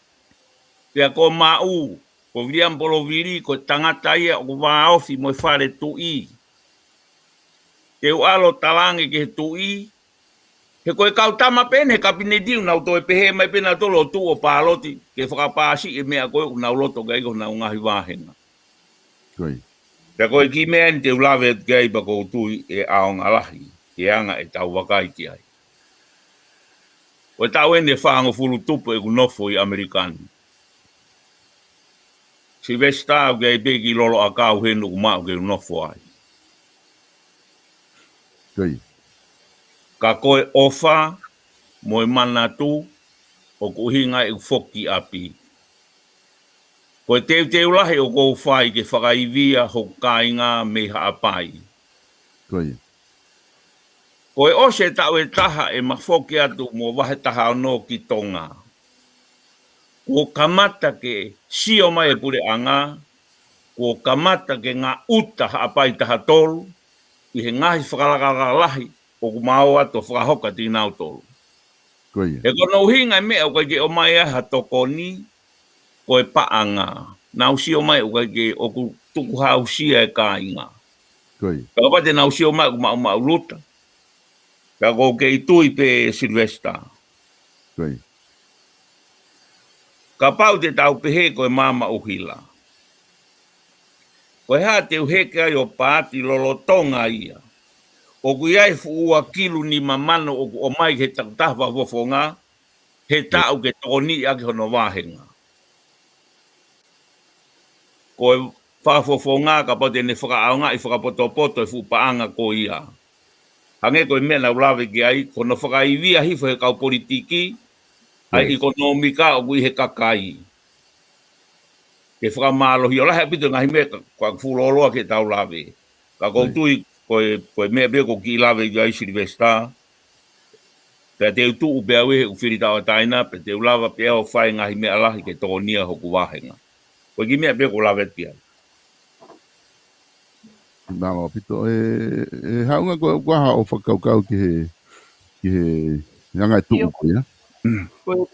Pea ko maʻu, ko Viliami Polovili, ko e tangata ia ʻoku vāofi mo e fale tuʻi. Te u ʻalu ʻo talaange ki he tuʻi, he ko e kau tama pē eni he kapineti ʻoku nau toe pehē mai pē nautolu ʻo tuʻu ʻo pāloti ke fakapaasi e meʻa ko ē ʻoku nau loto ki ai ko honau ngaahi vāhenga. Pea ko e kiʻi meʻa eni te u lave atu ki ai pea ʻoku ou tui ʻe ʻaonga lahi ke anga ʻetau vakai ki ai. Ko e taʻu eni ʻe fāngofulu tupu ʻeku nofo ʻi ʻAmelika ni. Silivesitā, ʻoku ʻi ai pē kiʻi lolo ʻakau heni ʻoku maʻu ke u nofo ai. Ka ko e ʻofa mo e manatu ʻoku ʻuhinga ʻeku foki ʻapi. Ko e teuteu lahi ʻoku ou fai ke fakaivia hoku kāinga mei Haʻapai. Ko e ʻosi e taʻu ʻe taha ʻema foki atu mo Vahe Taha Ono ki Tonga, kuo kamata ke sio mai e puleʻanga, kuo kamata ke ngaʻuta Haʻapai Taha Tolu ʻi he ngaahi fakalakalaka lahi ʻoku ma ō atu ʻo fakahoko kiate kinautolu. He ko hono ʻuhinga e meʻa ʻoku ʻikai ke ʻomai ai ha tokoni, ko e paʻanga. Nau sio mai ʻoku ʻikai ke, ʻoku tukuhāusia e kāinga. Ka kapau te nau sio mai ʻoku maʻumaʻuluta, ka ʻoku ou kei tui pē, Silivesitā. Kapau te tau pehē ko e maama ʻuhila, ko e hā te u heke ai ʻo paati lolotonga ia ʻoku ʻi ai e fuʻu ua kilu nima mano ʻoku ʻomai ki he takitaha fakafofonga he taʻu ke tokoniʻi ʻaki hono vāhenga. Ko e fakafofonga kapau te ne fakaʻaongaʻi fakapotopoto e fuʻu paʻanga ko ia. Hangē ko e meʻa naʻa ku lave ki ai, ko hono fakaivia hifo he kau politiki ʻa e ʻekonōmika ʻoku ʻi he kakai. Ke fakamālohi ʻo lahi ʻaupito e ngaahi meʻa ka, ka fuʻu lōloa ke tau lave. Ka ʻoku ou tui ko e, ko e meʻa pē ʻoku ou kiʻi lave ki ai, Silivesitā. Pea te u tuʻu pē au ʻi heʻeku fili tauʻatāina, pea te u lava pē au ʻo fai e ngaahi meʻa lahi ke tokonia hoku vāhenga. Ko e kiʻi meʻa pē ʻoku ou lave atu ki ai. Mālō ʻaupito. ʻE, ʻe Haʻunga, ko, ko e hā hoʻo fakakaukau ki he, ki he anga e tuʻu ko ia? Ko e,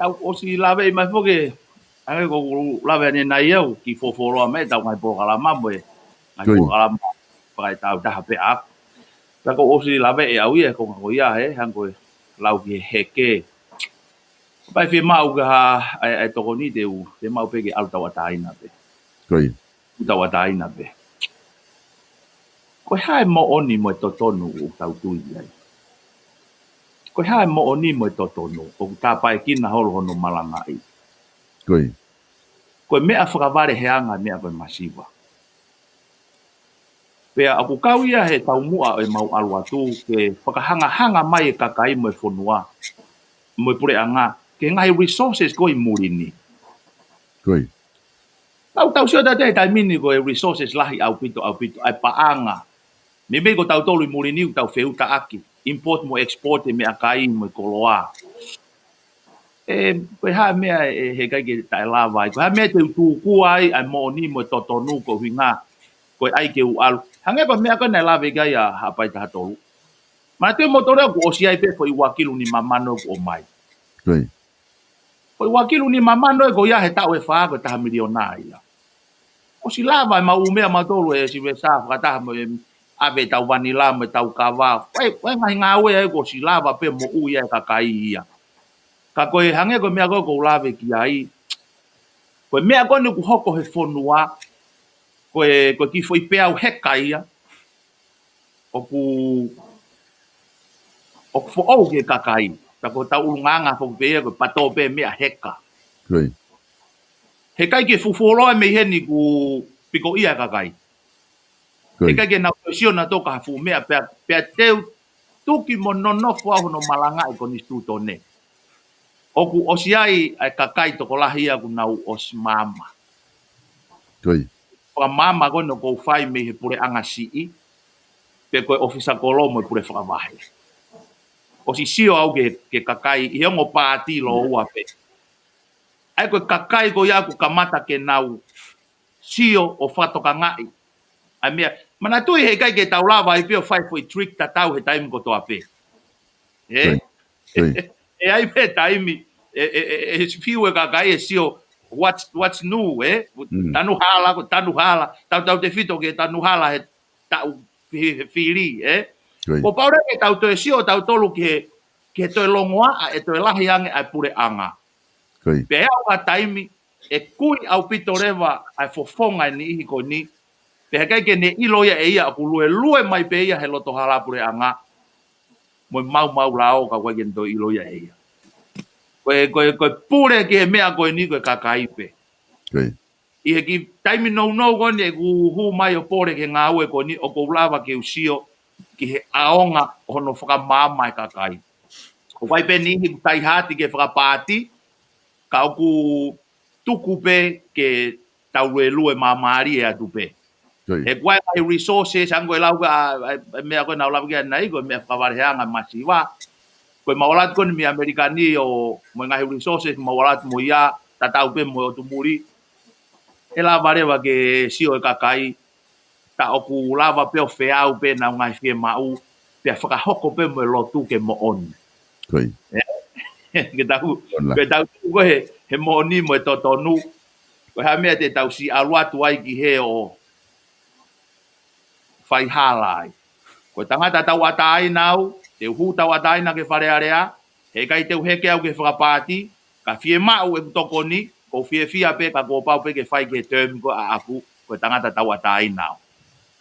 tau ʻosi laveʻi mai foki, ʻa ia ko e lave ʻanenai au, kiʻi fuofua loa mai ʻetau ngaahi polokalama mo e ngaahi polokalama fakaetau taha pē ʻaku. Ka kuo ʻosi laveʻi ʻe au ia, ko e ngaahi ko ia he, hangē ko e lau ki he heke. Kapau ʻe fiemaʻu ke ha, ʻa e, ʻa e tokoni te u, fiemaʻu pē ke ʻalu tauʻatāina pē. Tauʻatāina pē. Ko e hā e moʻoni mo e totonu ʻoku tau tui ki ai? Ko e hā e moʻoni mo e totonu ʻoku tāpaekina holo hono malangaʻi? Ko e meʻa fakavaleheanga e meʻa ko e masiva. Pea ʻoku kau ia he taumuʻa ʻo ʻemau ʻalu atu ke fakahangahanga mai e kakai mo e fonua, mo e puleʻanga, ki he ngaahi resources ko ē ʻi muli ni. Tau, tau sio atu he taimi ni ko e resources lahi ʻaupito, ʻaupito, ʻa e paʻanga. Meimei ko tautolu ʻi muli ni ʻoku tau feutaʻaki, import mo export e meʻakai mo e koloa. ʻE, ko e hā e meʻa ʻe, ʻe heʻikai ke taʻelava ai? Ko e hā e meʻa te u tūkua ai ʻa e moʻoni mo e totonu koeʻuhinga ko e ʻai ke u ʻalu? Hangē ko e meʻa ko ē naʻe lave ki ai ʻa Haʻapai Taha Tolu. Manatuʻi moutolu ia kuo ʻosi ʻi ai pē foʻi ua kilu nima mano kuo ʻomai. Foʻi ua kilu nima mano ē ko ia he taʻu ʻe fā ko e taha miliona ia. ʻOsi lava ʻemau ʻū meʻa mautolu ʻe Silivesitā fakataha mo e ʻave ʻetau vanila mo ʻetau kava. Ko e, ko e ngaahi ngāue ia ʻoku ʻosi lava pē moʻui ai e kakai ia. Ka ko e hangē ko e meʻa ko ē ʻoku ou lave ki ai. Ko e meʻa ko eni ʻoku hoko he fonua, ko e, ko e kiʻi foʻi peau heka ia. ʻOku, ʻoku foʻou ki he kakai. Ka ko ʻetau ʻulungaanga foki pē ia, ko e pato pē meʻa heka. Heʻikai ke fufuoloa mei heni kuo pikoʻia e kakai. Ko ia. ʻIkai ke nau toe sio nautolu ki ha fuʻu meʻa pea, pea te u tuki mo nonofo au hono malangaʻi e konisitūtone. ʻOku ʻosi ʻi ai e kakai tokolahi ia ʻoku nau ʻosi maama. Ko ia. Fakamaama ko eni ʻoku ou fai mei he puleʻanga siʻi, pe ko e ʻofisa kolo mo e pule fakavahe. ʻOsi sio au ki he, ki he kakai, ʻi he ongo paati lōua pē. ʻA ia ko e kakai ko ia ʻoku kamata ke nau sio ʻo fakatokangaʻi. ʻA e meʻa, manatuʻi heʻikai ke tau lava ai pē ʻo fai foʻi trick tatau he taimi kotoa pē. Ē? Ko ia. Ko ia. ʻE ʻi ai pē taimi, ʻe, ʻe, ʻe, ʻe fiu e kakai ʻe sio, what's, what's new, ē? Mm. Tanu hala, ko e tanu hala, tautautefito ki he tanu hala he taʻu fi-, he fili, ē? Ko ia. Kuo pau leva ke tau toe sio tautolu ki he, ki he toe longoaʻa ʻe toe lahi ange ʻa e puleʻanga. Ko ia. Pea ʻi ai ha taimi, ʻe kui ʻaupito leva ʻa e fofonga ʻe niʻihi ko eni, pea heʻikai ke ne ʻilo ia ʻe ia ʻoku luelue mai pē ia he loto hala puleʻanga, mo e maumau lao ka ʻoku ʻikai ke ne toe ʻilo ia ʻe ia. Ko e, ko e, ko e pule ki he meʻa ko eni ko e kakai pē. Ko ia. ʻI he kiʻi taimi nounou ko eni ʻeku hū mai ʻo pole ki he ngāue ko eni ʻoku ou lava ke u sio ki he ʻaonga ʻo hono fakamaama e kakai. ʻOku ʻi ai pē niʻihi ʻoku taihati ki he fakapaati, ka ʻoku tuku pē ke tau luelue māmālie atu pē. Ko ia. He ʻoku ʻi ai e ngaahi resources, hangē ko e lau ko ē ʻa, ʻa, ʻa e meʻa ko ē naʻa ku lave ki ai ʻanenai, ko e meʻa fakavaheʻanga masiva. Ko e maʻu ʻalu atu ko eni mei ʻAmelika ni ʻo, mo e ngaahi resources, maʻu ʻalu atu mo ia, tatau pē mo e ʻotu muli. ʻE lava leva ke sio e kakai, tā ʻoku lava pē ʻo feau pē ʻenau ngaahi fiemaʻu, pea fakahoko pē mo e lotu ke moʻoni. Ko ia. Ē? Ke tau, Ona. ke tau tuʻu ko ē he, he moʻoni mo e totonu. Ko e hā e meʻa te tau siʻi ʻalu atu ai ki hē ʻo fai hala ai. Ko e tangata tauʻatāina au, te u hū tauʻatāina ki he Fale Alea, heʻikai te u heke au ki he fakapaati, ka fiemaʻu ʻeku tokoni, ʻoku ou fiefia pē ka kuo pau pē ke fai ki he tēmi ko ē ʻaʻaku, ko e tangata tauʻatāina au.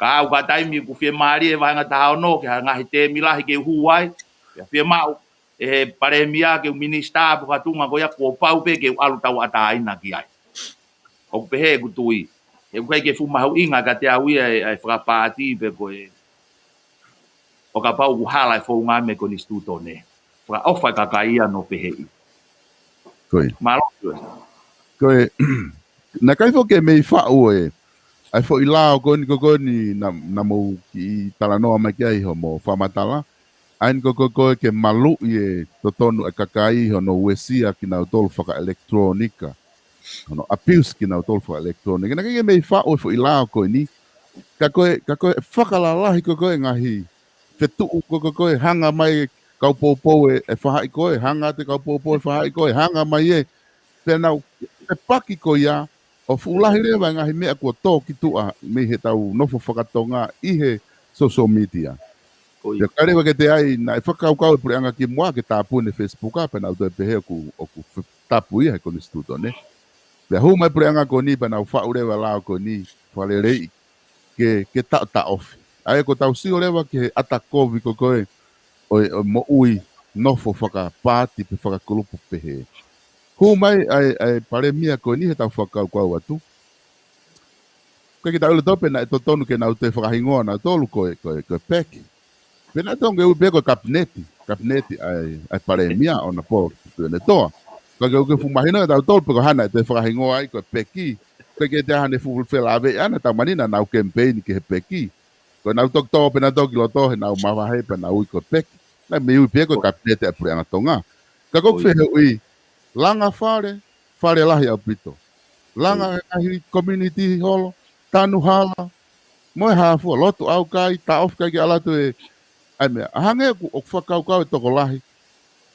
Ka ʻi ai ha taimi ʻoku fiemālie e vāhenga taha ono, ki ha ngaahi tēmi lahi ke u hū ai, pea fiemaʻu ʻe he palēmia ke u minisitā pe ko ha tuʻunga ko ia kuo pau pē ke u ʻalu tauʻatāina ki ai. ʻOku pehē ʻeku tui. He ʻoku ʻikai ke fuʻu mahuʻinga kiate au ia ʻa e, ʻa e fakapaati pe ko e, ʻo kapau ʻoku hala e founga mei he konisitūtone. Fakaʻofa e kakai ia ʻo pehē. Ko ia. Mālō. Ko ia, naʻe ʻikai foki ke mei faʻu e, ʻa e foʻi lao ko eni ko ē naʻa, naʻa mou kiʻi talanoa mai ki ai hoʻomou fakamatala. ʻA eni ko ē, ko ē, ko ē ke maluʻi e totonu e kakai hono uesia kinautolu fakaʻelekitulōnika. Hono abuse kinautolu fakaʻelekitulōnika. Naʻe ʻikai ke mei faʻu e foʻi lao ko eni. Ka ko e, ka ko e fakalalahi ko ē, ko ē ngaahi fetuʻu ko ē, ko ē, ko ē hanga mai e kau poupou ʻe, ʻe faʻahi ko ē, hanga atu e kau poupou ʻe faʻahi ko ē, hanga mai ē. Pea nau fepaki ko ia, ʻo fuʻu lahi leva e ngaahi meʻa kuo tō ki tuʻa mei heʻetau nofo fakatonga ʻi he social media. Ko ia. Pea ʻikai leva ke toe ʻi ai, naʻe fakakaukau e puleʻanga kimuʻa ke tāpuni e Facebook, pea nau toe pehē ʻoku, ʻoku fe-, tapu ia he konisitūtone. Pea hū mai e puleʻanga ko eni, pea nau faʻu leva e lao ko eni, fakaleleiʻi ke, ke taʻotaʻofi. ʻA ia ko ʻetau sio leva ki he ʻata kovi ko ē, ko ē, ʻo e, ʻo e moʻui nofo fakapaati pe fakakulupu pehē. Hū mai ʻa e, ʻa e palēmia ko eni heʻetau fakakaukau atu. ʻIkai ke tau ʻilo tautolu pe naʻe totonu ke nau toe fakahingoa nautolu ko e, ko e, ko e peki. Pe naʻe totonu ke ui pē ko e kapineti, kapineti ʻa e, ʻa e palēmia ʻo na po, pe ne toa. Ka ke, ke fuʻu mahino ʻe tautolu pe ko e hā naʻe toe fakahingoa ai ko e peki. ʻIkai ke toe ʻi ai haʻane fuʻu felāveʻi ʻana, taumaiā naʻa nau kemipeini ki he peki. Ko ʻenau toki tō pē nautolu ki loto, heʻenau mavahe pē ʻenau ui ko e peki. Naʻe mei ui pē ko e kapineti ʻa e puleʻanga Tonga. Ka ko ʻeku fehuʻi, langa fale, fale lahi ʻaupito. Langa e ngaahi community holo, tanu hala, mo e hā fua, lotu ʻaukai, taʻofi kae ʻikai ke ʻalu atu e, ʻa e meʻa. ʻA hangē ʻoku, ʻoku fakakaukau e tokolahi,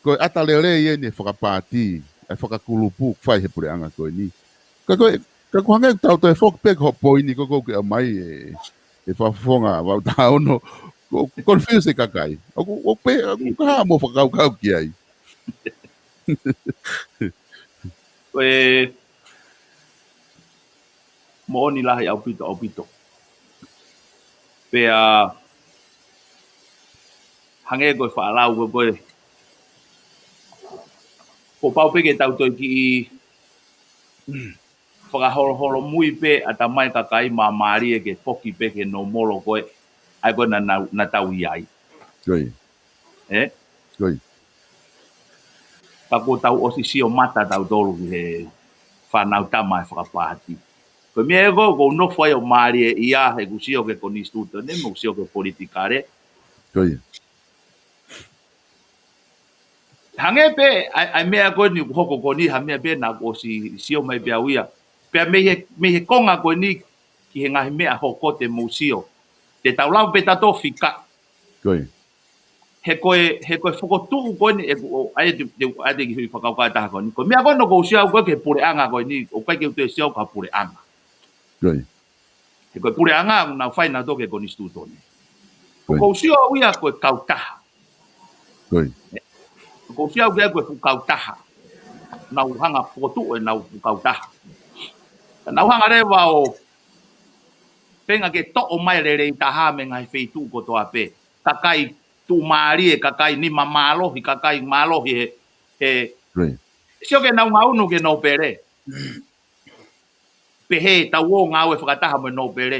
ko e ʻata lelei eni e fakapaati, e fakakulupu, fai he puleʻanga ko eni. Ka ko e, ka ʻoku hangē ʻoku tau toe foki pē ki hoʻo poini ko ē ʻoku ke ʻomai e, e fakafofonga valu taha ono, ʻoku confuse e kakai. ʻOku, ʻoku pē, ʻoku ka hā hoʻomou fakakaukau ki ai. Ko e moʻoni lahi ʻaupito, ʻaupito. Pea hangē ko e faʻa lau ko ē, kuo pau pē ke tau toe kiʻi fakaholoholomui pē ʻatamai kakai māmālie ke foki pē ke nōmolo ko ē ʻa ia ko ē naʻa nau, naʻa tau ʻi ai. Ko ia. Ē? Ko ia. Ka kuo tau ʻosi sio mata tautolu ki he fānau tama ʻa e fakapaati. Ko e meʻa ē ko ē ʻoku ou nofo ai ʻo mālieʻia heʻeku sio ki he konisitūtone mo sio ki he politikale. Ko ia. Hangē pē ʻa e, ʻa e meʻa ko eni kuo hoko ko eni, ha meʻa pē naʻa ku ʻosi sio mai pē au ia. Pea mei he, mei he konga ko eni ki he ngaahi meʻa hoko te mou sio. Te tau lava pē tautolu fika. Ko ia. He ko e, he ko e fokotuʻu ko eni ʻeku ʻo, ʻa ia te, te, ʻa ia te kiʻi fakakaukau ʻe taha ko eni. Ko e meʻa ko eni ʻoku ou sio au ko ē ki he puleʻanga ko eni, ʻoku ʻikai ke u toe sio au ki ha puleʻanga. Ko ia. He ko e puleʻanga ʻoku nau fai nautolu ki he konisitūtone. Ko ia. ʻOku ou sio au ia ko e kautaha. Ko ia. ʻOku ou sio au ki ai ko e fuʻu kautaha. Nau hanga fokotuʻu ʻenau fuʻu kautaha. Ka nau hanga leva ʻo feinga ke toʻo mai lelei taha mei he ngaahi feituʻu kotoa pē. Kakai tuʻumālie, kakai nima mālohi, kakai mālohi he, he. Ko ia. Sio ki heʻenau ngaunu ki he nōpele. Pehē tau ō ngāue fakataha mo e nōpele.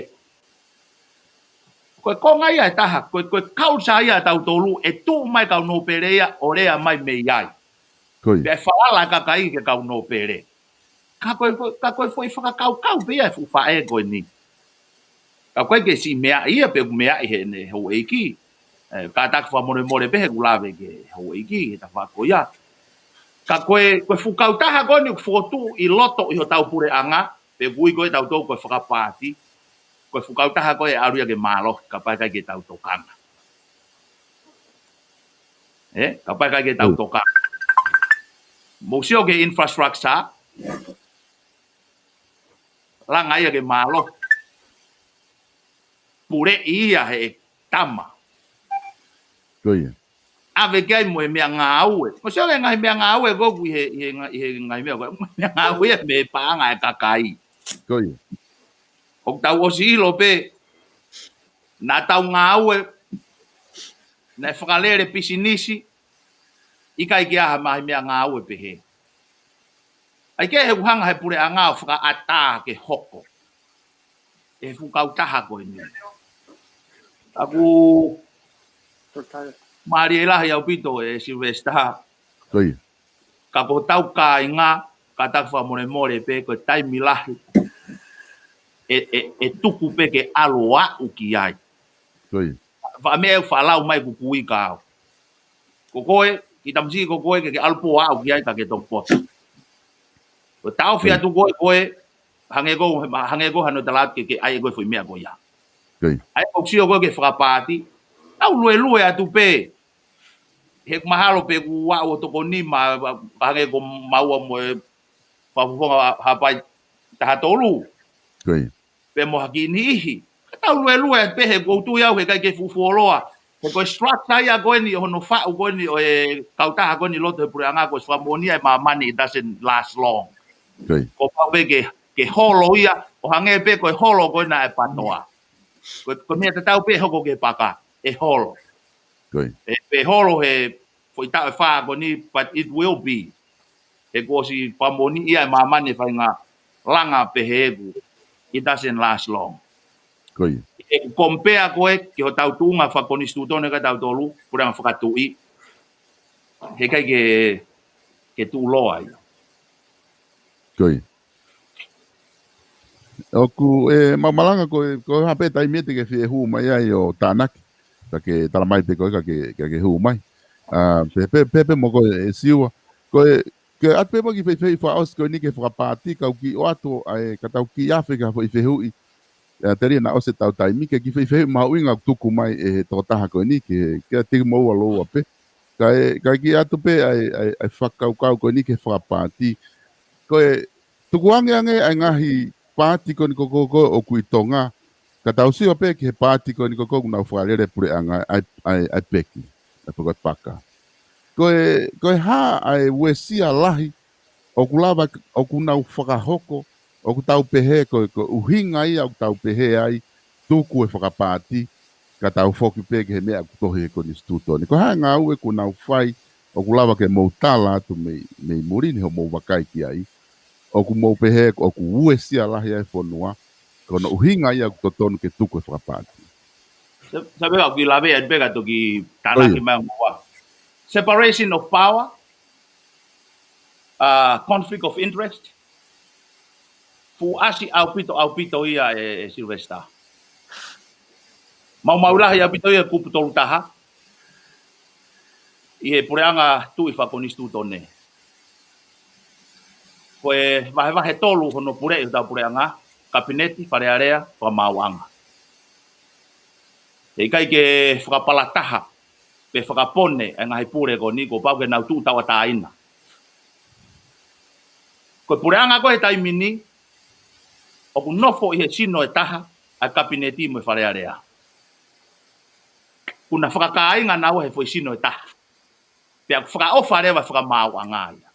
Ko e konga ia ʻe taha, ko e, ko e culture ia ʻa tautolu ʻe tuʻu mai kau nōpele ia ʻo lea mai mei ai. Ko ia. Pea ʻe falala kakai ki he kau nōpele. Ka ko e, ko e, ka ko e foʻi fakakaukau pē ia ʻa e fuʻu faʻē ko eni. Ka ʻoku ʻikai ke siʻi meaʻi ia pe ʻoku meaʻi heʻene houʻeiki. ʻE, kātaki fakamolemole pē heʻeku lave ki he houʻeiki he tafaʻaki ko ia. Ka ko e, ko e fuʻu kautaha ko eni ʻoku fokotuʻu ʻi loto ʻi hotau puleʻanga, pe ʻoku ui ko ē ʻe tautolu ko e fakapaati. Ko e fuʻu kautaha ko ē ʻe ʻalu ia ke mālohi, kapau ʻe ʻikai ke tau tokanga. Ē, kapau ʻe ʻikai ke tau tokanga. Mou sio ki he infrastructure, langa ia ke mālohi. Puleʻi ia he tama. Ko ia. ʻAve ki ai mo e meʻangāue. Mou sio ki he ngaahi meʻangāue ko ē ʻoku ʻi he, ʻi he nga-, ʻi he ngaahi meʻa ko ē. Meʻangāue ia mei he paʻanga ʻa e kakai. Ko ia. ʻOku tau ʻosi ʻilo pē. Naʻa tau ngāue. Naʻe fakalele pisinisi. ʻIkai ke ʻi ai ha ngaahi meʻangāue pehē. ʻAi ke he ʻoku hanga he puleʻanga ʻo fakaʻatā ke hoko. ʻE fuʻu kautaha ko eni. ʻOku mālie lahi ʻaupito ʻe Sylvester. Ko ia. Ka ko hotau kāinga, kātaki fakamolemole pē ko e taimi lahi. ʻE, ʻe, ʻe tuku pē ke ʻalu ʻo aʻu ki ai. Ko ia. Faʻa meʻa ʻe faʻa lau mai ʻeku kui ka au. Ko koe, kiʻi tamasiʻi ko koe, ke ke ʻalu pē ʻo aʻu ki ai ka ke toki poto. Ko e taʻofi atu koe, koe, hangē ko, hangē ko hano tala atu ke, ke ʻai ʻe koe foʻi meʻa ko ia. Ko ia. ʻAi ʻoku sio koe ki he fakapaati, tau luelue atu pē. He ʻoku mahalo pē ʻoku aʻu ʻo tokoni mai, hangē ko maua mo e fakafofonga Haʻapai taha tolu. Ko ia. Pea mo ha kiʻi niʻihi. Ka tau luelue pē he ʻoku ou tui au he ʻikai ke fuʻu fuoloa. He ko e structure ia ko eni ʻo hono faʻu ko eni ʻo e kautaha ko eni loto he puleʻanga ko e fakamoʻoni ʻa e māmani, it doesn't last long. Ko ia. Ko e pau pē ke, ke holo ia, ʻo hangē pē ko e holo ko ena ʻa e patoa. Ko, ko e meʻa tatau pē hoko ki he paka, ʻe holo. Ko ia. ʻE, ʻe holo he foʻi taʻu ʻe fā ko eni, but it will be. He kuo ʻosi fakamoʻoniʻi ia ʻe māmani e faʻahinga langa pehē ʻoku, it doesn't last long. Ko ia. ʻE compare ko ē ki hotau tuʻunga fakakonisitūtone ka tautolu, puleʻanga fakatuʻi. He ʻikai ke, ke tuʻuloa ia. Ko ia. ʻOku, ʻe, mau malanga ko e, ko e hā pē taimi ʻe te ke fie hū mai ai ʻo tānaki. Ka ke tala mai pē ko e, ka ke, ka ke hū mai. ʻA, pē, pē, pē, pē mo ko e, ʻe Siua. Ko e, ke ʻatu pē mo e kiʻi fehuʻi fakaʻosi ko eni ki he fakapaati, kau kiʻi ʻoatu, ʻa e, ka tau kiʻi afe ki ha foʻi fehuʻi. ʻA, telia naʻa ʻosi ʻetau taimi, ke kiʻi fehuʻi mahuʻinga ʻoku tuku mai ʻe he tokotaha ko eni, ke, ke tiki moua loua pē. Kae, kae kiʻi ʻatu pē ʻa e, ʻa e, ʻa e fakakaukau ko eni ki he fakapaati. Ko e, tukuange ange ʻa e ngaahi paati ko eni ko ē ko ē ʻoku ʻi Tonga. Ka tau sio pē ki he paati ko eni ko ē ʻoku nau fakalele puleʻanga, ʻa e, ʻa e, ʻa e peki, ʻa e poko paka. Ko e, ko e hā ʻa e uesia lahi, ʻoku lava, ʻoku nau fakahoko, ʻoku tau pehē, ko e, ko e ʻuhinga ia ʻoku tau pehē ai, tuku e fakapaati, ka tau foki pē ki he meʻa ʻoku tohi he konisitūtone. Ko e hā e ngāue ʻoku nau fai, ʻoku lava ke mou tala atu mei, mei muli ni hoʻomou vakai ki ai. ʻoku mou pehē ʻoku uesia lahi ai e fonua, ko hono ʻuhinga ia ʻoku totonu ke tuku e fakapaati. Sa, sa pea ʻoku lave atu pē ka toki tānaki mai ʻo ngua. Separation of power, uh, conflict of interest, fuʻu ʻasi ʻaupito, ʻaupito ia e, e Sylvester. Maumau lahi ʻaupito ia kupu tolu taha ʻi he puleʻanga tuʻi fakakonisitūtone. Ko e vahevahe tolu hono puleʻi hotau puleʻanga, kapineti, fale alea, fakamaauʻanga. ʻE ʻikai ke fakapalataha pe fakapone e ngaahi pule ko eni, kuo pau ke nau tuʻu tauʻatāina. Ko e puleʻanga ko e taimi ni, ʻoku nofo ʻi he sino ʻe taha ʻa e kapineti mo e fale alea. Kuo na fakakāinga naua he foʻi sino ʻe taha. Pea ʻoku fakaʻofa leva e fakamaauʻanga ia.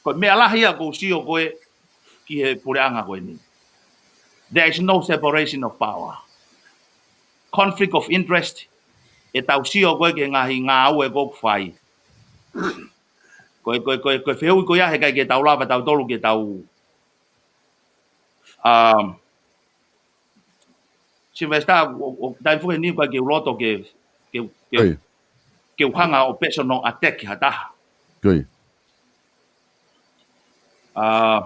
Ko e meʻa lahi ia ʻoku ou sio ko ē ki he puleʻanga ko eni. There is no separation of power. Conflict of interest, ʻetau sio ko ē ki he ngaahi ngāue ʻoku fai. Ko e, ko e, ko e, ko e fehuʻi ko ia he ʻikai ke tau lava tautolu ke tau, um, Sylvester, ʻo, ʻo, taimi foki ni ʻoku ʻikai ke u loto ke, ke, ke, ke u hanga ʻo personal attack ha taha. Uh,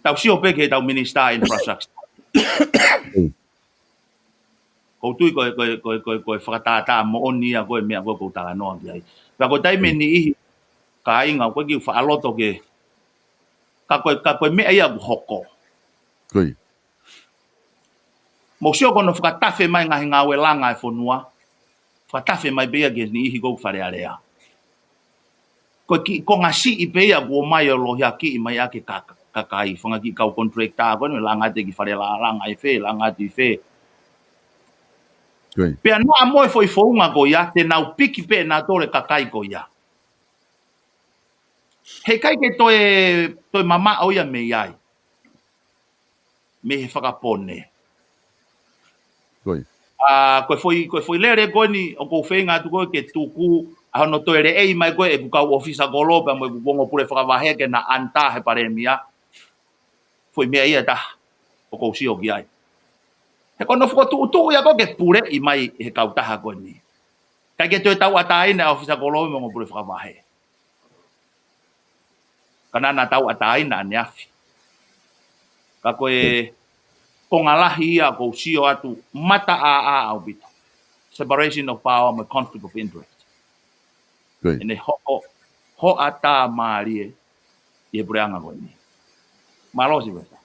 tau sio pē ki heʻetau Minister Infrastructure. ʻOku ou tui ko e, ko e, ko e, ko e, ko e fakatātā moʻoni ia ko e meʻa ko ē ʻoku ou talanoa ki ai. Pea ko e taimi ʻe niʻihi kāinga, ʻoku ʻikai ke u faʻa loto ke, ka ko e, ka ko e meʻa ia ʻoku hoko. Mou sio ko hono fakatafe mai ngaahi ngāue langa e fonua. Fakatafe mai pē ia ki he niʻihi ʻoku fale alea. Ko e kiʻi konga siʻi pē ia kuo ʻomai ʻo lohiakiʻi mai ʻaki e ka, ka, kakai, fanga kiʻi kau contractor ko eni, langa atu ki fale lā, langa ʻi fē, langa atu ʻi fē. Pea naʻa mo e foʻi founga ko ia, te nau piki pē nautolu e kakai ko ia. He ʻikai ke toe, toe mamaʻo ia mei ai. Mei he fakapone. ʻA, ko e foʻi, ko e foʻi lele ko eni ʻoku ou feinga atu ko ē ke tuku, ʻa hono toe leʻei mai ko ē ʻeku kau ʻōfisa kolo pea mo ʻeku ongo pule fakavahe ke na ʻanitā he palēmia. Foʻi meʻa ia ʻe taha ʻoku ou sio ki ai. He ko hono fokotuʻutuʻu ia ko ē ke puleʻi mai he kautaha ko eni. ʻIkai ke toe tauʻatāina e ʻōfisa kolo mo e ongo pule fakavahe. Ka naʻa na tauʻatāina ʻaneafi. Ka ko e konga lahi ia ʻoku ou sio atu mataʻāʻā ʻaupito. Separation of power mo e conflict of interest. ʻEne hoʻo, hoʻatā mālie ʻi he puleʻanga ko eni. Mālō Sylvester.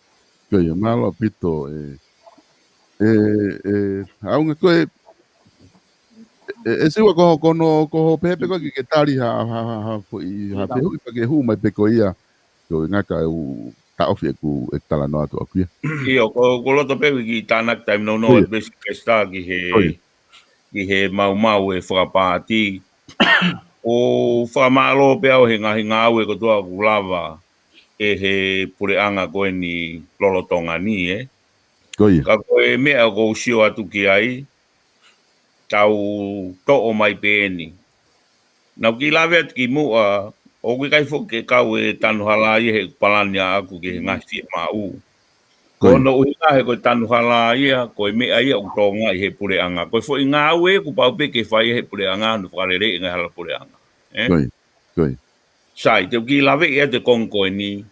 Mālō ʻaupito e, e, e, ʻaonga ko e, e, e Siua ko, ko hono, ko hoʻo pehē pē ko ē ke, ke tali ha, ha, ha, ha, foʻi, ha fehuʻi pē ke hū mai pē ko ia. Ko e ngaka u taʻofi ʻeku, ʻeku talanoa atu ʻaku ia. ʻIo, ko, ko loto pē ki tānaki taimi nounou atu pē Sylvester ki he, ki he maumau e fakapaati. ʻOku ou fakamālō pē au he ngaahi ngāue kotoa kuo lava ʻe he puleʻanga ko eni lolotonga ni, ē. Ka ko e meʻa ʻoku ou sio atu ki ai, tau toʻo mai pē eni. Naʻa ku kiʻi lave atu kimuʻa, ʻoku ʻikai foki ke kau e tanu hala ia he palani ʻaʻaku ki he ngaahi fiemaʻu. Ko hono ʻuhinga he ko e tanu hala ia, ko e meʻa ia ʻoku tōnga ʻi he puleʻanga. Ko e foʻi ngāue ia kuo pau pē ke fai he puleʻanga, hono fakalele e ngaahi hala puleʻanga. Sai, te u kiʻi lave ia ʻi he konga ko eni.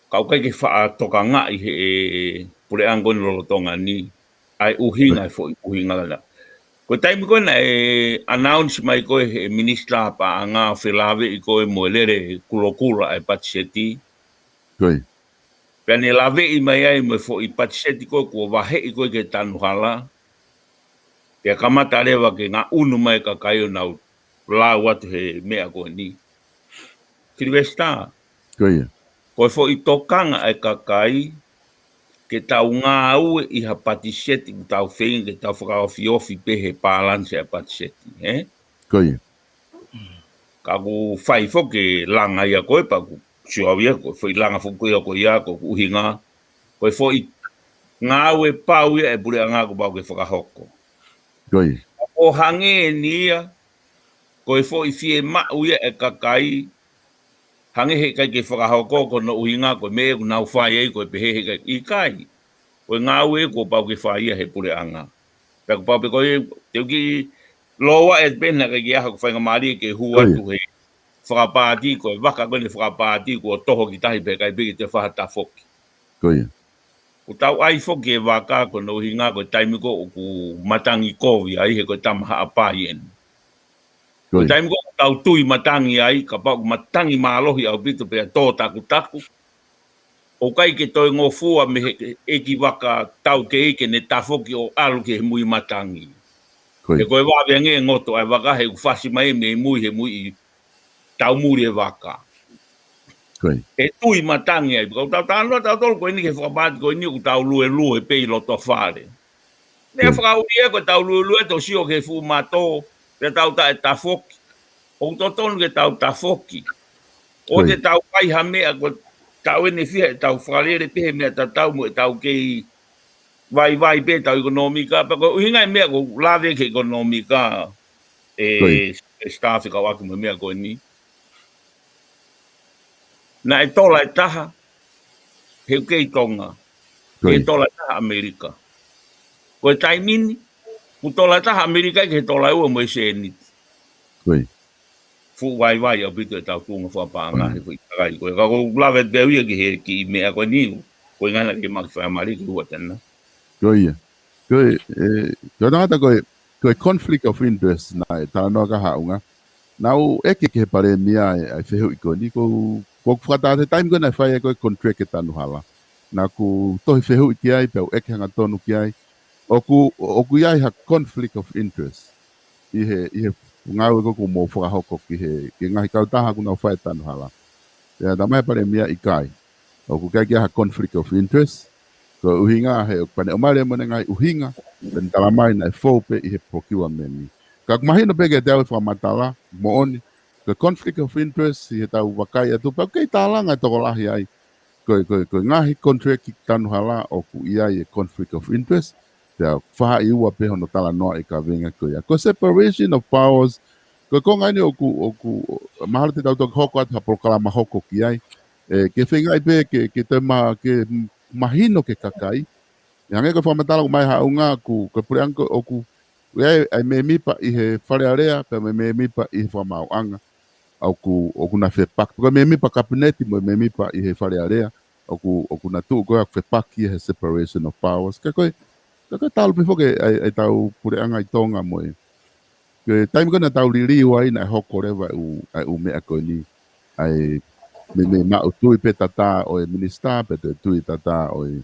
Ka ʻoku ʻikai ke faʻa tokangaʻi he puleʻanga ko eni lolotonga ni. ʻA e ʻuhinga, ʻa e foʻi ʻuhinga la. Ko e taimi ko ē naʻe announce mai ko ē he minisitā paʻanga ʻo felāveʻi ko ē mo e lele kulokula ʻa e patiseti. Pea ne laveʻi mai ai mo e foʻi patiseti ko ē kuo vaheʻi ko ē ki he tanu hala. Pea kamata leva ke ngaʻunu mai e kakai ʻo nau lau atu he meʻa ko eni. Sylvester. Ko e foʻi tokanga ʻa e kakai ke tau ngāue ʻi ha patiseti ʻoku tau feinga ke tau fakaofiofi pē he palanisi ʻa e patiseti, ē? Ka ʻoku fai foki e langa ia ko ē pea ʻoku sio au ia ko e foʻi langa foki ko ia ko ia ko ʻeku ʻuhinga. Ko e foʻi ngāue pau ia ʻa e puleʻanga kuo pau ke fakahoko. ʻO hangē ni ia, ko e foʻi fiemaʻu ia ʻa e kakai, Hangē he ʻikai ke fakahoko ko hono ʻuhinga ko e meʻa ʻoku nau fai ai ko e pehē he ʻikai. ʻIkai. Ko e ngāue kuo pau ke fai ia he puleʻanga. Pea kuo pau pē ko e te u kiʻi lōua e pena kai ke aha ko e faingamālie ke hū atu he fakapaati ko e vaka ko eni fakapaati kuo toho ki tahi pē kai pē ke te faha tafoki. Ko ia. Ko tau ʻai foki e vaka ko hono ʻuhinga ko e taimi ko ʻoku matangi kovi ai he ko e tama haʻapai eni. Ko e taimi ko ʻoku tau tui matangi ai, kapau ʻoku matangi mālohi ʻaupito pea tō takutaku. ʻOku ʻikai ke toe ngofua mei he ʻeiki vaka tau kei ke ne tafoki ʻo ʻalu ki he mui matangi. He ko e vave ange ngoto ʻa e vaka he ʻoku fasi mai mei mui he mui ʻi taumuli e vaka. Ko ia. ʻE tui matangi ai. Kau tau talanoa tautolu ko eni ke fakapaati ko eni ʻoku tau luelue pē ʻi loto fale. Meʻa fakaʻuli ia ko e tau luelue tau sio ke fuʻu mato, pea tau taʻe tafoki. ʻOku totonu ke tau tafoki. ʻO te tau kai ha meʻa ko tau ene fiha e tau fakalele pē he meʻa tatau mo e tau kei vaivai pē tau ʻekonōmika. Pea ko e ʻuhinga e meʻa ko lave ke ʻekonōmika e, e staff e kau aki mo e meʻa ko eni. Naʻe tola e taha, he ʻoku kei Tonga. He tola e taha ʻAmelika. Ko e taimi ni, ʻoku tola e taha ʻAmelika ke he tola ua mo e sēniti. Fuʻu vaivai ʻaupito e tau tuʻunga fakapaʻanga he foʻi kakai. Ko e ka kou lave pē au ia ki he kiʻi meʻa ko eni, ko e ngana ke maki fai mali ki hua tena. Ko ia. Ko e, e, ko e tangata ko e, ko e conflict of interest naʻe talanoa ka haʻunga. Naʻu ʻeke ki he palēmia e, e fehuʻi ko eni, ko, ko fakatā he taimi ko ena e fai e ko e contract e tanu hala. Naʻa ku tohi fehuʻi ki ai, pea u ʻeke hangatonu ki ai. ʻOku, ʻoku ʻi ai ha conflict of interest. ʻI he, ʻi he ngāue ko ʻoku mou fakahoko ki he, ki he ngaahi kautaha ʻoku nau fai e tanu hala. Pea talamai he palēmia ʻikai. ʻOku ʻikai ke ʻi ai ha conflict of interest. Ko e ʻuhinga he ʻoku pane ʻomai leva mo ʻene ngaahi ʻuhinga, pea ne talamai naʻe fou pē ʻi he procurement ni. Ka ʻoku mahino pē kiate au e fakamatala, moʻoni, ko e conflict of interest ʻi he tau vakai atu, pea ʻoku kei tālanga e tokolahi ai. Ko e, ko e, ko e ngaahi contract tanu hala ʻoku ʻi ai e conflict of interest, pea faʻahi ua pē hono talanoa e kaveinga ko ia. Ko e separation of powers, ko e konga eni ʻoku, ʻoku, mahalo te tau toki hoko atu ha polokalama hoko ki ai. E, ke feingaʻi pē, ke, ke te ma, ke mahino ke kakai. E hangē ko e fakamatala ʻoku mai haʻunga ʻoku, ko e puleʻanga ko ʻoku, ʻoku ʻi ai, ʻa e mēmipa ʻi he Fale Alea, pea mo e mēmipa ʻi he Fakamaauʻanga. ʻOku, ʻoku na fepaki. Ko e mēmipa kapineti mo e mēmipa ʻi he Fale Alea. ʻOku, ʻoku na tuʻu ko ē ʻoku fepaki he separation of powers. Ka ko e, ka ko e talu pē foki ʻa e, ʻa e tau puleʻanga ʻi Tonga mo e. Ko e taimi ko ena tau liliu ai naʻe hoko leva e ʻū, ʻa e ʻū meʻa ko eni. ʻA e, me, me maʻu tui pē tatā ʻo e minisitā, pea toe tui tatā ʻo e,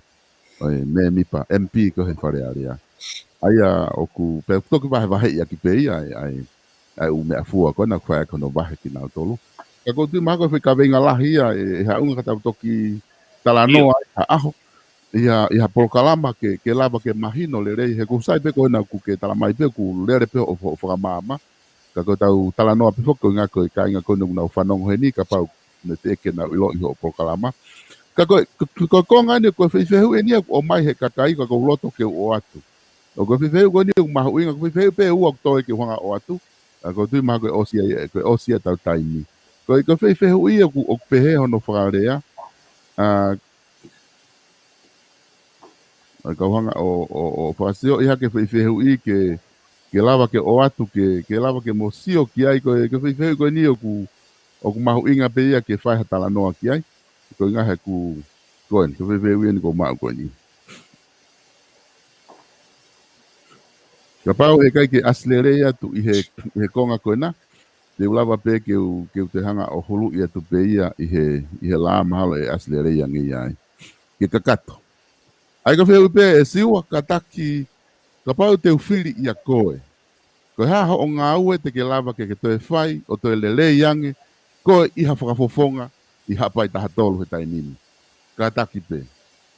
ʻo e mēmipa M P ko ē he Fale Alea. ʻA ia ʻoku, pea toki vahevaheʻi ʻaki pē ia, ʻa e, ʻa e, ʻa e ʻū meʻa fua ko ena ʻoku fai ʻaki hono vahe kinautolu. Ka ʻoku ou tui mahalo ko e foʻi kaveinga lahi ia, e, e haʻunga ka tau toki talanoa ai ha ʻaho, ʻi ha, ʻi ha polokalama ke, ke lava ke mahino lelei, he ʻoku sai pē ko ena ʻoku ke talamai pē, ʻoku lele pē hoʻo, hoʻo fakamaama. Ka ko e tau talanoa pē foki ko e ngaahi ko e kāinga ko ena ʻoku nau fanongo heni, kapau naʻe teʻeki ke nau ʻiloʻi hoʻo polokalama. Ka ko e, ko, ko e konga eni, ko e foʻi fehuʻi eni ia ʻoku ʻomai he kakai, ka ʻoku ou loto ke u ʻoatu. ʻO ko e foʻi fehuʻi ko eni ʻoku mahuʻinga, ko e foʻi fehuʻi pē ʻe ua ʻoku toe ke u hanga ʻoatu. ʻA, ʻoku ou tui mahalo ko e ʻosi ia, ko e ʻosi ia e tau taimi. Ko e, ko e foʻi fehuʻi ia ʻoku, ʻoku pehē hono fakalea. ʻA, ʻa, kau hanga ʻo, ʻo, ʻo fakasioʻi hake foʻi fehuʻi ke, ke lava ke ʻoatu, ke, ke lava ke mo sio ki ai ko e, ko e foʻi fehuʻi ko eni ʻoku, ʻoku mahuʻinga pē ia ke fai ha talanoa ki ai. Ko e ngaahi ʻoku, ko eni, ko e foʻi fehuʻi eni ʻoku maʻu ko eni. Kapau ʻe ʻikai ke ʻasi lelei atu ʻi he, ʻi he konga ko ena, te u lava pē ke u, ke u toe hanga ʻo huluʻi atu pē ia ʻi he, ʻi he lā mahalo ʻe ʻasi lelei ange ia ai. Ke kakato. ʻA ia ko e fehuʻi pē ʻe Siua, kātaki, kapau te u fili ʻia koe. Ko e hā hoʻo ngāue te ke lava ke ke toe fai, ʻo toe lelei ange, koe ʻi ha fakafofonga, ʻi Haʻapai taha tolu he taimi ni. Kātaki pē.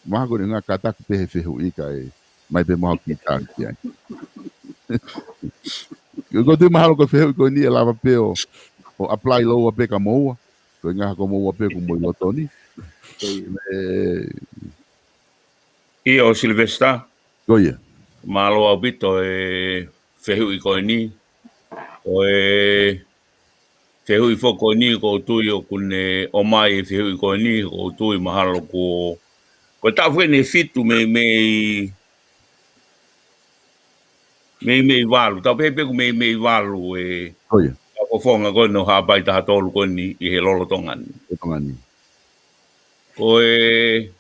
Mahalo ko e ngaahi kātaki pē he fehuʻi kae, mai pē mo haʻo kiʻi tali ki ai. ʻOku ou tui mahalo ko e fehuʻi ko eni ʻe lava pē ʻo, ʻo apply lōua pē kia moua. Ko e ngaahi ko moua pē ʻoku mou ʻi loto ni. Ko ia. ʻE, ʻIo Sylvester. Ko ia. Mālō ʻaupito e fehuʻi ko eni. Ko e fehuʻi foki ko eni, ʻoku ou tui ʻoku ne ʻomai e fehuʻi ko eni, ʻoku ou tui mahalo ko, ko e taʻu foki eni ʻe fitu mei, mei, mei, mei valu. Tau pehē pē ʻoku mei, mei valu e, ʻio, fakafofonga ko eni ʻo Haʻapai taha tolu ko eni ʻi he lolotonga ni. Lolotonga ni. Ko e,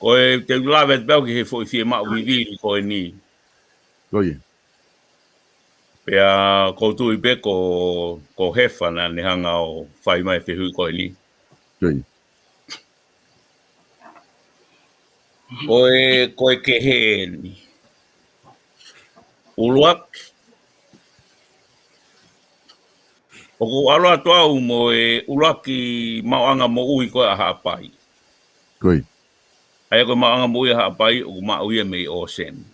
ko e te u lave atu pē au ki he foʻi fiemaʻu vivili ko eni. ʻIo. Pea ʻoku ou tui pē ko, ko Hefa naʻa ne hanga ʻo fai mai e fehuʻi ko eni. ʻIo. Ko e, ko e kehe eni. ʻUluaki. ʻOku ou ʻalu atu au mo e ʻuluaki maʻuʻanga moʻui ko ē ʻa Haʻapai. ʻIo. ʻA ia ko e maʻuʻanga moʻui ʻa Haʻapai, ʻoku maʻu ia mei ʻōseni.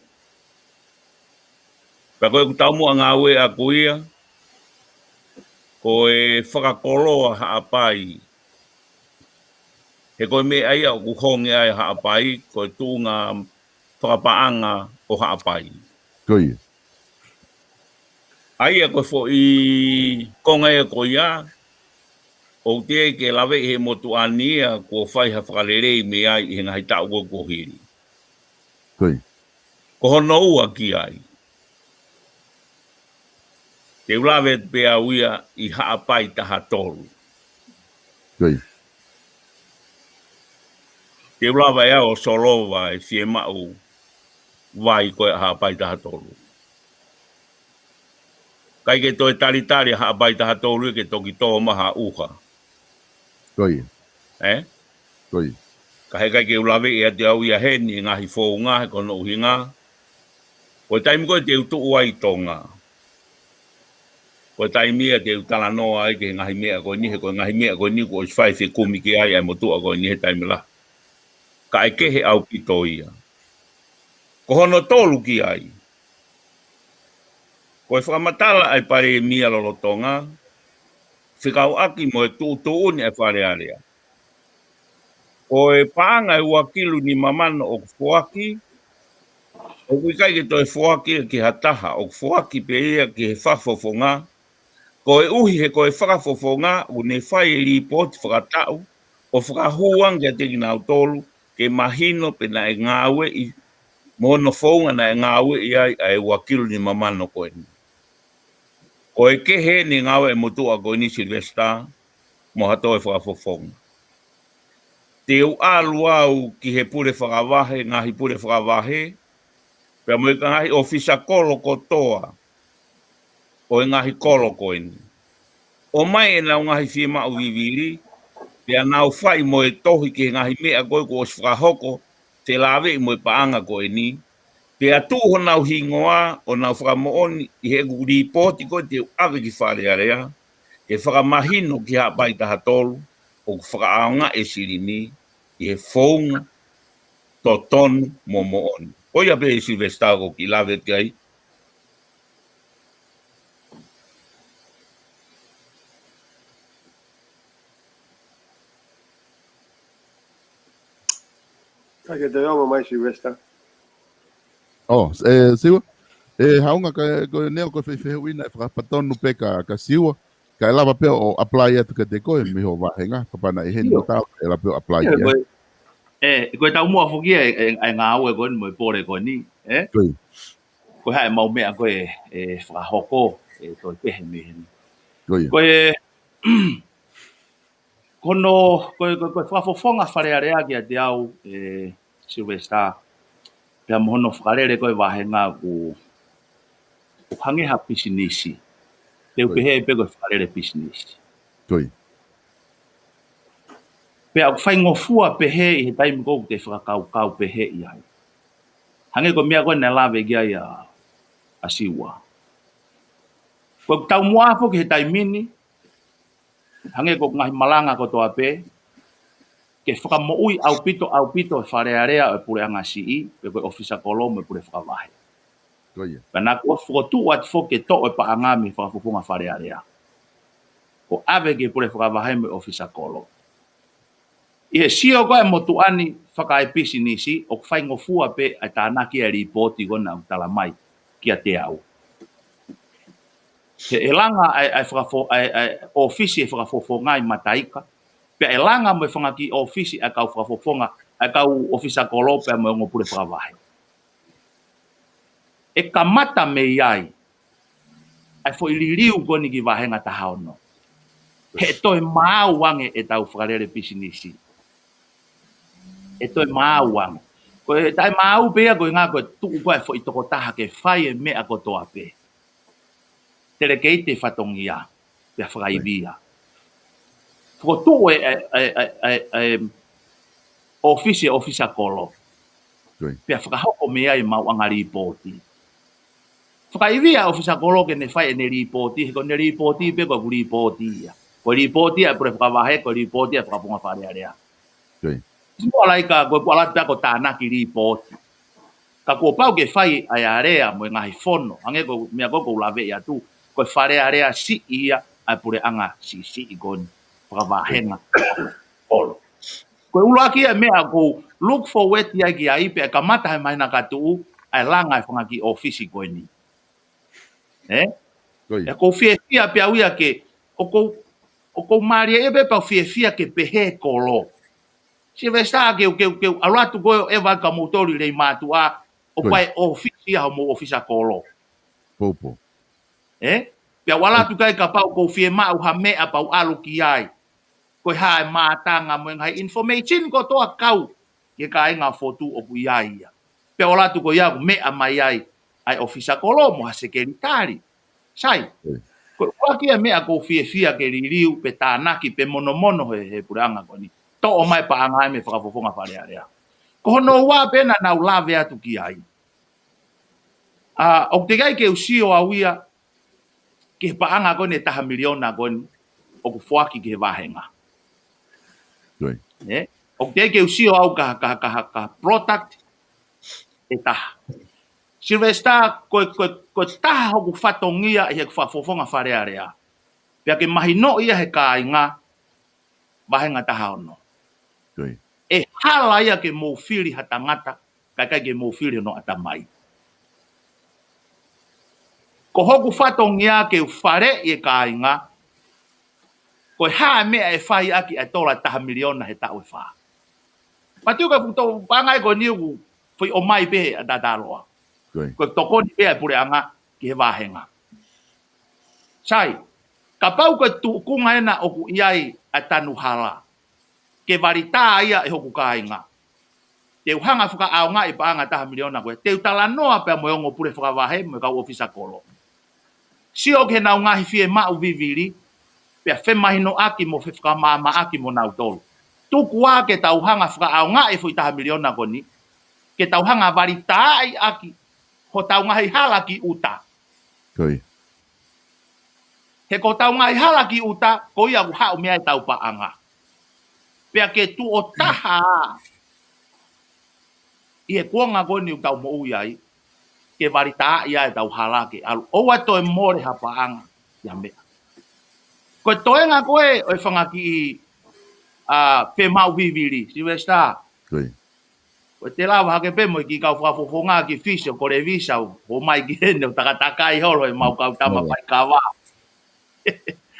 Pea ko ʻeku taumuʻa ngāue ʻaku ia, ko e fakakoloa Haʻapai. He ko e meʻa ia ʻoku honge ai Haʻapai, ko e tuʻunga fakapaʻanga ʻo Haʻapai. ʻIo. ʻA ia ko e foʻi konga ia ko ia, ʻoku teʻeki ke laveʻi he motuʻa ni ia kuo fai ha fakalelei mei ai ʻi he ngaahi taʻu ko ē kuo hili. ʻIo. Ko hono ua ki ai. Te u lave pē au ia ʻi Haʻapai taha tolu. ʻIo. Te u lava ʻe au ʻo solova e fiemaʻu vai ko ē ʻa Haʻapai taha tolu. ʻIkai ke toe talitali ʻa Haʻapai taha tolu ia ke toki tō mai ha ʻuha. ʻIo. Ē? ʻIo. Ka heʻikai ke u laveʻi atu au ia heni e ngaahi founga, he ko hono ʻuhinga, ko e taimi ko ē te u tuʻu ai ʻi Tonga, ko e taimi ia te u talanoa ai ki he ngaahi meʻa ko eni, he ko e ngaahi meʻa ko eni kuo ʻosi fai fekumi ki ai ʻa e motuʻa ko eni he taimi lahi. Ka ʻe kehe ʻaupito ia. Ko hono tolu ki ai, ko e fakamatala ʻa e Palēmia lolotonga, fekauʻaki mo e tuʻutuʻuni ʻa e Fale Alea. Ko e paʻanga ʻe ua kilu nima mano ʻoku foaki, ʻoku ʻikai ke toe foaki ia ki ha taha, ʻoku foaki pē ia ki he fakafofonga, koeʻuhi he ko e fakafofonga ʻoku ne fai e lipooti fakataʻu ʻo fakahū ange kiate kinautolu ke mahino pe naʻe ngāueʻi mo hono founga naʻe ngāueʻi ai ʻa e ua kilu nima mano ko eni. Ko e kehe eni e ngāue ʻa e motuʻa ko eni Sylvester mo ha toe fakafofonga. Te u ʻalu au ki he pule fakavahe, ngaahi pule fakavahe, pea mo e ngaahi ʻōfisa kolo kotoa ʻo e ngaahi kolo ko eni. ʻOmai ʻenau ngaahi fiemaʻu vivili, pea nau fai mo e tohi ki he ngaahi meʻa ko ē kuo ʻosi fakahoko, felāveʻi mo e paʻanga ko eni, pea tuʻu honau hingoa ʻo nau fakamoʻoni ʻi heʻeku lipooti ko ē te u ʻave ki Fale Alea, ke fakamahino ki Haʻapai taha tolu, ʻoku fakaʻaongaʻi e silini ʻi he founga totonu mo moʻoni. Ko ia pē Sylvester ʻoku ou kiʻi lave ki ai. Ka ke te ō mai Sylvester. ʻO, ʻe, Siua? ʻE, Haʻunga, ka, ko e neongo ko e fehuʻi naʻe fakapatonu pē kia, kia Siua, ka ʻe lava pē ʻo apply atu kiate koe mei hoʻo vāhenga, kapau naʻe ʻi heni ʻIo. Tau, ʻe lava pē ʻo apply ʻIo, atu. Ko e, ʻe, ko e taumuʻa foki ʻa e, ʻa e, ʻa e ngāue ko eni mo e pole ko eni, ē? ʻIo. Ko e hā e mau meʻa ko ē, ʻe fakahoko, ʻe toe kehe mei heni. ʻIo. Ko e, ko hono, ko e, ko e, ko e fakafofonga Fale Alea kiate au, ʻe Sylvester, pea mo hono fakalele ko ē vāhenga ʻoku, ʻoku hangē ha pisinisi. Te u ʻIo. Pehē pē ko e fakalele pisinisi. ʻIo. Pea ʻoku faingofua pehē ʻi he taimi ko ē ʻoku te fakakaukau pehē ʻi ai. Hangē ko e meʻa ko ē naʻe lave ki ai ʻa, ʻa Siua. Ko e taumuʻa foki he taimi ni, hangē ko e ngaahi malanga kotoa pē, ke fakamoʻui ʻaupito, ʻaupito e Fale Alea ʻo e Puleʻanga Siʻi, pe ko e ʻōfisa kolo mo e pule fakavahe. Ko ia. Pea naʻa ku fokotuʻu atu foki ke toʻo e paʻanga mei he fakafofonga Fale Alea, ʻo ʻave ki he pule fakavahe mo e ʻōfisa kolo. ʻI he sio ko ē ʻa e motuʻa ni fakaepisinisi, ʻoku faingofua pē ʻa e tānaki ʻa e lipooti ko ena ʻoku tala mai kiate au. He ʻe langa ʻa e, ʻa e fakafo-, ʻa e, ʻa e ʻōfisi ʻe fakafofonga ʻi Mataika. Pea ʻe langa mo e fanga kiʻi ʻōfisi ʻa e kau fakafofonga, ʻa e kau ʻōfisa kolo pea mo e ongo pule fakavahe. ʻE kamata mei ai ʻa e foʻi liliu ko eni ki vāhenga taha ono. He ʻe toe maau ange ʻetau fakalele pisinisi. ʻE toe maau ange. Ko e taʻemaau pē ia ko e ʻuhinga ko e tuʻu ko ē foʻi tokotaha ke fai e meʻa kotoa pē. Telekei te fatongia, pea fakaivia. Fokotuʻu e, e, e, e, e, ʻōfisi, ʻōfisa kolo. Pea fakahoko mei ai maʻuʻanga lipooti. Fakaivia ʻōfisa kolo ke ne fai ʻene lipooti, he ko ʻene lipooti pē ko ʻeku lipooti ia. Ko e lipooti ʻa e pule fakavahe, ko e lipooti ʻa e fakafofonga Fale Alea. Simo alaika, ko e kuo ʻalu atu pea ko e tānaki lipooti. Ka kuo pau ke fai ʻa e alea mo e ngaahi fono, hangē ko e meʻa ko ē ʻoku ou laveʻi atu, ko e Fale Alea siʻi ia ʻa e puleʻanga siʻisiʻi ko eni, fakavāhenga kolo. Ko e ʻuluaki ia meʻa ʻoku ou look forward ia ki ai pea kamata he māhina ka tuʻu, ʻa e langa e fanga kiʻi ʻōfisi ko eni. ʻE? ʻOku ou fiefia pē au ia ke, ʻoku ou, ʻoku ou mālieʻia pē pea u fiefia ke pehē kolo. Silivesitā ke u, ke u, ke u ʻalu atu ko ē ʻo ʻeva ka mou toli lei mātuʻa, ʻoku ʻi ai e ʻōfisi ia homou ʻōfisa kolo. ʻE? Pea u ʻalu atu ki ai kapau ʻoku ou fiemaʻu ha meʻa pea u ʻalu ki ai. Ko e hā e mātanga mo e ngaahi information kotoa kau ki he kāinga fotu ʻoku ʻi ai ia. Pea u ʻalu atu ko ia ʻoku meʻa mai ai ʻa e ʻōfisa kolo mo ha sekelitali. Sai. Ko e ʻuluaki ia meʻa ʻoku ou fiefia ke liliu pe tānaki pe monomono he, he puleʻanga ko eni. Toʻo mai paʻanga ai mei he fakafofonga Fale Alea. Ko hono ua pē naʻa nau lave atu ki ai. ʻA, ʻoku teʻeki ai ke u sio au ia ki he paʻanga ko eni ʻe taha miliona ko eni ʻoku foaki ki he vāhenga. ʻE? ʻOku teʻeki ai ke u sio au ka, ka, ka, ka product ʻe taha. Silivesitā, ko e, ko e, ko e taha hoku fatongia ʻi he fakafofonga Fale Alea. Pea ke mahinoʻi ia he kāinga, vāhenga taha ono. ʻE hala ia ke mou fili ha tangata, kae ʻikai ke mou fili hono ʻatamai. Ko hoku fatongia ke u faleʻi e kāinga, ko e hā e meʻa ʻe fai ʻaki ʻa e tola taha miliona he taʻu ʻe fā. Pea tuku e futo paʻanga ē ko eni ʻoku foʻi ʻomai pē ʻa Tataloa. Ko e tokoni pē ʻa e puleʻanga ki he vāhenga. Sai, kapau ko e tuʻunga ena ʻoku ʻi ai ʻa e tanu hala, ke valitā ia ʻe hoku kāinga. Te u hanga fakaʻaongaʻi paʻanga taha miliona ko ē, te u talanoa pea mo e ongo pule fakavahe mo e kau ʻōfisa kolo. Sio ki heʻenau ngaahi fiemaʻu vivili, pea femahinoʻaki mo fefakamāmaʻaki mo nautolu. Tuku ā ke tau hanga fakaʻaongaʻi e foʻi taha miliona ko eni, ke tau hanga valitāʻi ʻaki hotau ngaahi hala ki ʻuta. He ko hotau ngaahi hala ki ʻuta, ko ia ʻoku haʻu mei ai ʻetau paʻanga. Pea ke tuʻo taha ʻi he kuonga ko eni ʻoku tau moʻui ai, ke valitāʻi ai ʻetau hala ke ʻalu. ʻOua toe mole ha paʻanga ia meʻa. Ko e toenga ko ē ʻo e fanga kiʻi, ʻa, fiemaʻu vivili, Silivesitā. Ko e te lava hake pē mo e kiʻi kau fakafofonga ki Fisi ʻo kole visa ʻo mai ki heni ʻo takatakai holo ʻemau kau tama faikava.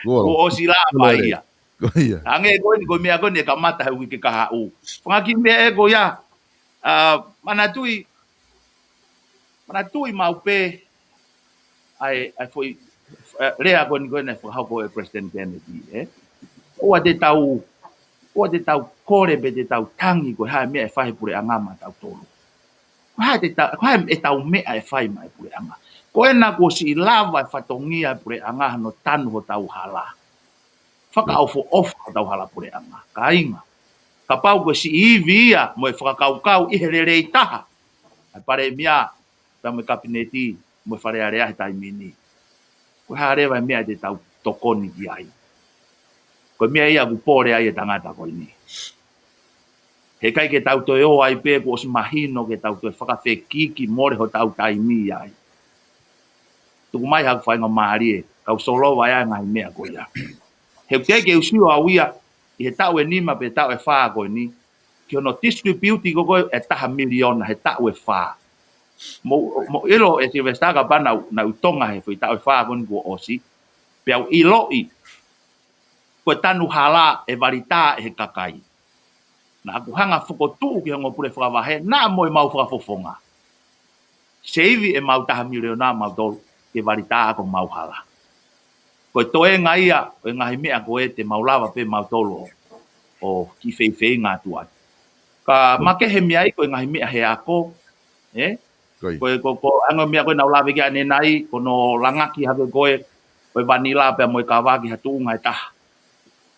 Kuo ʻosi lava ia. Hangē ko eni ko e meʻa ko eni ʻe kamata he uike kahaʻu. Fanga kiʻi meʻa ē ko ia, ʻa, manatuʻi, manatuʻi maʻu pē ʻa e, ʻa e foʻi, ʻa e lea ko eni ko ē naʻe fakahoko ʻe President Kennedy, ē? ʻOua te tau, ʻoua te tau kole pe te tau tangi ko e hā e meʻa ʻe fai he puleʻanga maʻatautolu. Ko e hā te ta-, ko e hā ʻetau meʻa ʻe fai maʻa e puleʻanga. Ko ena kuo siʻi lava e fatongia e puleʻanga hono tanu hotau hala. Fakaʻofoʻofa hotau hala puleʻanga. Kāinga. Kapau ko e siʻi ivi ia mo e fakakaukau ʻi he lelei taha ʻa e palēmia, pea mo e kapineti, mo e Fale Alea he taimi ni. Ko e hā leva e meʻa te tau tokoni ki ai. Ko e meʻa ia ʻoku pole ai e tangata ko eni. He ʻikai ke tau toe ō ai pē kuo ʻosi mahino ke tau toe fakafekiki mole hotau taimi ai. Tuku mai haku faingamālie, kau solova ai e ngaahi meʻa ko ia. He ʻoku teʻeki ke u sio au ia, ʻi he taʻu ʻe nima pe taʻu ʻe fā ko eni, ki hono distribute ko ē e taha miliona he taʻu ʻe fā. Mo, mo ʻilo ē Silivesitā kapau naʻa ku, naʻa ku ʻi Tonga he foʻi taʻu ʻe fā ko eni kuo ʻosi. Pea u ʻiloʻi ko e tanu hala e valita ʻe he kakai. Naʻa ku hanga fokotuʻu ki he ongo pule fakavahe, naʻa mo e mau fakafofonga. Seivi e mau taha miliona mautolu ke valita ko mau hala. Ko e toenga ia, ko e ngaahi meʻa ko ē te mau lava pē mautolu ʻo, ʻo ki feifeinga atu ai. Ka makehe mei ai ko e ngaahi meʻa he ako, ē? Ko ia. Ko e, ko, ko, ʻa e ongo meʻa ko ē naʻa ku lave ki ai ʻanenai, ko hono langaki hake ko ē, ko e vanila pea mo e kava ki ha tuʻunga ʻe taha.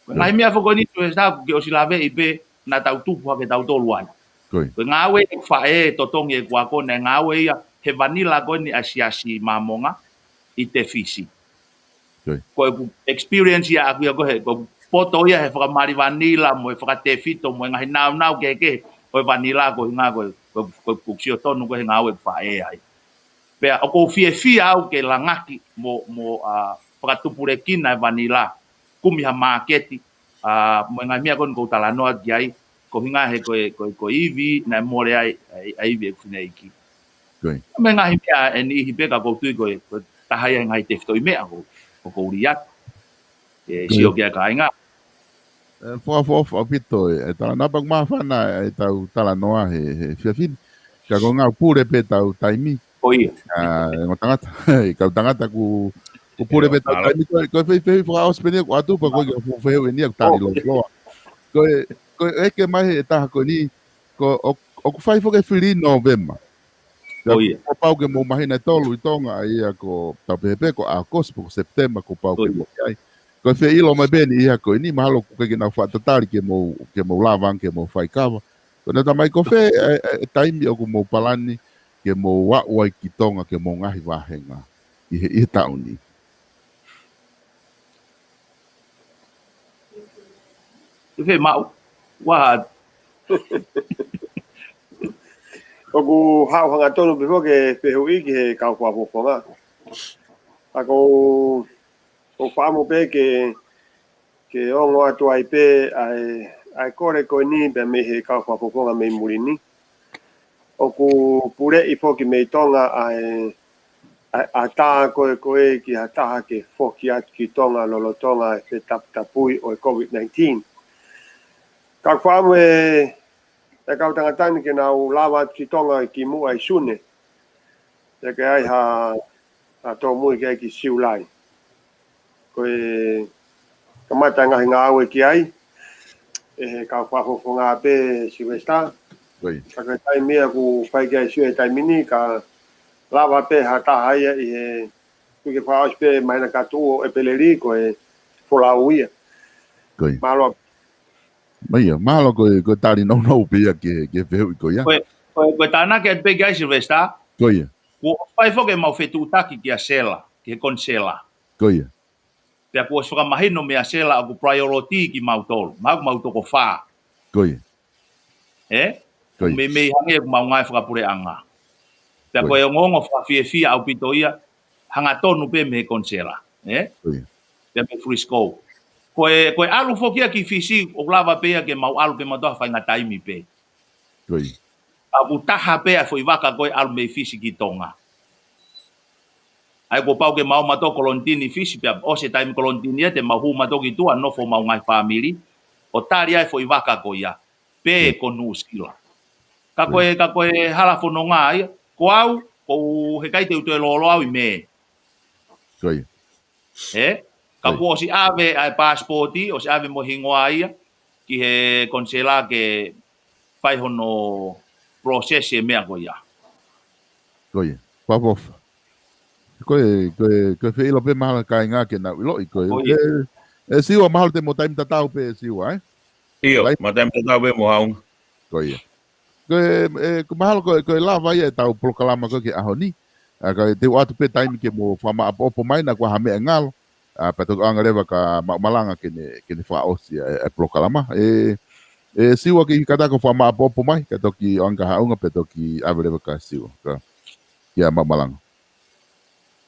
Ko e ngaahi meʻa foki ko eni Sylvester ʻoku ke ʻosi laveʻi pē naʻa tau tupu hake tautolu ai. Ko ia. Ko e ngāue ʻeku faʻē, totongi ʻeku ako, naʻe ngāue ia he vanila ko eni ʻa e Siasi Māmonga ʻi Tefisi. Ko ia. Ko ʻeku experience ia ʻaku ia ko ē, ko ʻeku poto ia he fakamali vanila mo e fakatefito mo e ngaahi naunau kehekehe ʻo e vanila ko e ʻuhinga ko e, ko e, ko ʻeku sio tonu ko ē he ngāue ʻeku faʻē ai. Pea ʻoku ou fiefia au ke langaki mo, mo, ʻa, fakatupulekina e vanila, kumi ha māketi, ʻa, mo e ngaahi meʻa ko eni ʻoku ou talanoa ki ai, ko e ʻuhinga he ko e, ko e, ko e ivi, naʻe mole ai, ʻa e, ʻa e ivi ʻeku fineʻeiki. Ko ia. Mo e ngaahi meʻa ʻe niʻihi pē ka ʻoku ou tui ko e, ko e taha ia e ngaahi tefitoʻi meʻa ʻoku, ʻoku ou lī atu. ʻE, ko ia. Sio ki ai kāinga. ʻE, fakaʻofoʻofa ʻaupito ē, ʻe tala napa ku māfana ʻetau talanoa he, he efiafi ni. Ka ko e ngaahi pule pē ʻetau taimi. Ko ia. ʻA, ʻe ngaahi tangata, ʻe kau tangata ku, ku pule pē ʻetau taimi ko ē, ko e feifei fakaʻosi pē eni ʻoku ʻatu pea ko e kiʻi fehuʻi eni ʻoku tali loloa. Ko e, ko e ʻeke mai he taha ko eni, ko, ʻo, ʻoku fai foki e fili Nōvema. Ko ia. Kuo pau ke mou māhina ʻe tolu ʻi Tonga, ʻa ia ko tau pehē pē ko ʻAokosi pe ko Sepitema kuo pau ke mou ʻi ai. Ko e feʻiloʻi mai pē eni ia ko eni, mahalo ʻoku ʻikai ke nau faʻa tatali ke mou, ke mou lava ange ke mou fai kava. Ko ʻene talamai ko fē e, e, e taimi ʻoku mou palani ke mou aʻu ai ki Tonga ke mou ngaahi vāhenga ʻi he, ʻi he taʻu ni. ʻE fē maʻu, ua. ʻOku haʻu hangatonu pē foki e fehuʻi ki he kau fakafofonga. ʻA ko, ko e fakaʻamu pē ke, ke ongo atu ai pē ʻa e, ʻa e kole ko eni pē mei he kau fakafofonga mei muli ni. ʻOku puleʻi foki mei Tonga ʻa e, ʻa e, ʻa e tā ko ē ko ē ki ha taha ke foki atu ki Tonga lolotonga e fetaputapui ʻo e COVID nineteen. Ka ʻoku fakaʻamu e, e kau tangata ni ke nau lava atu ki Tonga ʻi kimuʻa ʻi Sune. Pea ke ʻai ha, ha tōmui ki ai ki Siulai. Ko e kamata ngaahi ngāue ki ai ʻe he kau fakafofonga pē Sylvester. Ko ia. Ka ko e taimi ia ʻoku fai ki ai sio he taimi ni ka lava pē ha taha ia ʻi he, ʻoku ke fakaʻosi pē māhina ka tuʻu ʻo ʻEpeleli ko e folau ia. Ko ia. Mālō. Mai ia, mahalo ko e, ko e tali nounou pē ia ke, ke fehuʻi ko ia. Ko e, ko e, ko e tānaki atu pē ki ai Sylvester. Ko ia. Kuo fai foki ʻemau fetuʻutaki kia Sela, ki he konisela. Ko ia. Pea kuo ʻosi fakamahino meia Sela ʻoku priority kimautolu. Mahalo ʻoku mau toko fā. Ko ia. Ē? Ko ia. Meimei hangē ʻoku mau ngāue fakapuleʻanga. Pea ko ia. Ko e ongoongo fakafiefia ʻaupito ia, hangatonu pē mei he konisela. Ē? Ko ia. Pea mei Frisco. Ko e, ko e ʻalu foki ia ki Fisi, ʻoku lava pē ia ke mau ʻalu pē mautolu ha faʻahinga taimi pē. Ko ia. ʻA ʻoku taha pē ʻa e foʻi vaka ko ē ʻalu mei Fisi ki Tonga. ʻA ia kuo pau ke mau mautolu kolonitini Fisi pea ʻosi e taimi kolonitini ia te mau hū mautolu ki tuʻa nofo mau ngaahi fāmili. ʻO tali ai e foʻi vaka ko ia. Pē ko Nuʻusila. Ka ko e, ka ko e hala fononga ia. Ko au, ʻoku heʻikai te u toe lōloa au ʻi Mē. Ko ia. Ē? Ka kuo ʻosi ʻave ʻa e pasipoti, ʻosi ʻave mo e hingoa ia, ki he konisela ke fai hono process e meʻa ko ia. Ko ia. Fakaʻofoʻofa. Ko e, ko e, ko e feʻiloʻi pē mahalo kāinga ke nau ʻiloʻi ko e. Ko ia. ʻE, ʻe Siua mahalo te mo taimi tatau pē Siua, ē? ʻIo, ma taimi tatau pē mo haunga. Ko ia. Ko e, ʻe, ko mahalo ko e, ko e lava ia ʻetau polokalama ko ē ki he ʻaho ni. ʻA ka te u ʻoatu pē taimi ke mo fakamaʻopoʻopo mai naʻa kuo ʻi ai ha meʻa ngalo. ʻA, pea toki ʻoange leva kia Maʻumalanga ke ne, ke ne fakaʻosi ʻa e, ʻa e polokalama. ʻE, ʻe Siua kiʻi kātaki ʻo fakamaʻopoʻopo mai, ka toki ʻoange kia Haʻunga, pea toki ʻave leva kia Siua. Ka, kia Maʻumalanga.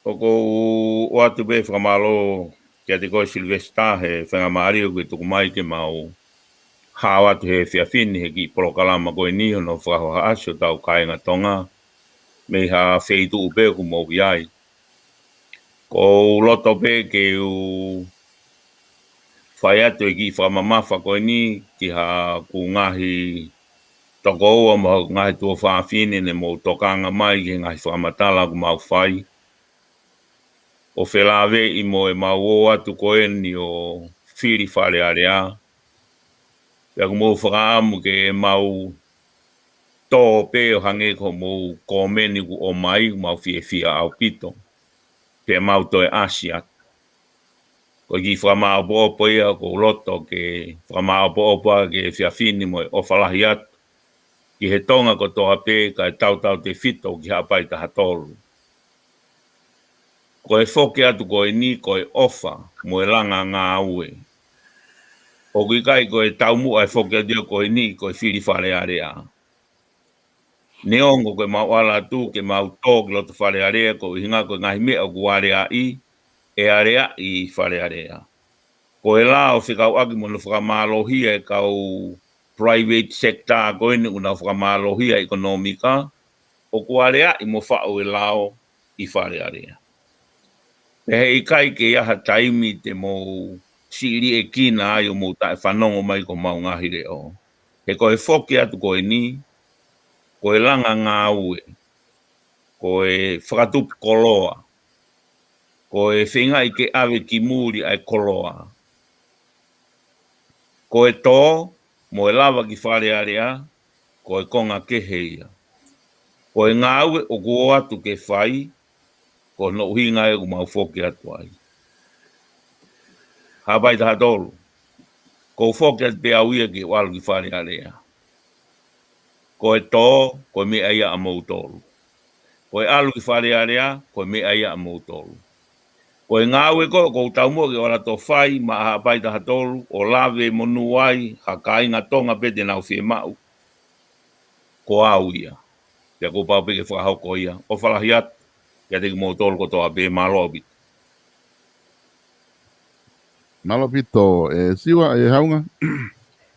ʻOku ou ʻoatu pē fakamālō kiate koe Sylvester he faingamālie ʻoku ke tuku mai ke mau hao atu he efiafi ni he kiʻi polokalama ko eni hono fakahohaʻasi hotau kāinga Tonga mei ha feituʻu pē ʻoku mou ʻi ai. Ko ʻOku ou loto pē ke u fai atu e kiʻi fakamamafa ko eni ki haʻaku ngaahi tokoua mo haʻaku ngaahi tuofāfine ne mou tokanga mai ki he ngaahi fakamatala ʻoku mau fai. ʻO felāveʻi mo ʻemau ō atu ko eni ʻo fili Fale Alea. Pea ʻoku mau fakaʻamu ke mau tō pē ʻo hangē ko hoʻomou kōmeni ʻoku ʻomai, ʻoku mau fiefia ʻaupito. Pea mau toe ʻasi atu. Ko e kiʻi fakamāʻopoʻopo ia, ʻoku ou loto ke fakamāʻopoʻopo ʻa e efiafi ni mo e ʻofa lahi atu ki he Tonga kotoa pē kae tautautefito ki Haʻapai taha tolu. Ko e foki atu ko eni, ko e ʻofa mo e langa ngāue. ʻOku ʻikai ko e taumuʻa e foki atu ia ko eni, ko e fili Fale Alea. Neongo ko ʻemau ʻalu atu ke mau tō ki loto Fale Alea, ko e ʻuhinga ko e ngaahi meʻa ʻoku aleaʻi, ʻe aleaʻi ʻi Fale Alea. Ko e lao fekauʻaki mo hono fakamālohia e kau private sector ko eni ʻoku nau fakamālohia e ʻekonōmika, ʻoku aleaʻi mo faʻu e lao ʻi Fale Alea. Pea heʻikai ke ʻi ai ha taimi te mou siʻi liʻekina ai ʻo mou taʻefanongo mai ki homau ngaahi leʻo. He ko e foki atu ko eni, ko e langa ngāue, ko e fakatupu koloa, ko e feingaʻi ke ʻave ki muli ʻa e koloa. Ko e tō mo e lava ki Fale Alea, ko e konga kehe ia. Ko e ngāue ʻoku ō atu ke fai, ko hono ʻuhinga ia ʻoku mau foki atu ai. Haʻapai taha tolu, ʻoku ou foki atu pē au ia ke u ʻalu ki Fale Alea. Ko e tō, ko e meʻa ia ʻamoutolu. Ko e ʻalu ki Fale Alea, ko e meʻa ia ʻamoutolu. Ko e ngāue ko ē ʻoku ou taumuʻa ke u ʻalu atu ʻo fai maʻa Haʻapai taha tolu, ʻo lave monū ai ha kāinga Tonga pē te nau fiemaʻu, ko au ia. Pea kuo pau pē ke fakahoko ia. ʻOfa lahi atu kiate kimoutolu kotoa pē, mālō ʻaupito. Mālō ʻaupito, ʻe Siua, ʻe Haunga.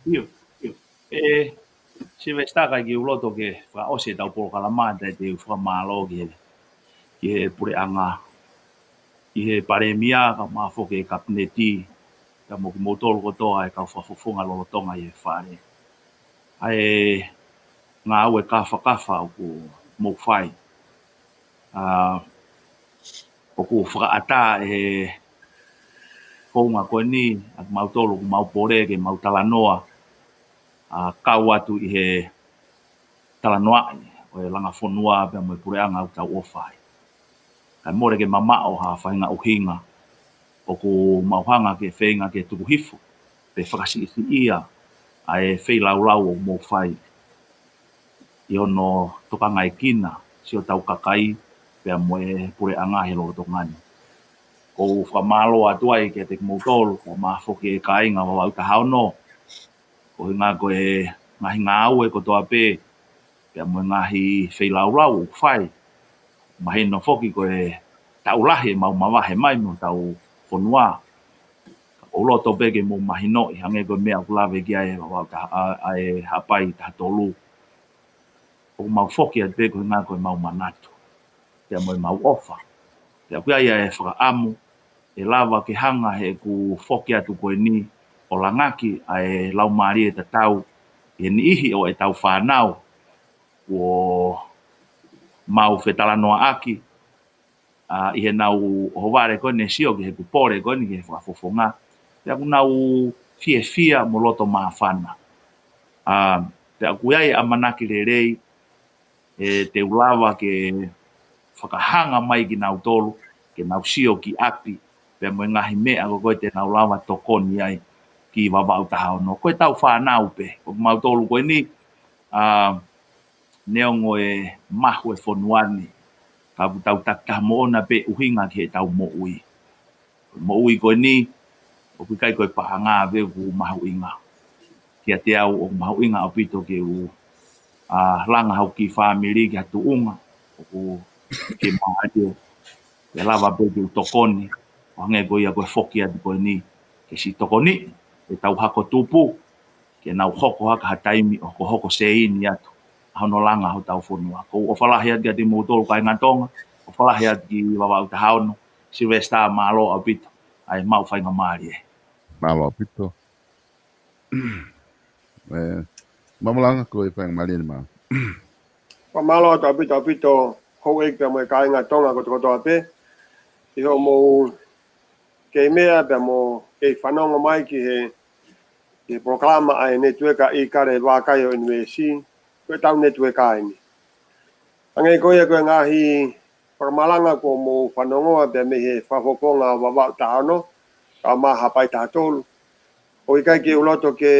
ʻIo, ʻio. ʻE Silivesitā, ʻikai ke u loto ke fakaʻosi ʻetau polokalama, ʻe te u fakamālō ki he, ki he puleʻanga, ki he Palēmia, kae ʻumaʻā foki e Kapineti, kae ʻumaʻā kimoutolu kotoa e kau fakafofonga lolotonga ʻi he Fale. ʻA e ngāue kafakafa ʻoku mou fai. ʻA, ʻoku fakaʻatā ʻe he founga ko eni ʻa kimautolu ʻoku mau pole ke mau talanoa, ʻa, kau atu ʻi he talanoaʻi ʻo e langa fonua pea mo e puleʻanga ʻoku tau ʻofa ai. Kae mole ke mamaʻo ha faʻahinga ʻuhinga ʻoku mau hanga ke feinga ke tuku hifo pe fakasiʻisiʻia ʻa e feilaulau ʻoku mou fai ʻi hono tokangaekina siʻotau kakai pea mo e puleʻanga he lolotonga ni. ʻOku ou fakamālō atu ai kiate kimoutolu, kae ʻumaʻā foki e kāinga Vavaʻu taha ono, ko e ʻuhinga ko e ngaahi ngāue kotoa pē pea mo e ngaahi feilaulau ʻoku fai. Mahino foki ko e taʻu lahi ʻemau mavahe mai mei hotau fonua. ʻOku ou loto pē ke mou mahinoʻi, hangē ko e meʻa ʻoku lave ki ai e Vavaʻu taha, ʻa, ʻa e Haʻapai taha tolu, ʻoku mau foki atu pē ko e ʻuhinga ko ʻemau manatu pea mo ʻemau ʻofa. Pea ʻoku ʻi ai e fakaʻamu ʻe lava ke hanga heʻeku foki atu ko eni ʻo langaki ʻa e laumālie tatau ʻi he niʻihi ʻo ʻetau fānau kuo mau fetalanoaʻaki, ʻa, ʻi heʻenau ʻohovale ko eni ʻo sio ki heʻeku pole ko eni ki he fakafofonga. Pea ʻoku nau fiefia mo loto māfana. ʻA, pea ʻoku ʻi ai e ʻamanaki lelei ʻe te u lava ke fakahanga mai kinautolu ke nau sio ki ʻapi pea mo e ngaahi meʻa ko ē te nau lava tokoni ai ki Vavaʻu taha ono. Ko ʻetau fānau pē, ʻoku mau tolu ko eni, ʻa, neongo e mahu e fonua ni, ka ʻoku tau takitaha moʻona pē ʻuhinga ki heʻetau moʻui. Moʻui ko eni, ʻoku ʻikai ko e paʻanga pē ʻoku mahuʻinga. Kiate au ʻoku mahuʻinga ʻaupito ke u, ʻa, langa hoku kiʻi fāmili ki ha tuʻunga ʻoku fiemālie, ke lava pē ke u tokoni, ʻo hangē ko ia ko e foki atu ko eni, ke siʻi tokoniʻi ʻetau hako tupu, ke nau hoko hake ha taimi ʻo hokohoko seini atu ʻa hono langa hotau fonua. ʻOku ou ʻofa lahi atu kiate kimoutolu kāinga Tonga, ʻofa lahi atu ki Vavaʻu taha ono, Silivesitā, mālō ʻaupito ʻa e maʻu faingamālie. Mālō ʻaupito. ʻE, Mamalanga, ko e faingamālie ni, mā. Fakamālō atu ʻaupito, ʻaupito, houʻeiki pea mo e kāinga Tonga kotokotoa pē, ʻi hoʻomou kei meʻa pea mo kei fanongo mai ki he, ki he polokalama ʻa e Netiueka ʻIkale Vākai ʻo e ʻUnivēsi, ko ʻetau netiueka eni. Hangē ko ia ko e ngaahi fakamalanga kuo mou fanongoa pea mei he fakafofonga Vavaʻu taha ono, kae ʻumaʻā Haʻapai taha tolu. ʻOku ʻikai ke u loto ke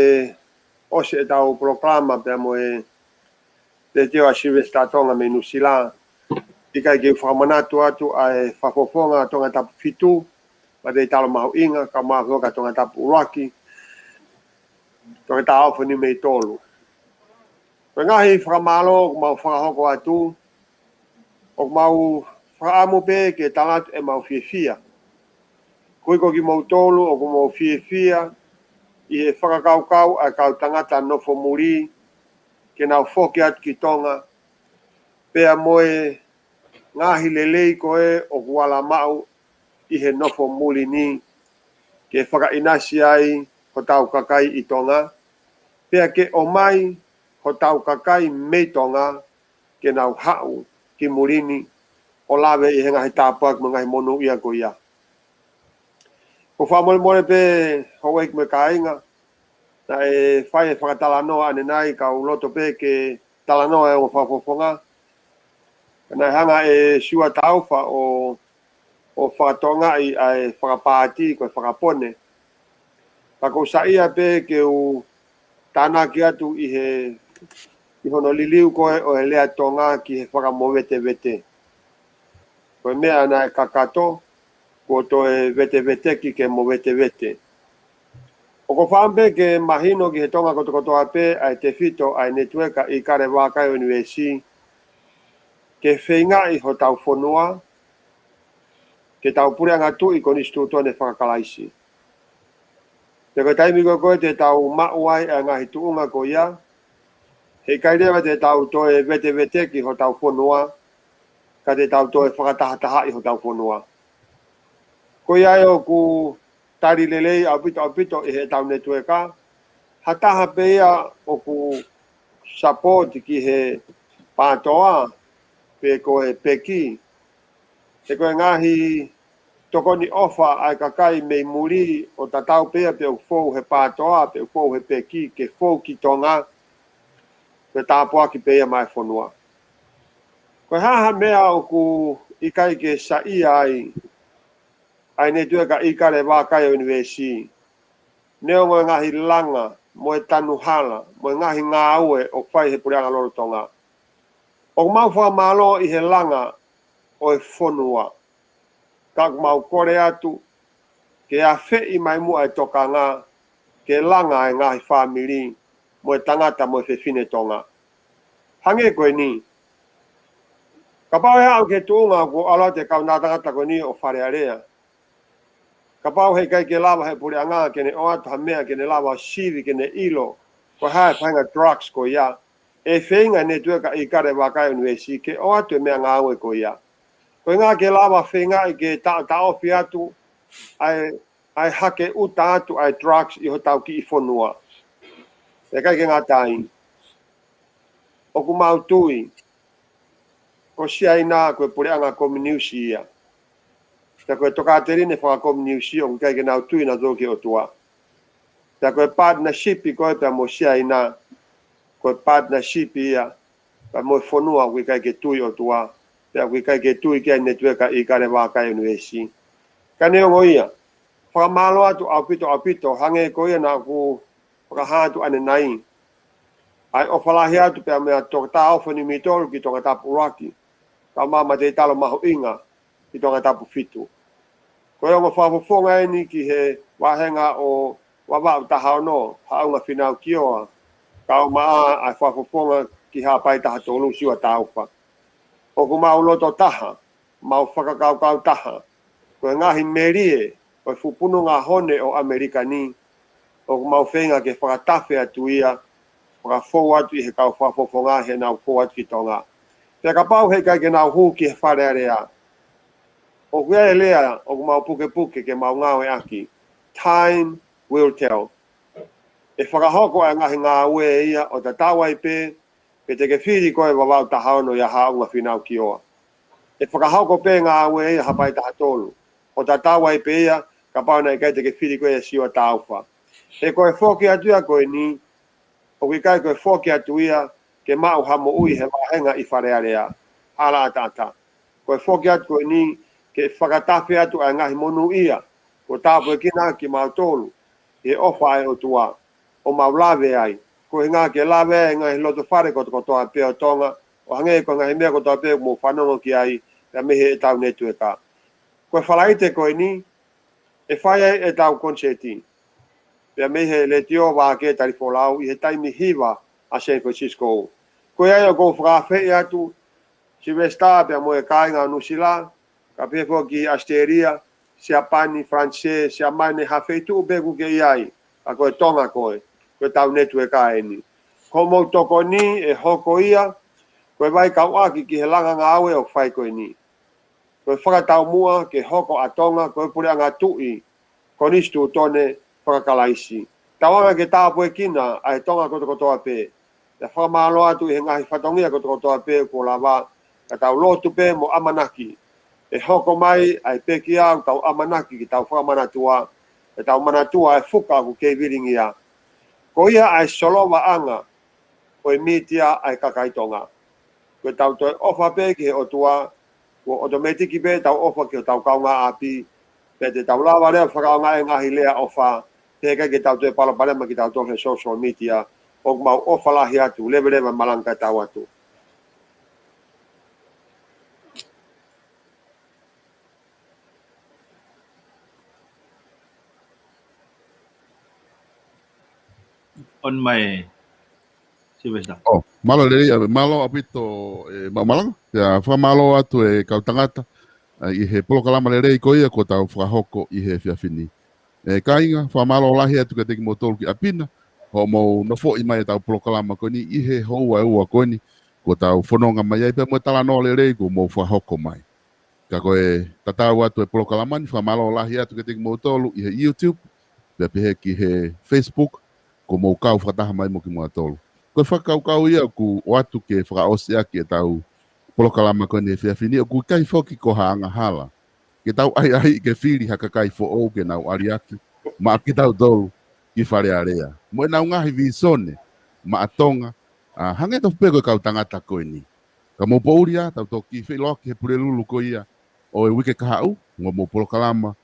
ʻosi ʻetau polokalama pea mo e Letiō ʻa Silivesitā Tonga mei Nuʻusila. ʻIkai ke u fakamanatu atu ʻa e fakafofonga Tongatapu fitu, Mateitalo Mahuʻinga, kae ʻumaʻā foki ʻa Tongatapu ʻuluaki, Tongatapu ʻofa ni mei tolu. Ko e ngaahi fakamālō ʻoku mau fakahoko atu, ʻoku mau fakaʻamu pē ke tala atu ʻemau fiefia. Koeʻuhi ko kimoutolu ʻoku mou fiefia ʻi he fakakaukau ʻa e kau tangata nofo muli ke nau foki atu ki Tonga, pea mo e ngaahi lelei ko ē ʻoku ala maʻu ʻi he nofo muli ni, ke fakaʻinasi ai hotau kakai ʻi Tonga, pea ke ʻomai hotau kakai mei Tonga ke nau haʻu ki muli ni ʻo lave ʻi he ngaahi tāpuaki mo e ngaahi monūʻia ko ia. ʻOku ou fakamolemole pē houʻeiki mo e kāinga, naʻe fai e fakatalanoa ʻanenai, ka u loto pē ke talanoa e ongo fakafofonga. Ka naʻe hanga ʻe Siua Taufa ʻo, ʻo fakatokangaʻi ʻa e fakapaati ko e fakapone. Ka ʻoku ou saiʻia pē ke u tānaki atu ʻi he, ʻi hono liliu ko ē ʻo e lea Tonga ki he fakamovetevete. Ko e meʻa naʻe kakato, kuo toe veteveteki ke movetevete. ʻOku ou fakaʻamu pē ke mahino ki he Tonga kotokotoa pē ʻa e tefito ʻa e Netiueka ʻIkale Vākai ʻo e ʻUnivēsi, ke feingaʻi hotau fonua ke tau puleʻanga tuʻi konisitūtone fakakalaisi. Pea ko e taimi ko ē ko ē te tau maʻu ai ʻa e ngaahi tuʻunga ko ia, heʻikai leva te tau toe veteveteki hotau fonua, ka te tau toe fakatahatahaʻi hotau fonua. Ko ia ai ʻoku tali lelei ʻaupito ʻaupito ʻe heʻetau netiueka ha taha pē ia ʻoku sapoti ki he PATOA pe ko e peki. He ko e ngaahi tokoni ʻofa ʻa e kakai mei muli ʻo tatau pē ia pe ʻoku fou he PATOA, pe ʻoku fou he peki, ke fou ki Tonga, ko e tāpuaki pē ia maʻa e fonua. Ko e hā ha meʻa ʻoku ʻikai ke saiʻia ai ʻa e Netiueka ʻIkale Vākai ʻo e ʻUnivēsi, neongo e ngaahi langa, mo e tanuhala, mo e ngaahi ngāue ʻoku fai he puleʻanga lolotonga, ʻoku mau fakamālō ʻi he langa ʻo e fonua. Ka ʻoku mau kole atu ke afeʻi mai muʻa e tokanga ke langa e ngaahi fāmili mo e tangata mo e fefine Tonga. Hangē ko eni, kapau ʻe aʻu ki he tuʻunga kuo ʻalu atu e kau tangata ko eni ʻo Fale Alea, kapau heʻikai ke lava he puleʻanga ke ne ʻoatu ha meʻa ke ne lava ʻo sivi ke ne ʻilo ko e hā e faʻahinga drugs ko ia, ʻe feinga e Netiueka ʻIkale Vākai ʻo e ʻUnivēsi ke ʻoatu e meʻangāue ko ia. Ko e ʻuhinga ke lava feingaʻi ke taʻotaʻofi atu ʻa e, ʻa e hake ʻuta atu ʻa e drugs ʻi hotau kiʻi fonua. ʻIkai ke ngata ai, ʻoku mau tui ko Siaina ko e puleʻanga kominiusi ia. Pea ko e tokāteline fakakominiusi ʻoku ʻikai ke nau tui nautolu ki he ʻOtua. Pea ko e partnership ko ē pea mo Siaina, ko e partnership ia pea mo e fonua ʻoku ʻikai ke tui ʻOtua, pea ʻoku ʻikai ke tui ki ai e Netiueka ʻIkale Vākai ʻo e ʻUnivēsi. Ka neongo ia, fakamālō atu ʻaupito ʻaupito, hangē ko ia naʻa ku fakahā atu ʻanenai, ʻa e ʻofa lahi atu pea meia Toketā ʻOfa Niumitolu ki Tongatapu ʻuluaki, kae ʻumaʻā Mateitalo Mahuʻinga ki Tongatapu fitu. Ko e ongo fakafofonga eni ki he vāhenga ʻo Vavaʻu taha ono, Haʻunga Fīnau Kioa, kae ʻumaʻā ʻa e fakafofonga ki Haʻapai taha tolu, Siua Taufa. ʻOku mau loto taha, mau fakakaukau taha, ko e ngaahi melie ʻo e fupunga hone ʻo ʻAmelika ni, ʻoku mau feinga ke fakatafe atu ia, fakafou atu ʻi he kau fakafofonga heʻenau fou atu ki Tonga. Pea kapau heʻikai ke nau hū ki he Fale Alea, ʻOku ʻi ai e lea ʻoku mau pukepuke ke mau ngāueʻaki, "Time will tell." ʻE fakahoko ʻa e ngaahi ngāue ia ʻo tatau ai pē pe te ke fili koe ʻe Vavaʻu taha ono ʻia Haʻunga Fīnau Kioa. ʻE fakahoko pē ngāue ia Haʻapai taha tolu, ʻo tatau ai pē ia kapau naʻe ʻikai te ke fili koe ʻia Siua Taufa. He ko e foki atu ia ko eni, ʻoku ʻikai ko e foki atu ia ke maʻu ha moʻui he vāhenga ʻi Fale Alea, hala ʻataʻatā. Ko e foki atu ko eni ke fakatafe atu ʻa e ngaahi monūʻia kuo tāpuekina kimautolu ʻi he ʻofa ʻa e ʻOtua, ʻo mau lave ai. Ko e ʻuhinga ke lave ai e ngaahi loto fale kotokotoa pē ʻo Tonga, ʻo hangē ko e ngaahi meʻa kotoa pē ʻoku mou fanongo ki ai, pea mei heʻetau netiueka. Ko e Falaite ko eni, ʻe fai ai ʻetau konisēti pea mei he Letiō Vākē Talifolau ʻi he taimi hiva ʻa San Francisco. Ko ia ia ʻoku ou fakaafeʻi atu Sylvester pea mo e kāinga ʻo Nuʻusila, kae pehē foki ki ʻAositelēlia, Siapani, Falanisē, Siamane, ha feituʻu pē ʻoku ke ʻi ai, ka ko e Tonga koe, ko ʻetau netiueka eni. Ko hoʻomou tokoni ʻe hoko ia ko e vaikauʻaki ki he langa ngāue ʻoku fai ko eni. Ko e fakataumuʻa ke hoko ʻa Tonga ko e puleʻanga tuʻi konisitūtone faka-Kalaisi. Tauange ke tāpuekina ʻa e Tonga kotokotoa pē. Pea fakamālō atu ʻi he ngaahi fatongia kotokotoa pē kuo lava, ka tau lotu pē mo ʻamanaki ʻe hoko mai ʻa e pekia ʻoku tau ʻamanaki ke tau fakamanatua, ʻe tau manatua ʻa e fuka ʻoku kei vilingia. Ko ia ʻa e solovaʻanga ʻo e mītia ʻa e kakai Tonga. Ko ʻetau toe ʻofa pē ki he ʻOtua, kuo ʻotomētiki pē ʻetau ʻofa ki hotau kaungāʻapi, pea te tau lava leva fakaʻaongaʻi e ngaahi lea ʻofa, pea ʻikai ke tau toe palopalema kitautolu he social media. ʻOku mau ʻofa lahi atu, leveleva malanga ka tau atu. On mai, Sylvester. ʻO, mālō lelei, ʻa, mālō ʻaupito, ʻe, ma-, malanga. Pea fakamālō atu e kau tangata, ʻa, ʻi he polokalama lelei ko ia kuo tau fakahoko ʻi he efiafi ni. ʻE, kāinga, fakamālō lahi atu kiate kimoutolu ki ʻapi na, hoʻomou nofoʻi mai ʻetau polokalama ko eni ʻi he houa ʻe ua ko eni, kuo tau fononga mai ai pea mo e talanoa lelei kuo mou fakahoko mai. Ka ko e tatau atu e polokalama ni, fakamālō lahi atu kiate kimoutolu ʻi he YouTube, pea pehē ki he Facebook, kuo mou kau fakataha mai mo kimoutolu. Ko e fakakaukau ia ʻoku ʻoatu ke fakaʻosi ʻaki ʻetau polokalama ko eni he efiafi ni, ʻoku ʻikai foki ko ha angahala ke tau ʻahiʻahiʻi ke fili ha kakai foʻou ke nau ʻaliaki maʻa kitautolu ki Fale Alea. Mo ʻenau ngaahi vīsone maʻa Tonga, ʻa, hangē tofu pē ko e kau tangata ko eni. Ka mou poʻuli ā, tau toki feʻiloaki he Pulelulu ko ia ʻo e uike kahaʻu, mo hoʻomou polokalama,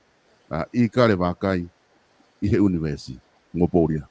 ʻa, ʻIkale Vakai ʻi he ʻUnivēsi. Mou poʻuli ā.